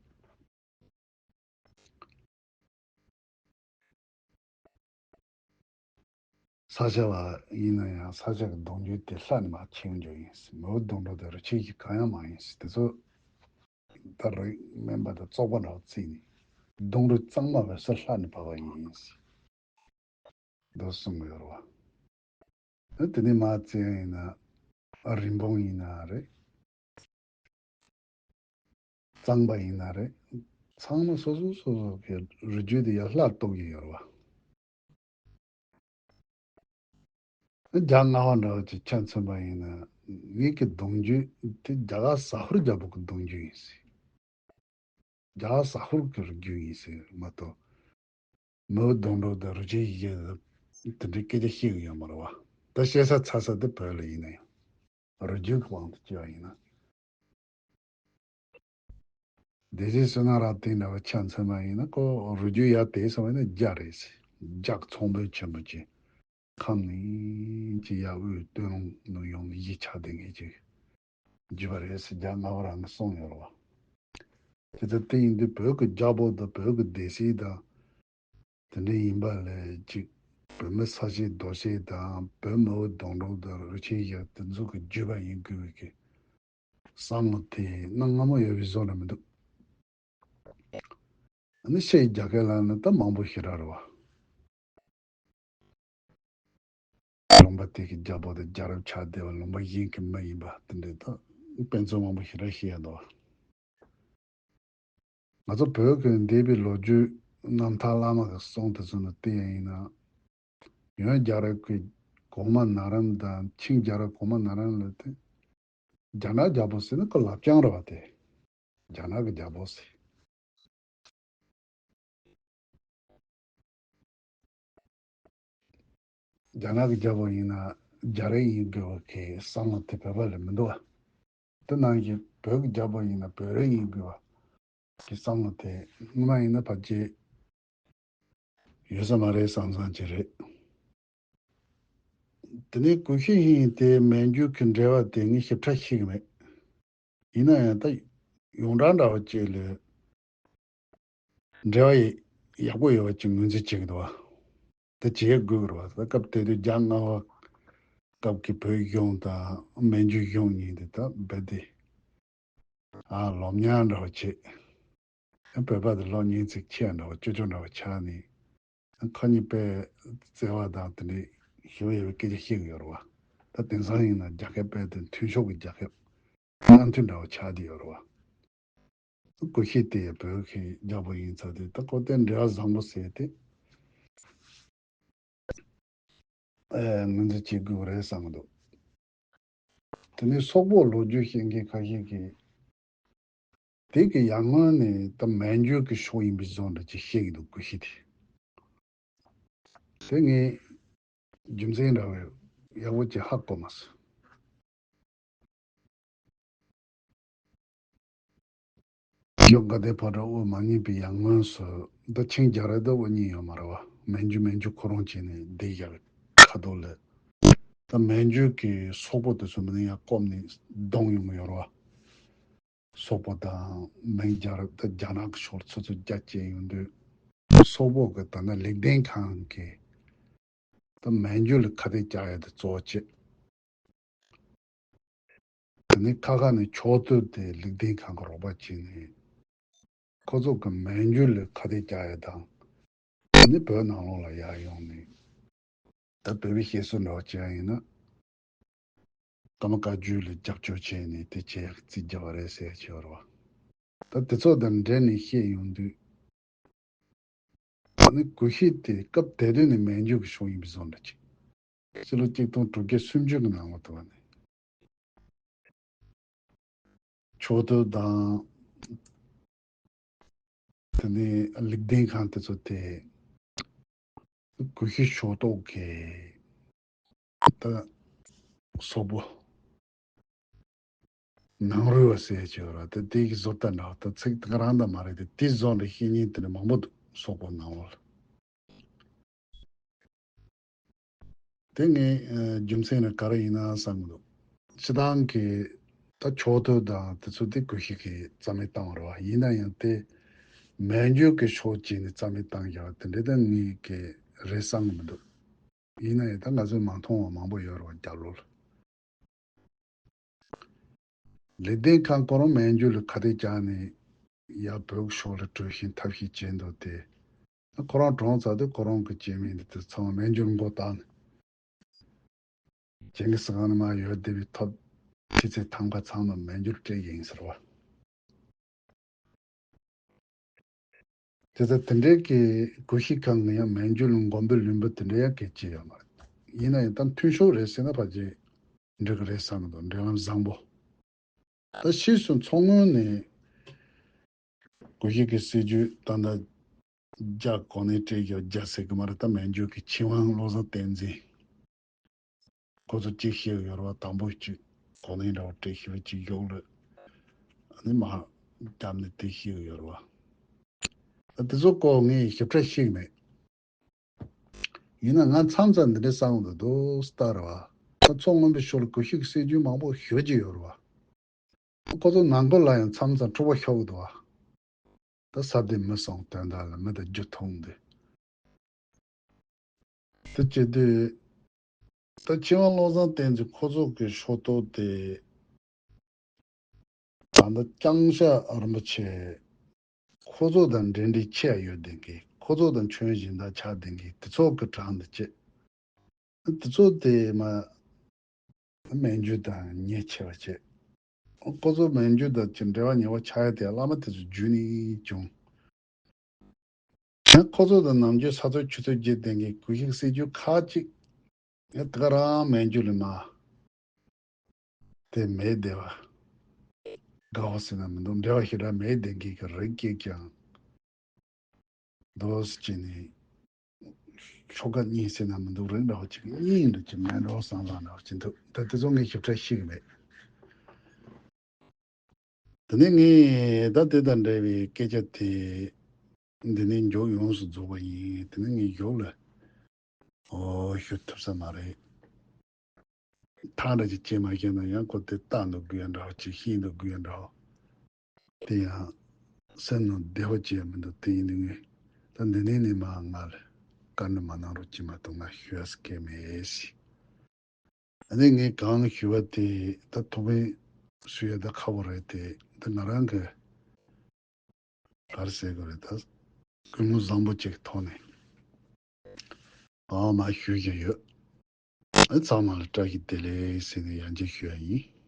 ས་སྐྱ་བ་ཡིན་ན་ཡང་ས་སྐྱ་གི་གདུང་རྒྱུད་དེ་ལྷ་ནས་མར་ཁྱེར་འགྱོ་ཡིན་ཟེར། མི་བོ་གདུང་དྲུག་དང་རུ་ཆེན་ཞིག་གང་ཡང་མ་ཡིན་ཟེར། དེ་ཚོ་ད་རིགས་དམན་པ་དང་བཙོག་པ་འདྲ་བོ་བརྩིས་ནས་གདུང་རུ་གཙང་མ་བས་སུ་ལྷ་ནས་བབས་པ་ཡིན་ཟེར། འདུག་གསུང་གི་ཡོད་རེད་བ། དེ་ནས་མ་བརྩིས་ཡིན་ན་ཨ་རིན་སྤུངས་ཡིན་ན་རེད། གཙང་པ་ཡིན་ན་རེད། ཚང་མ་སོ་སོ་སོ་སོ་གི་རུས་རྒྱུད་དེ་ཡར་ལྷ་གཏོགས་ཀྱི་ཡོད་རེད་བ། རྒྱ་སྔ་བ་འདྲ་བ་ཅིག་ཆ་མཚོན་པ་ཡིན་ན་ངེད་ཀྱི་གདུང་རྒྱུད་དེ་རྒྱ་གར་ཟ་ཧོར་རྒྱལ་པོ་གི་གདུང་རྒྱུད་ཡིན་ཟེར། རྒྱ་གར་ཟ་ཧོར་གྱི་རྒྱུད་ཡིན་ཟེར་མ་གཏོགས། མི་བོ་གདུང་དྲུག་དང་རུ་ཆེན་ཞིག་གིས་དེ་འདྲའི་སྐད་ཆ་བཤད་གི་ཡོད་མ་རེད་བ། ད་བཤད་ས་ཚ་ས་དེ་བོད་ལ་ཡིན་ན་ཡང་རུས་རྒྱུད་ཀྱི་དབང་དུ་བྱས་པ་ཡིན་ན། སྡེ་སྲིད་བསོད་ནམས་རབ་བརྟན་འདྲ་བ་ཆ་མཚོན་པ་ཡིན་ན་ཁོ་རུས་རྒྱུད་ཡར་དེད་སོང་བ་ཡིན་ན་རྒྱ་རེད་ཟེར། རྒྱ་ཚོང་དཔོན་ཆེན་པོ་ཅིག་ཁམས་ནས་ཅིག་ཡར་དབུས་སྟོད་ལུང་ནང་ཡོང་ནས་གཞིས་ཆགས་བསྡད་མཁན་ཅིག་རྒྱུད་པ་རེད་ཟེར་རྒྱ་སྔ་བ་རང་གིས་གསུངས་ཡོད་རེད་བ། དེ་ཚོ་དེ་ཡིན་དུས་བོད་ཀྱི་རྒྱལ་པོ་དང་བོད་ཀྱི་སྡེ་སྲིད་དང་། དེ་འདྲ་ཡིན་པ་ལས་ཅིག་བོད་མི་ས་གཤིས་རྡོ་གཤིས་དང་བོད་མི་བོ་གདོང་གྲོགས་དང་རུ་ཆེན་ཡག་དེ་ཚོ་གི་བརྒྱུད་པ་ཡིན་དགོས་པའི་གི་བསམ་བློ་དེ་གནའ་སྔ་མོ་ཡོད་པའི་བཟོ་འདྲ་མི་འདུག་ཨ་ནི་ཤེས་རྒྱ་སྐད་ལ་ནི་ད་མང་པོ་ཞེ་དྲག་རེད་བ། ལུང་པ་དེ་གི་རྒྱལ་པོ་དེ་རྒྱལ་རབས་ཆགས་བསྡད་པ་ལུང་པ་གཞན་གྱི་མི་ཡིན་པ་དེ་འདྲའི་ད་དཔེ་མཚོན་མང་པོ་ཞེ་དྲག་ཤེས་ཡ་འདུག་ང་ཚོ་བོད་ཀྱི་འདས་པའི་ལོ་རྒྱུས་རྣམ་ཐར་བླ་མ་གི་གསུང་དེ་ཚོ་ནས་བལྟས་ཡ་ཡིན་ན། ཡོན་རྒྱལ་རབས་ཀྱི་གོང་མ་ནཱ་རོན་དང་ཆིང་རྒྱལ་རབས་གོང་མ་ནཱ་རོན་ལ་དེ་རྒྱ་ནག་རྒྱལ་པོ་ཟེར་ན་ཁོ་ལབ་རྐྱང་རེད་བ་དེ། རྒྱ་ནག་གི་རྒྱལ་པོ་ཟེར། རྒྱ་ནག་གི་རྒྱལ་པོ་ཡིན་ན་རྒྱ་རིགས་ཡིན་དགོས་པ་གི་བསམ་བློ་དེ་བོད་པ་ལ་མི་འདུག་བ། དེ་ནང་བཞིན་བོད་ཀྱི་རྒྱལ་པོ་ཡིན་ན་བོད་རིགས་ཡིན་དགོས་པ་གི་བསམ་བློ་དེ་སྔོན་མ་ཡིན་ན་ཕལ་ཆེར་ཡོད་ས་མ་རེད་བསམ་བསམ་ཅིག་རེད། དེ་ནས་གུ་ཤྲི་ཧིན་དེ་མན་ཇུ་གི་འབྲེལ་བ་དེ་ངས་ཞིབ་ཕྲ་ཤེས་ཀྱི་མེད། ཡིན་ན་ཡང་ད་ཡོངས་གྲགས་འདྲ་བ་ཅིག་ལ་འབྲེལ་བ་ཡག་པོ་ཡོད་པ་ཅིག་ངོས་འཛིན་བྱེད་ཀྱི་འདུག་བ། དེ་བྱེད་དགོས་ཀྱི་རེད་བ། ད་སྐབས་དེ་དུས་རྒྱ་ལྔ་པ་སྐབས་ཀྱི་བོད་གཞུང་དང་མན་ཇུ་གཞུང་གཉིས་དེ་ད་རྦད་དེ་ཨ་ལོ་ཉག་འདྲ་བ་བྱེད། བོད་པ་དེ་ལོ་ཉེས་ཚིག་ཆེ་འདྲ་བ་ཅོ་ཅོ་འདྲ་བ་ཆགས་ནས། ཁ་ཉིན་དཔེ་བརྩེ་བ་དང་དེ་འདྲའི་ཞི་བ་ཡོད་པའི་སྐད་ཆ་བཤད་ཀྱི་ཡོད་རེད་བ། ད་དེང་སང་ཡིན་ན་རྒྱ་སྐད་དཔེ་དེ་མཐུན་ཕྱོགས་ཀྱི་རྒྱ་སྐད་མཉམ་མཐུན་འདྲ་བ་ཆགས་བསྡད་ཡོད་རེད་བ། གུ་ཤྲི་དེ་བོད་ཀྱི་རྒྱལ་པོ་ཡིན་ཚར་དུས་ད་ཁོ་དེ་འབྲེལ་བ་བཟང་པོ་ཟེར་ཏེ་ཨེ་ངོས་འཛིན་བྱེད་དགོས་རེད་བསམ་གྱི་འདུག་དེ་ནས་སོག་པོ་ལོ་རྒྱུས་ཤེས་མཁན་ཁ་ཤས་ཀྱིས་དེ་གི་ཡར་སྔོན་ནས་ད་མན་ཇུ་གི་ཕྱོགས་ཡིན་པའི་བཟོ་འདྲ་ཅིག་བཤད་ཀྱི་འདུག་གུ་ཤྲི་དེ། དེ་ངས་རྒྱུ་མཚན་འདྲ་བའི་ཡག་པོ་ཅིག་ཧ་གོ་མ་སོང་། ཡོ་ག་དེ་ཕོ་བྲང་དབུ་མ་རྙེད་པའི་ཡར་སྔོན་སུ་ད་ཆིང་རྒྱལ་རབས་ད་དབུ་བརྙེས་ཡོད་མ་རེད་བ། མན་ཇུ་མན་ཇུ་ཁོ་རང་བྱས་ནས་བསྡད་བཞག་ཁ་ཐོག་ལ། ད་མན་ཇུ་གི་སོག་པོ་དེ་ཚོ་མི་ནི་ཡང་བསྐོམ་ནས་བསྡོམས་ཡོང་གི་ཡོད་རེད་བ། སོག་པོ་དང་མན་རྒྱལ་རབས་ད་རྒྱ་ནག་གི་ཕྱོགས་ཚོ་ཚོ་རྒྱ་བསྐྱེད་ཡོང་དུས། སོག་པོ་གི་ད་ནི་ལེགས་ལྡན་ཁང་གི་ད་མན་ཇུ་ལ་ཁ་གཏད་བཅག་ཡ་དེ་གཙོ་བོ་བྱེད། དེ་ནས་ཁ་ཁ་ནས་ཕྱོགས་གཏོགས་དེ་ལེགས་ལྡན་ཁང་གི་རོགས་པ་བྱས་ནས་ཁོ་ཚོ་གི་མན་ཇུ་ལ་ཁ་གཏད་བཅག་ཡ་དང་། དེ་ནས་བོད་ནང་ལོགས་ལ་ཡར་ཡོང་ནས་ད་བོད་པའི་བཤད་སྲོལ་འདྲ་བ་བྱས་ཡ་ཡིན་ན། ཀརྨ་བཀའ་བརྒྱུད་ལ་རྒྱབ་སྐྱོར་བྱས་ནས་དེ་བྱས་ཡག་རྩིས་རྒྱབ་པ་རེད་ཟེར་བྱས་པ་རེད་བ། ད་དེ་ཚོ་དང་འབྲེལ་ནས་བཤད་ཡོང་དུས། ཨ་ནི་གུ་ཤྲི་དེ་སྐབས་དེ་དུས་ནས་མན་ཇུ་གི་ཕྱོགས་ཡིན་པའི་བཟོ་འདྲ་ཅིག་ཕྱི་ལོ་ཆིག་སྟོང་དྲུག་བརྒྱ་སུམ་ཅུ་གི་ནང་ལོགས་དུ་བ་ནས། ཕྱོགས་གཏོགས་དང་། དེ་ནས་ལེགས་ལྡན་ཁང་དེ་ཚོ་དེ། གུ་ཤྲི་ཕྱོགས་གཏོགས་ཀྱི། ད། སོག་པོ། ནང་རུལ་བ་ཟེར་གྱི་ཡོད་ར་དེ་དེ་གི་བཟོ་ལྟ་འདྲ་བ་ད་ཚིག་དེ་ག་རང་ད་མ་རེད་དེ་དེ་བཟོ་འདྲ་བཤད་མཁན་དེ་འདྲ་མང་པོ་འདུག་སོག་པོ་ནང་ལོགས་ལ། དེ་ངས་ཨ་རྒྱུ་མཚན་ནི་ག་རེ་ཡིན་ན་བསམ་གི་འདུག་སྤྱི་བཏང་གི་ད་ཕྱོགས་གཏོགས་དང་དེ་ཚོ་དེ་གུ་ཤྲི་གིས་རྩ་མེད་བཏང་བ་རེད་བ། ཡིན་ན་ཡང་དེ་མན་ཇུ་གི་ཕྱོགས་གཅིག་ནས་རྩ་མེད་བཏང་བཞག་པ་དེ་འདྲ་ད་ངས་གི་རེད་བསམ་གི་མི་འདུག་ཡིན་ན་ཡང་ད་ང་ཚོས་མ་མཐོང་བ་མང་པོ་ཡོད་རེད་བ་རྒྱབ་ལོགས་ལ། ལེགས་ལྡན་ཁང་ཁོ་རང་མན་ཇུ་ལ་ཁ་གཏད་བཅག་ནས་ཡར་བོད་ཕྱོགས་ལ་བྲོས་ཤིང་ཐབས་ཤེས་བྱས་འདུག་སྟེ། ཁོ་རང་གྲོངས་ཚར་དུས་ཁོ་རང་གི་སྐྱེ་དམན་དེ་ཚོ་ཚང་མ་མན་ཇུར་མགོ་བཏགས་ནས། ཇིང་གི་སི་ཁཱན་ནས་མར་ཡོལ་བསྡད་པའི་ཐོབ་ཆུ་ཚོད་ཐམ་ག་ཚང་མ་མན་ཇུར་སྤྲད་ཡིན་ཟེར་བ། དེ་ལྟར་དེ་འདྲའི་གི་གུ་ཤྲི་ཁང་གི་ཡང་མན་ཇུ་ལ་མགོན་པོའི་ལུས་འབུལ་དེ་འདྲ་ཡང་གལ་ཆེ་ཡོད་མ་རེད། ཡིན་ན་ཡང་ད་མཐུན་ཕྱོགས་རེད་ཟེར་ན་ཕལ་ཆེར་འགྲིག་གི་རེད་བསམ་གི་འདུག་འབྲེལ་ལམ་བཟང་པོ། ད་ཕྱིས་སུ་མཚོ་སྔོན་ནས་གུ་ཤྲི་གི་སྲིད་ཇུས་ད་ལྟ་རྒྱ་གོ་གནས་སྤྲད་ཡོད་རྒྱ་ཟེར་གི་མ་རེད། ད་མན་ཇུ་གི་ཆིན་ཝང་བློ་བཟང་བསྟན་འཛིན། ཁོ་ཚོ་གཅིག་བཤད་ཡོད་རེད་བ། དང་པོ་གཅིག་གོ་གནས་འདྲ་བོ་སྤྲད་ཤེས་པ་གཅིག་གཡོག་ལ་ཨ་ནི་མར་བརྒྱབ་ནས་དེ་བཤད་ཡོད་རེད་བ། ད་དེ་ཚོ་སྐོར་ངས་ཞིབ་ཕྲ་ཤེས་ཀྱི་མེད། ཡིན་ན་ང་མཚམས་མཚམས་འདི་འདྲའི་གསང་དུ་འདུག་ལྟ་རེད་བ། ད་མཚོ་སྔོན་པོའི་ཕྱོགས་ལ་གུ་ཤྲི་གི་སྲིད་ཇུས་མང་པོ་ཞུ་གི་ཡོད་རེད་བ། ཁོ་ཚོ་ནང་ཁུལ་ལ་ཡང་མཚམས་མཚམས་འཁྲུག་པ་ཤོར་གི་འདུག་བ། ད་ས་དེ་མི་སོང་དོན་དག་ལ་མི་དང་རྒྱུ་མཐོང་དུས། དེ་བྱེད་དུས་ད་ཕྱི་དབང་བློ་བཟང་བསྟན་འཛིན་ཁོ་ཚོ་གི་ཤོག་ཐོག་དེ་ད་ལྟ་ལྕང་ཤ་རིན་པོ་ཆེ་ཁོ་ཚོ་དང་འབྲེལ་འདྲིས་ཆེ་ཡོད་བསྡད་མཁན། ཁོ་ཚོ་དང་ཁྱོན་བཞིན་དང་ཆགས་བསྡད་མཁན་དེ་ཚོ་གི་གྲས་འདི་བྱེད། དེ་ཚོ་དེ་མ་སྨན་རྒྱུ་དང་ཉེ་ཆེ་བ་བྱེད། ཁོ་ཚོ་སྨན་རྒྱུ་དང་ཅི་འབྲེལ་བ་ཉེ་བ་ཆགས་ཡ་དེ་བླ་མ་དེ་ཚོ་བརྒྱུད་ནས་བྱུང་། ཡང་ཁོ་ཚོ་དང་ནམ་རྒྱུན་ས་ཚོད་ཆུ་ཚོད་བརྒྱད་ལྡན་གྱི་གུས་ཤིག་སྲིད་རྒྱུ་ཁག་ཅིག་ཡང་དེ་ག་རང་སྨན་རྒྱུ་ལས་མ་དེ་མེད་བསྡད་པ། དགའ་བོ་ཟེར་ན་མི་འདུག་འབྲེལ་བ་ཞེ་དྲག་མེད་བསྡད་མཁན་གྱི་རིགས་སྐྱེས་ཀྱང་། རྡོ་སུ་ཅི་ནི་ཆོ་ག་གཉིས་ཟེར་ན་མི་འདུག་རིགས་འདྲ་བོ་ཅིག་གཉིས་འདྲ་ཅིག་མེད་འགྲོ་བསམ་ལ་འདྲ་བོ་ཅིག་འདུག་ད་དེ་ཚོ་ངས་ཞིབ་ཕྲ་ཤེས་ཀྱི་མེད། དེ་ནས་ངས་ད་དེ་དང་འབྲེལ་བའི་སྐད་ཆ་དེ་འདི་ནས་མཇུག་ཡོངས་སུ་རྫོགས་པ་ཡིན། དེ་ནས་ངས་མཇུག་ལ་ཨོ་ཞུ་ཐུབ་ས་མ་རེད། ཐག་འདྲ་ཅིག་བཅད་མ་ཤེས་ན་ཡང་ཁོ་དེ་ལྟ་འདུག་དགོས་ཡ་འདྲ་བོ་ཅིག་ཤེས་འདུག་དགོས་ཡ་འདྲ་བོ། དེ་ཡང་སེམས་ནང་བདེ་བོ་ཅིག་ཡང་མི་འདུག་དེ་ཡིན་དུས་ངས་ད་འདི་ནས་ནས་མ་ང་ལ་བཀའ་འདྲི་མ་གནང་རོགས་ཅིག་མ་གཏོགས་ང་ཞུ་ཡ་སྐད་མེད་ཟེར། ཨ་ནི་ངས་གང་ཞུ་བ་དེ་ད་ཐུགས་ཕན་གསོས་ཡ་ད་ཁག་པོ་རེད་དེ། ད་ང་རང་གི་ག་རེ་ཟེར་དགོས་རེད། ད་ཀུན་སློང་བཟང་པོ་ཅིག་ཐོག་ནས་ཨ་མ་ཞུ་བཞིན་ཡོད། ཨ་ཚང་མ་ལ་བཀྲ་ཤིས་བདེ་ལེགས་ཟེར་ནས་ཡང་བསྐྱར་ཞུ་ཡ་ཡིན།